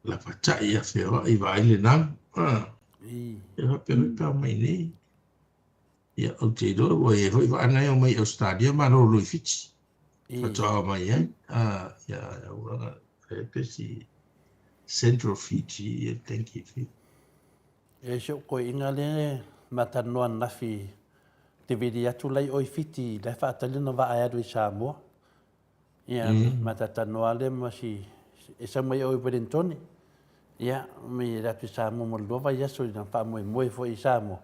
Lapatai ia feoai vaai le namu. Ah. E faapea foi pe a omai nei. Ia, ou te iloa ua i ai foi vaa na e omai i Ausetalia malolo i Fiti. Faatoa omai ai. Ia, aua e pe si Central Fiji ia thank you. E si ou toeaina lea ma talanoa ananafi te vili atu la i o i Fiti la e faatali lana vaa e alu i Samoa. Ia, ma talanoa lea ma si e sau mai o i Wellingtone. Ia, mai e atu i Samoa mo le lua vaiaso ina faamoemoe foi i Samoa.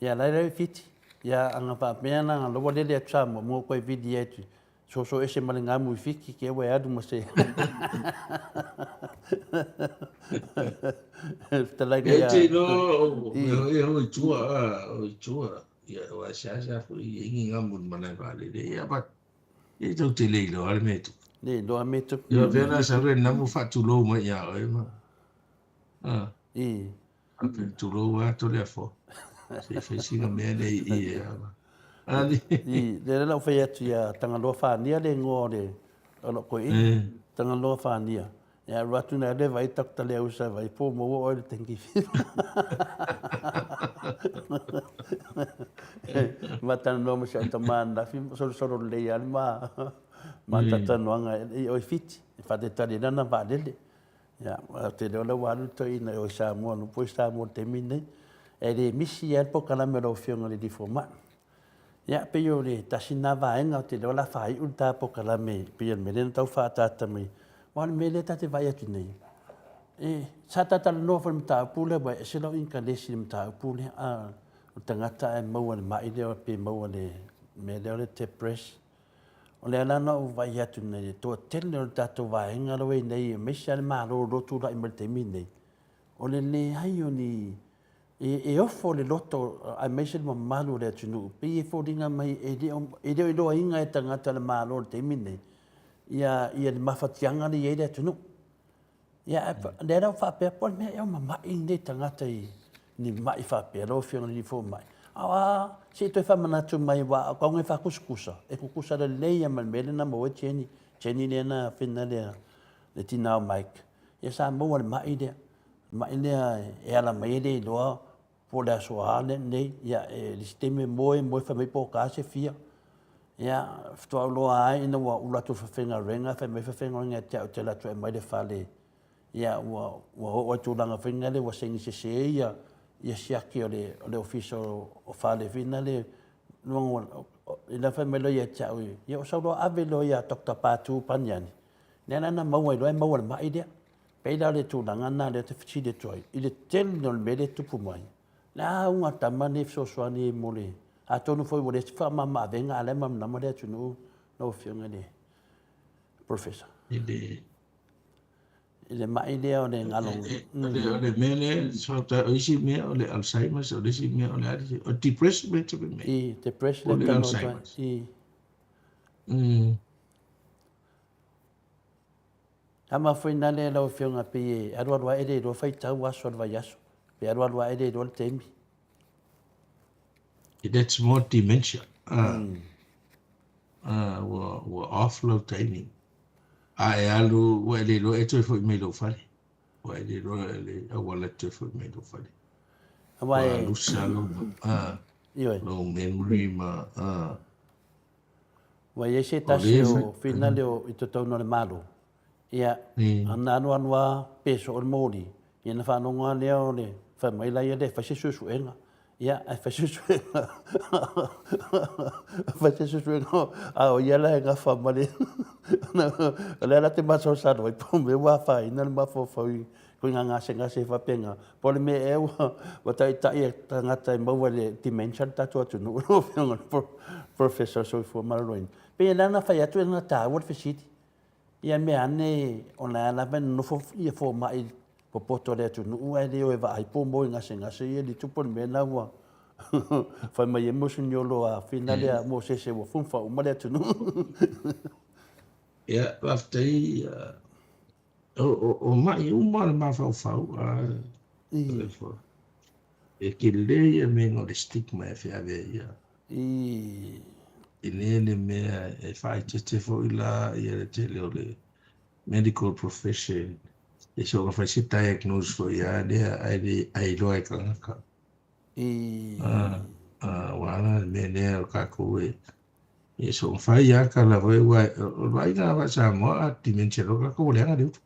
Ia, la e i Fiti. Ia, aga faapea la, aga ua lele atu Samoa, mo koe vili atu. Soso ese ma le ngamu i Fiti, ke ua e alu ma se. Fetalaiga ia. E te iloa, e o i tua, o i tua. Ia, ua seasea foi i ai ni ngamu i le malae vaalele. Ia, but E tou te le iloa le mea e tupu. Le iloa mea e tupu. Ia faapea la sau le namu faatulou mai ia oe ma. Ah. I. Faapea tulou a Toleafoa. Se i fai sina mea lea i i e ava. Ali. I, le la fai atu ia Tagaloa Fania le ingoa o le o lou toeaina. Tagaloa Fania. Ia alu atu na le vai takuta le ausa vai po maua oe le tengi fiva. Ma talanoa ma si au tama ananafi, solosolo lelei lava le ma ma talatalanoaga i oi Fiti, e faatalitali ai lana vaalele. Ia, ou te iloa la ua alu le toeaina i o i Samoa, nofo i Samoa i le taimi lenei. E le misi lava le polokalame a lau Afioga i le Alii Fomai. Ia, pei o le tasi lena vaega, ou te iloa o le a faaiu le ta polokalame pei o le mea lea na tau faaataata mai. Aua o le mea lea ta te vaai atu nei, e, sa ta talanoa foi i le mataupu lea, ua ese lou inkalesi i le mataupu lea, a o le tagata ae maua i le mai lea pe maua i le mea lea o le depress. O lea la na ou vaai atu nei, le toatele o le tatou vaega la ua i ai nei, aemaise lava le Malo o lo o tulai mai i le taimi lenei, o le leai o ni E ofo le loto aemaise le mamalu o le atunuu, pei e foliga mai e le o e le o iloaina e tagata o le Malo i le taimi lenei ia ia le mafatiaga lea e i ai le atunuu. Ia ae lea la ua faapea po o le mea ea o mama'i lenei tagata i ni ma'i faapea lau Afioga i le Alii Fomai. A o a se i toe faamanatu mai aua o tauga e faakusakusa, e kukusa lelei lava ma le mea lea na maua ai Jenny, Jenny lea na fina lea le tina o Mike, ia sa maua i le ma'i lea. Mai lea e ala mai e le iloa po o le aso a lenei, ia e le isi taimi e moe, moe fai mai po o ka se fia. Ia, faatoa ou iloa ai ina ua ulu atu i le faafaigaluega, fai mai le faafaigaluega ia te au ou te alu atu e aumai le fale, ia ua ua oo lava i tulaga foi lea ua saini sese ia ia siaki o le o le ofisa o fale foi lea ina fai mai loa ia te au, ia o sau loa ave loa ia Doctor Patu Paniani, lea la na maua ai loa e maua i le mai lea. Pei la o le tulaga lena lea ou te fesili atu ai, i le tele o le mea lea e tupu mai, le a auga tama nei e fesoasoani ai mo le, atonu foi ua leai se faamama-avega a o la e malamalama le atunuu lau Afioga i le Professor. I le I le mai lea o le galo. O le mea lea, o isi mea o le Alzheimer's, o le isi mea o le a le isi, o depression mea te mea. I, depression le talanoa atu ai. I. Tama foi na lea lau Afioga pei e alualu ae le iloa faitau aso o le vaiaso, pe alualu ae le iloa le taimi. That's more dementia. Ua, ua off lou taimi. A e alu, ua e le iloa e toe foi mai lou fale. Ua e le iloa le auala e toe foi mai lou fale. Aua e... Ua lusa lou, lou memory ma... Ua i ai se tasi o finale o i totonu o le Malo, ia, ana alualu lava pe soo le moli, ia ona faalogo lava lea o le fai mai la ia e fai se suesuega. Ia, ae fai suesuega, fai se suesuega, a o ia la e gafa ma le, o lea la te masalosalo ai po o mea ua afaina le mafaufau i ituaiga gasegase faapena, po o le mea ea ua taitai e tagata e maua i le dementia le tatou atunuu lau Afioga i le Professor o le Soifua Maloloina. Pei o lea na fai atu e na taua le fesili, ia mea ane o la e lava e nonofo ia fomai popoto o le atunuu ae le o e vaai po o moe gasegase ia le tupu o le mea la ua fai mai ai Moseniolo a Fina lea Mosese ua fufa uma le atunuu. Ia, faafetai, o ma'i uma o le mafaufau, e tele ia mea o le stigma e feave ia. E le le mea e faaeteete foi la ia le tele o le medical profession e soona fai se diagnose foi lava lea ae le ailoa e tagata. Aua la le mea lea o tatou e e soona fai lava tala foi aua o le vaaiga lava a Samoa a dementia loa tatou ua leaga le utu.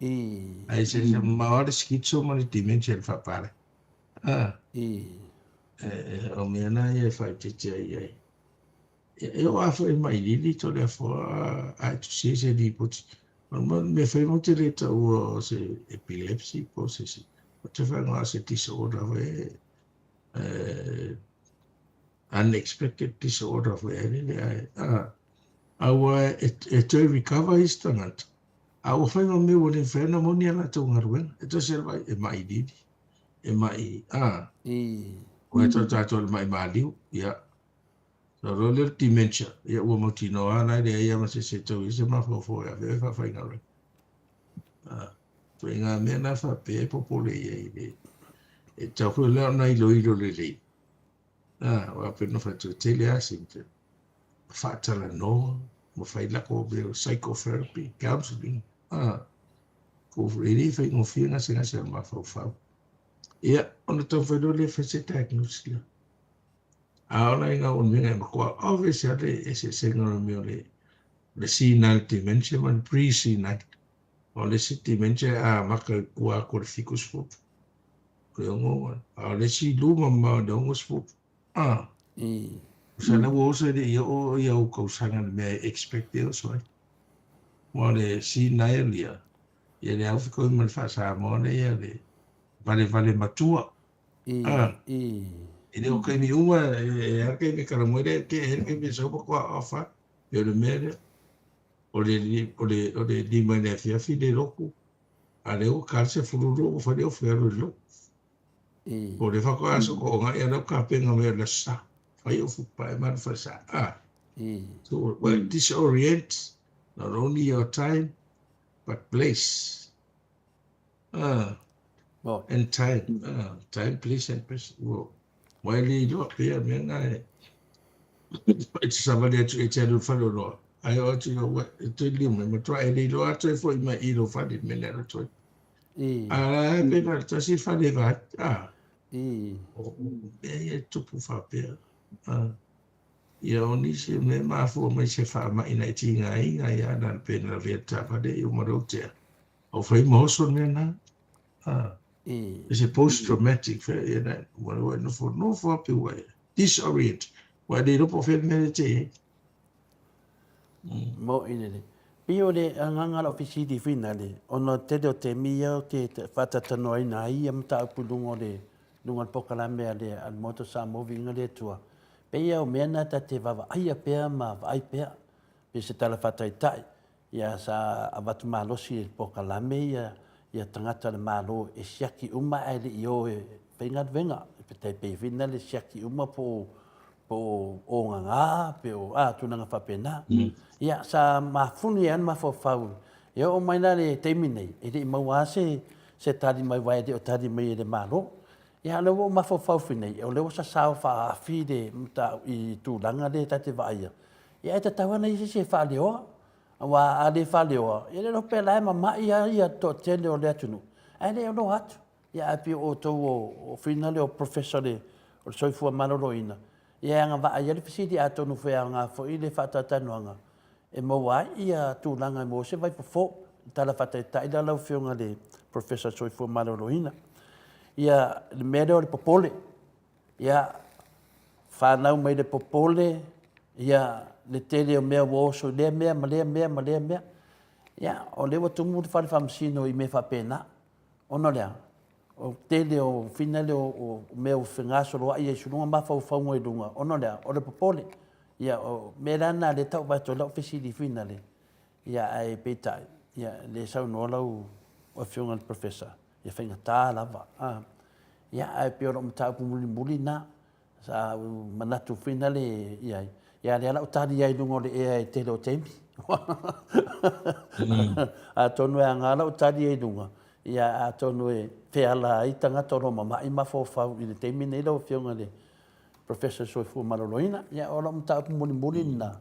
Ae eseese mamao lava le schizo ma le dementia i le faapalagi. O mea na ia e faaeteete ai i ai. E oo lava foi i mai lili Toleafoa a e tusia i se lipoti, o le mea fai matou te le taua o se epilepsy po o se isi, ou te faaigoa o se disorder foi unexpected disorder foi ai lele ae aua e toe recover isi tagata, a ua fai ma mea ua le mafai ona moni a latou galuega. E tasi lava le vaai, e mai lili, e mai, ua e tau tatou i le mai maliu, ia. Sau loa lea o le dementia, ia ua mautinoa lava la e leai lava ma se isi e tau i ai se mafaufau e ave ai e faafaigaluega. Ituaiga mea na faapea e popole i ai le e tatau foi la ona iloilo lelei. Aua pei ona fai atu e tele lava symptom. Faatalanoa ma fai lako mea o psychotherapy, counseling. E le faigofie gasegase o le mafaufau. Ia, ona taumafai loa lea e fai se diagnosis lea. A o la ina ua mea e matua obvious lava le eseesega o le mea o le senile dementia ma le pre-senile. O le isi dementia e amata i tua atu o le 70, o le 60, a o le isi i luma mamao i le 60. Tusa la ua oso e le i oo ia ou tausaga i le mea e expect e oso ai. Aua o le senile ia, ia le au fetoi ma le faa-Samoa lea ia le valevale matua. E le o taimi uma e a le taimi e talanoa ai lea te e le taimi e sau matua off lava. E o le mea lea, o le o le o le 5 i le afiafi le lotu, a o lea ua ta le 12 ua fai le ofu e alu i le lotu. O lea faatoa sootooga ia lea ua tapena mai o le Aso Sa, fai ofu pae ma alu i falesa. So, well, disorient not only your time but place. And time, time, place and person. Ua ua e le iloa pea mea na e e te savali atu e te alu i le fale oloa. Ae oo atu i ua e toe liu mai, matua e le iloa atu ai foi mai i lou fale i le mea na e alu atu ai. A la e pei na o le tasi le fale e vaai. O mea ia e tupu faapea. Ia o nisi o mea e mafua mai se faamai na e tigaina ai lava na o le pe na lavea le taavale ia uma loa ua tea. O fai ma oso le mea na. E se post traumatic fe ia na ua ua nofo nofo a pe ua disorient. Ua le iloa po o fea le mea le te i ai. Mo i lele. Pei o le agaga o lau fesili finale, ona o le tele o taimi ia ou te faatalatanoaina ai ia mataupu i luga o le luga o le polokalame a le a le Maota o Samoa Viiga le Atua. Pei lava o mea na ta te vaavaaia pea ma vaai pea, pei o se tala faataitai, Ia sa avatu malosi e le polokalame ia ia tagata o le Malo e siaki uma ae le i o e faigaluega. E tai pei foi lena le siaki uma po o po o ogaga pe o a tulaga faapena. Ia sa mafuni ai le mafaufau e oo mai la le taimi nei e le i maua lava se se tali mai aua e le o tali mai e le Malo. Ia o lea ua ou mafaufau foi nei, o lea ua sasao faaafi le mataupu i tulaga lea ta te vaaia. Ia e tatau lava ona i ai se isi e faaleoa. Aua a le faaleoa, e le iloa pe la e mama'i lava ia le toatele o le atunuu, ae le iloa atu. Ia ae pei o outou o finale o Professor o le Soifua Maloloina, ia e agavaa i ai le fesili atonu foi e aoga foi le faatalatalanoaga e maua ai ia tulaga e maua ai se vaifofo. I le tala faataitai la lau Afioga i le Professor o le Soifua Maloloina. Ia le mea lea o le popole, Ia, fanau mai le popole, ia, le tele o mea ua oso i lea mea ma lea mea ma lea mea. Ia, o lea ua tumu le fale faamasino i mea faapena. Ona o le a? O le tele o fina lea o mea ua fegasoloai ai i luga mafaufauga i luga, ona o le a? O le popole. Ia, o mea la na lea e tau vaai atu ai lau fesili fina le, ia, ae peitai, ia, le saunoa lau Afioga i le Professor, ia faigata lava. A, ia, ae pei o lau mataupu mulimuli lena, sa ou manatu foi lena i ai. Ia, lea la ua tali ai i luga o le ea i le tele o taimi. Atonu e aoga lau tali ai i luga, ia atonu e feala ai tagata o lo o mama'i mafaufau i le taimi lenei lau Afioga i le Professor Soifua Maloloina. Ia o lau mataupu mulimuli lena,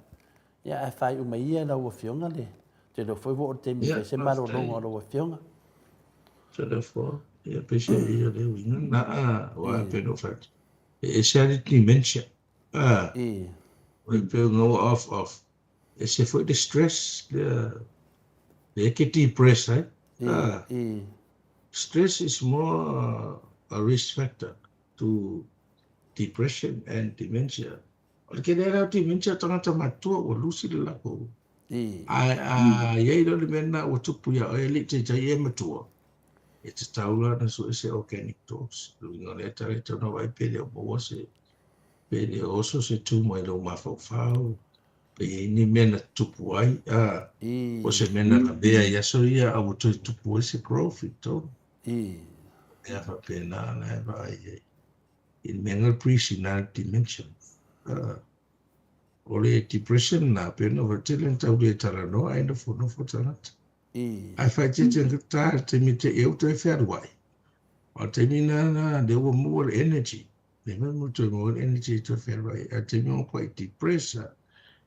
ia ae faaiu mai ia lau Afioga le te iloa foi ua oo i le taimi e fai se malologa o lau Afioga. Talofa, ia peiseai ia le uiga lena, aua e pei ona ou fai atu, e ese lava le dementia. A, e pei ona ua off off, ese foi le stress lea, lea e te depress ai. A, stress is more a risk factor to depression and dementia. O le tele lava o dementia o tagata matutua ua lusi le latou. Ae a i ai loa le mea lena ua tupu ia oe e le i taitai e matua, e tatau la ona sue se organic dose. O le uiga o lea tala e tatau ona vaai pe le o maua se pe le o oso se tumor i lou mafaufau, pe i ai ni mea na tupu ai, a, po o se mea na lavea i aso ia a ua toe tupu ai se growth i totonu. Mea faapena la e vaai ai i le mea lena o le pre-senile dementia. O le depression lena, pei ona ou tele na tau le talanoa ae nofonofo tagata. Ae faaeteete ta le taimi te i au toe fealuai. O le taimi lena lea ua maua le energy. Le mea mo toe maua le energy e toe fealuai. Ae taimi o koe depress,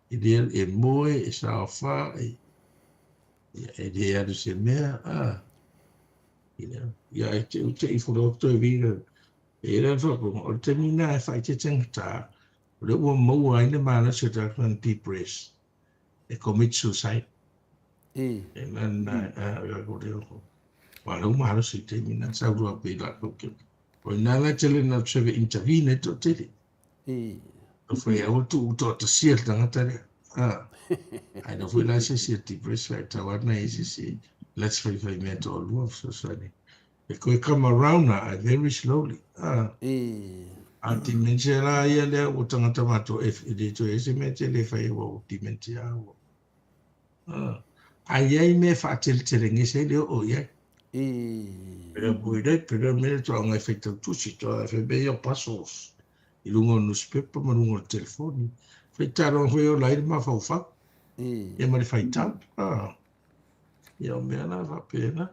e le e moe, e saofa, e, e le alu se mea. Ah, ia, e te ute i folo toe vira. E le whakonga, o le taimi lena e faaeteete gata, o lea ua maua ai le malosi o le tagata na depress e commit suicide. E na na a ko leo ko. Wa lau malosi i taimi na sau rua pe la ko ke. O ina la tele na seve intervene to tele. O fai au tu to ta sia tangata lea. Ah. Ai no foi la se se depress vai tau ana e se se let's fai fai mea to lua so so ni. E koe come around na very slowly. Ah. A dementia la ia lea ua tagata matua e le toe ese mea tele e fai ua ua dementia ua. Ah. A i ai mea e faateletelegese ai le oo i ai. Pera pui rei, pera mea toa ngai whaitau tusi, toa ngai whai mea o puzzles i lunga o newspaper ma lunga o telefoni. Whai tāronga whai o lai le mawhauwhau. Ia ma le whaitau. Ah. Ia o mea la whapena.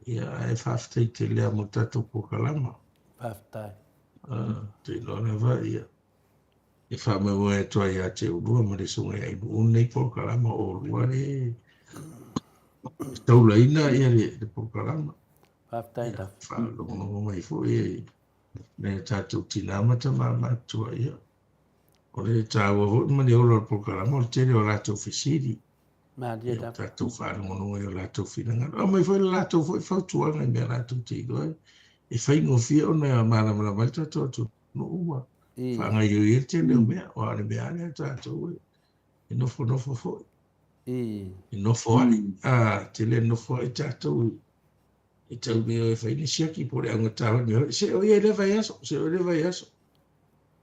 Ia, ae faafetai tele lava mo le tatou polokalama. Faafetai. Ah, te iloa lava, ia, e faamoemoe atu ai ia te oulua ma le susuga ia Ainuu lenei polokalama, o oulua le taulaina ia le, le polokalama. Faafetai lava. Faalogologo mai foi e nai o tatou tinā ma tamā matutua, ia. O le taua foi ma le ola o le polokalama, o le tele o latou fesili. Malie lava. Tatou faalogologo i o latou finagalo. Aumai foi le latou foi fautuaga i mea latou te iloa ai. E faigofie ona malamalama ai le tatou atunuu ma faagaoioi ai le tele o mea. Aua o le mea lava lea a tatou e nofonofo foi. E nofo ai. A, tele nofo ai tatou e tau le o e fai ni siaki po o le augata foi le mea foi. Se o ia i lea vaiaso, se o ia i lea vaiaso.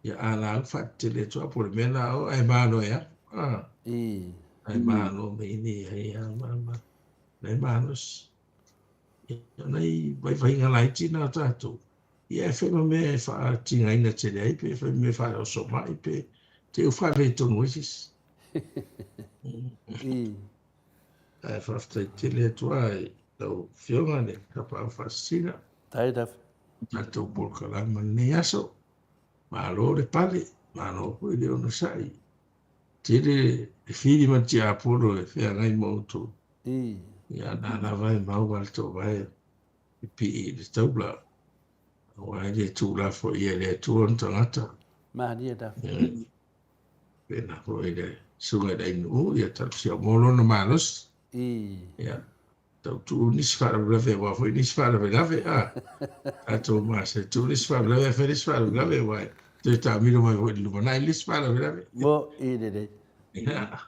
Ia a la au faatetele atu a po o le mea la o ae malo e alu. A. Ae malo me ini ai a ma ma. Nai malosi. Ia nai vaivaiga laiti na o tatou. Ia e fai ma mea e faatigaina tele ai pe fai ma mea e faaosomai pe te u faaletonu ai se isi. Ae faafetai tele atu lava i lau Afioga i le Tapaau Faasisina. Faafetai lava. Tatou polokalama i lenei aso. Malo le pale, malo foi le onosai. Tele le fili ma le tiapolo e feagai ma outou. Ia na lava e mau a le toovae e pii i le taula. Aua e le tuulafoaia e le Atua ona tagata. Malie lava. Pena foi le susuga i le Ainuu, ia talosia mo lona malosi. Ia, tau tuu nisi faalavelave aua foi nisi faalavelave, a. Tatou masa e tuu nisi faalavelave ae fai le isi faalavelave aua e toe taamilo mai foi i le lumanai le isi faalavelave. Mo i lelei. Ia,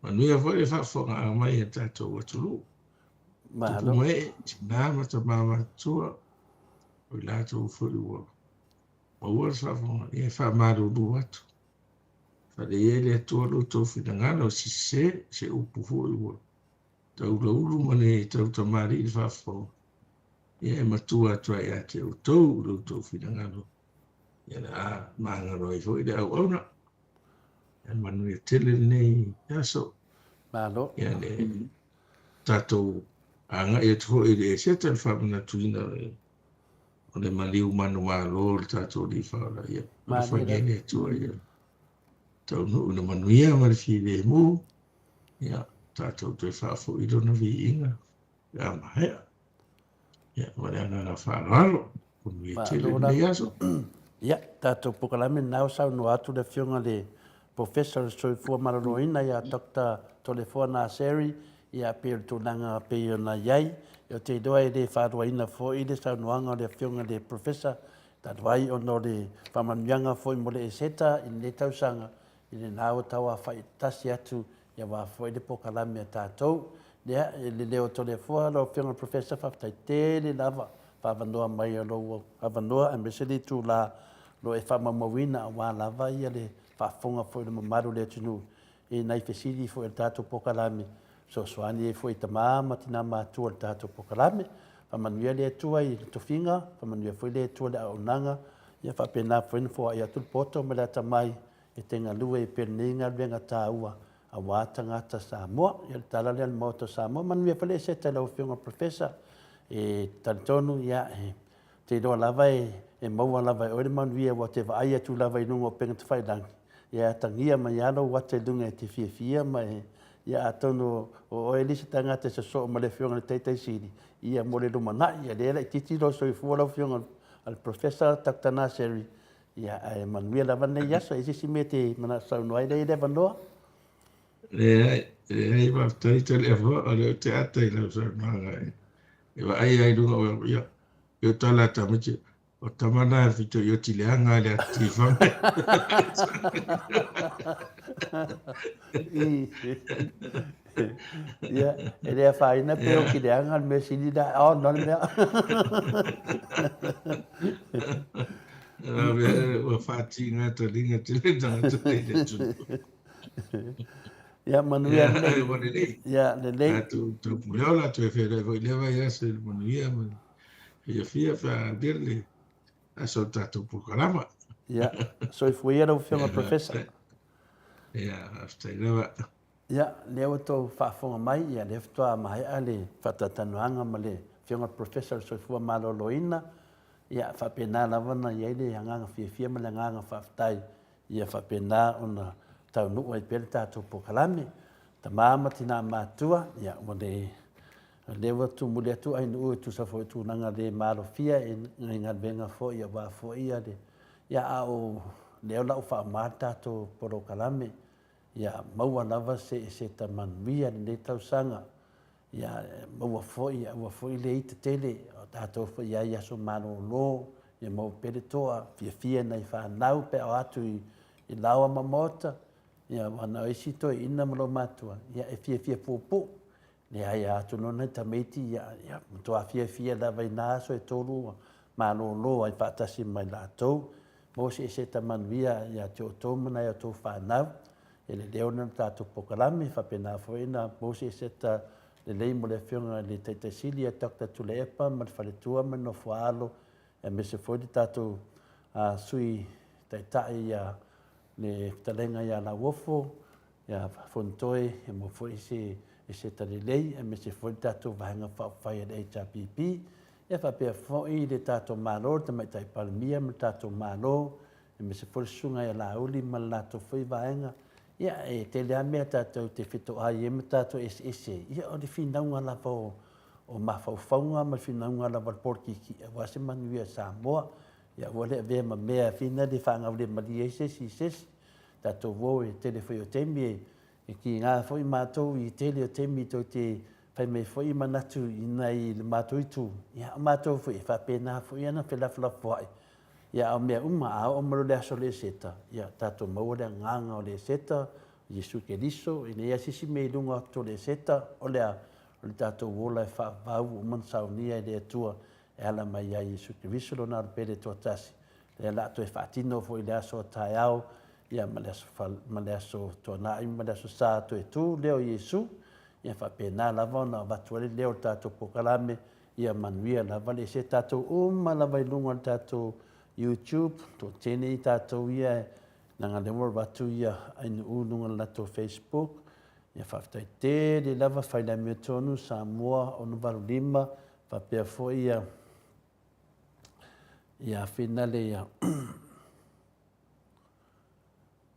manuia foi le faafofogaaga mai a tatou atunuu. Malo. Tupu ma ee, tinā ma tamā matutua, o i latou foi ua maua le faafofoga, ia e faamalulu atu. Faaleleia e le Atua lo outou finagalo, se sese, se upu foi ua taulaulu ma le tautamalii i le faafofoga, ia e matua atu ai ia te outou i lo outou finagalo, ia o le a magalo ai foi le auauna. E manuia tele lenei aso. Malo. Ia le tatou agai atu foi i le Eseta le faamanatuina o le maliu manumalo o le tatou Alii Faaola. Ia alofagia e le Atua ia taunuu i le manuia ma le filemu. Ia tatou toe faafoi lona viiga pe a maea. Ia, ma le agaga faaaloalo, manuia tele lenei aso. Ia, tatou polokalame lena ua saunoa atu le Afioga i le Professor o le Soifua Maloloina ia Doctor Toleafoa Naseri, ia pei o le tulaga pei ona i ai. Ou te iloa e le faaluaina foi le saunoaga a le Afioga i le Professor talu ai ona o le faamanuiaga foi mo le Eseta i lenei tausaga, i lena ua tauaofai tasi atu aua foi le polokalame a tatou. Ia, i le leo o Toleafoa, lau Afioga i le Professor, faafetai tele lava faaavanoa mai o lou avanoa aemaise le itula o lo o e faamaumauina aua lava le faafofoga foi o le mamalu o le atunuu i nai fesili foi o le tatou polokalame, fesoasoani ai foi i tama ma tina matutua o le tatou polokalame. Faamanuia le Atua i le tofiga, faamanuia foi le Atua i le auaunaga, ia faapena foi ona foai atu le poto ma le atamai e te galue ai pea i lenei galuega taua aua tagata Samoa. Ia o le tala lea a le Maota o Samoa. Manuia foi le Eseta i lau Afioga i le Professor. E talitonu, ia, e te iloa lava e maua lava e oe le manuia aua ou te vaai atu lava i luga o upega tafailagi, ia e atagia mai lava lou ata i luga e te fiafia ma e, ia atonu o oe le isi tagata e sosoo ma le Afioga i le Taitai Sili, ia mo le lumanai. Ia lea laitiiti lou soifua lau Afioga i le Professor Doctor Naseri, Ia, ae manuia lava lenei aso. E i ai se isi mea e te manao saunoa ai lea i le avanoa? Leai, leai, faafetai Toleafoa, o lea ou te ata i lau saunoaga e vaai ai i luga o, ia, e o tala a tamaiti, o tama na e whito i oti leaga le ati tiwhanga. Ia, e le afaina pe o ki leaga le mea sili la, oh, no le mea. Ua whaati ngā taringa te le tangata nei le tunu. Ia, manuia lelei. Ua lelei. Ia, lelei. Tātou tau puleola, toe whenai foi lea vai aso i le manuia ma fiafia pe a alia le aso o tātou polokalama. Ia, soifua ia lau Afioga Professor. Ia, faafetai lava. Ia, lea ua tou faafofoga mai, ia lea faatoa maea le faatalatalanoaga ma le Afioga i le Professor o le Soifua Maloloina, ia faapena lava ona i ai le agaga fiafia ma le agaga faafetai ia faapena ona taunuu ai pea le tatou polokalame. Tama ma tina matutua, ia ua le lea ua tumuli atu ainuu e tusa foi o tulaga le malofia i galuega foi aua foi ia le ia a o lea o le a ou faaaoga le tatou polokalame ia maua lava se eseta manuia lenei tausaga, ia maua foi, aua foi le ita tele, o tatou foi i ai i aso malolo, ia maua pea le toa, fiafia nai fanau pe a o atu i laoa ma maota, ia aua na o isi toeaina ma loomatua, ia e fiafia puupuu, Leai, a atu loa nai tamaiti, ia, ia matua fiafia lava i na aso e tolu ua malolo ai faatasi ma i latou. Maua se eseta manuia ia te outou ma nai a outou fanau. E lelei ona le tatou polokalame, faapena foi ona maua se eseta lelei mo le Afioga i le Taitai Sili ia Doctor Tuilaepa ma le faletua ma le nofoaalo, aemaise foi le tatou Sui Taitai ia le Fetalaiga ia Lauofo, Ia Fonotoe, e maua foi se eseta lelei aemaise foi le tatou Vaega Faaupufai a le HRPP, ia faapea foi le tatou Malo, le Tamaitai Palemia ma le tatou Malo, aemaise foi le Susuga ia Laauli ma le latou foi vaega. Ia, e tele lava mea tatou te fetoai ai ma tatou eseese, ia o le finauga lava o mafaufauga ma le finauga lava o le polokiki aua se manuia o Samoa. Ia aua le avea ma mea fina le faagaulemalie ai se isi i se isi. Tatou o e tele foi o taimi e e kiga foi matou i tele o taimi tou te fai mai foi manatu i nai le matou itu, ia o matou foi e faapena foi ana felafolafoai, ia a o mea uma a oo mai loa le aso o le Eseta, ia tatou maua le agaga o le Eseta, Iesu Keriso, e leai lava se isi mea i luga atu o le Eseta, o le a? O le tatou ola e faavavau ua uma ona saunia e le Atua e ala mai ia Iesu Keriso Lona Alo Pele Toatasi, lea o le a toe faatino foi i le aso a taeao, ia ma le aso, ma le aso Tuanai ma le aso Sa toe tu lea o Iesu, ia faapena lava ona avatu ai le leo o le tatou polokalame, ia manuia lava le ese tatou uma lava i luga o le tatou YouTube, toatele i tatou ia Leaga lea ua avatu ia Ainuu i luga o le latou Facebook. Ia faafetai tele lava fai le amiotonu Samoa 685 faapea foi ia ia Finale ia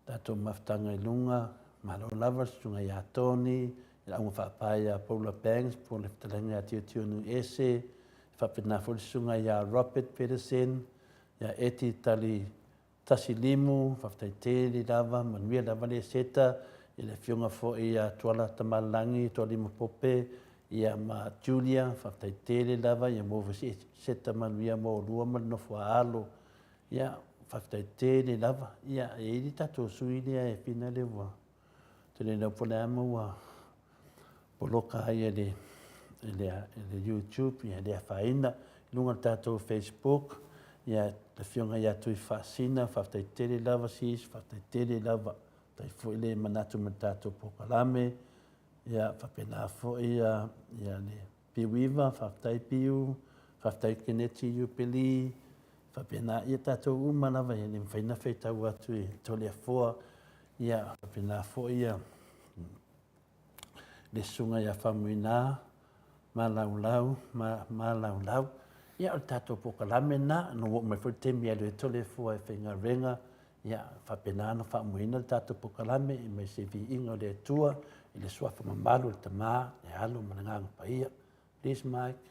tatou mafutaga i luga. Malo lava le susuga ia Tony, le auga faapae ia Paula Banks po o le fetalaiga ia Tiotio Nuuese, faapena foi le susuga ia Robert Pedersen, ia Eti Tali Tasi Limu, faafetai tele lava, manuia lava le Seta, i le afioga foi ia Tuala Tamalagi, Tualima Pope, ia ma Julia, faafetai tele lava, ia maua foi se Seta manuia mo oulua ma le nofo a alo. Ia, faafetai tele lava. Ia, e i ai le tatou sui lea e fina lea ua ou te le iloa po o le a ma ua poloka ai e le, e le, e le YouTube, ia e le afaina. I luga o le tatou Facebook, ia, le afioga ia Tuifaasina, faafetai tele lava sis, faafetai tele lava. Faafetai foi le manatu ma le tatou polokalame. Ia, faapena foi ia, ia le Piu Iva, faafetai Piu, faafetai Keneti Iupeli, faapena ia tatou uma lava e le mafai ona faitau atu i Toleafoa, ia faapena foi ia le susuga ia Faumuina Malaulau, Malaulau. Ia o le tatou polokalame lena, na ua oo mai foi le taimi e alu ai Toleafoa e faigaluega, ia faapena ona faaamuaina le tatou polokalame i mai se viiga o le Atua i le suafa mamalu o le Tama, le Alo ma le Agaga Paia. Please Mike.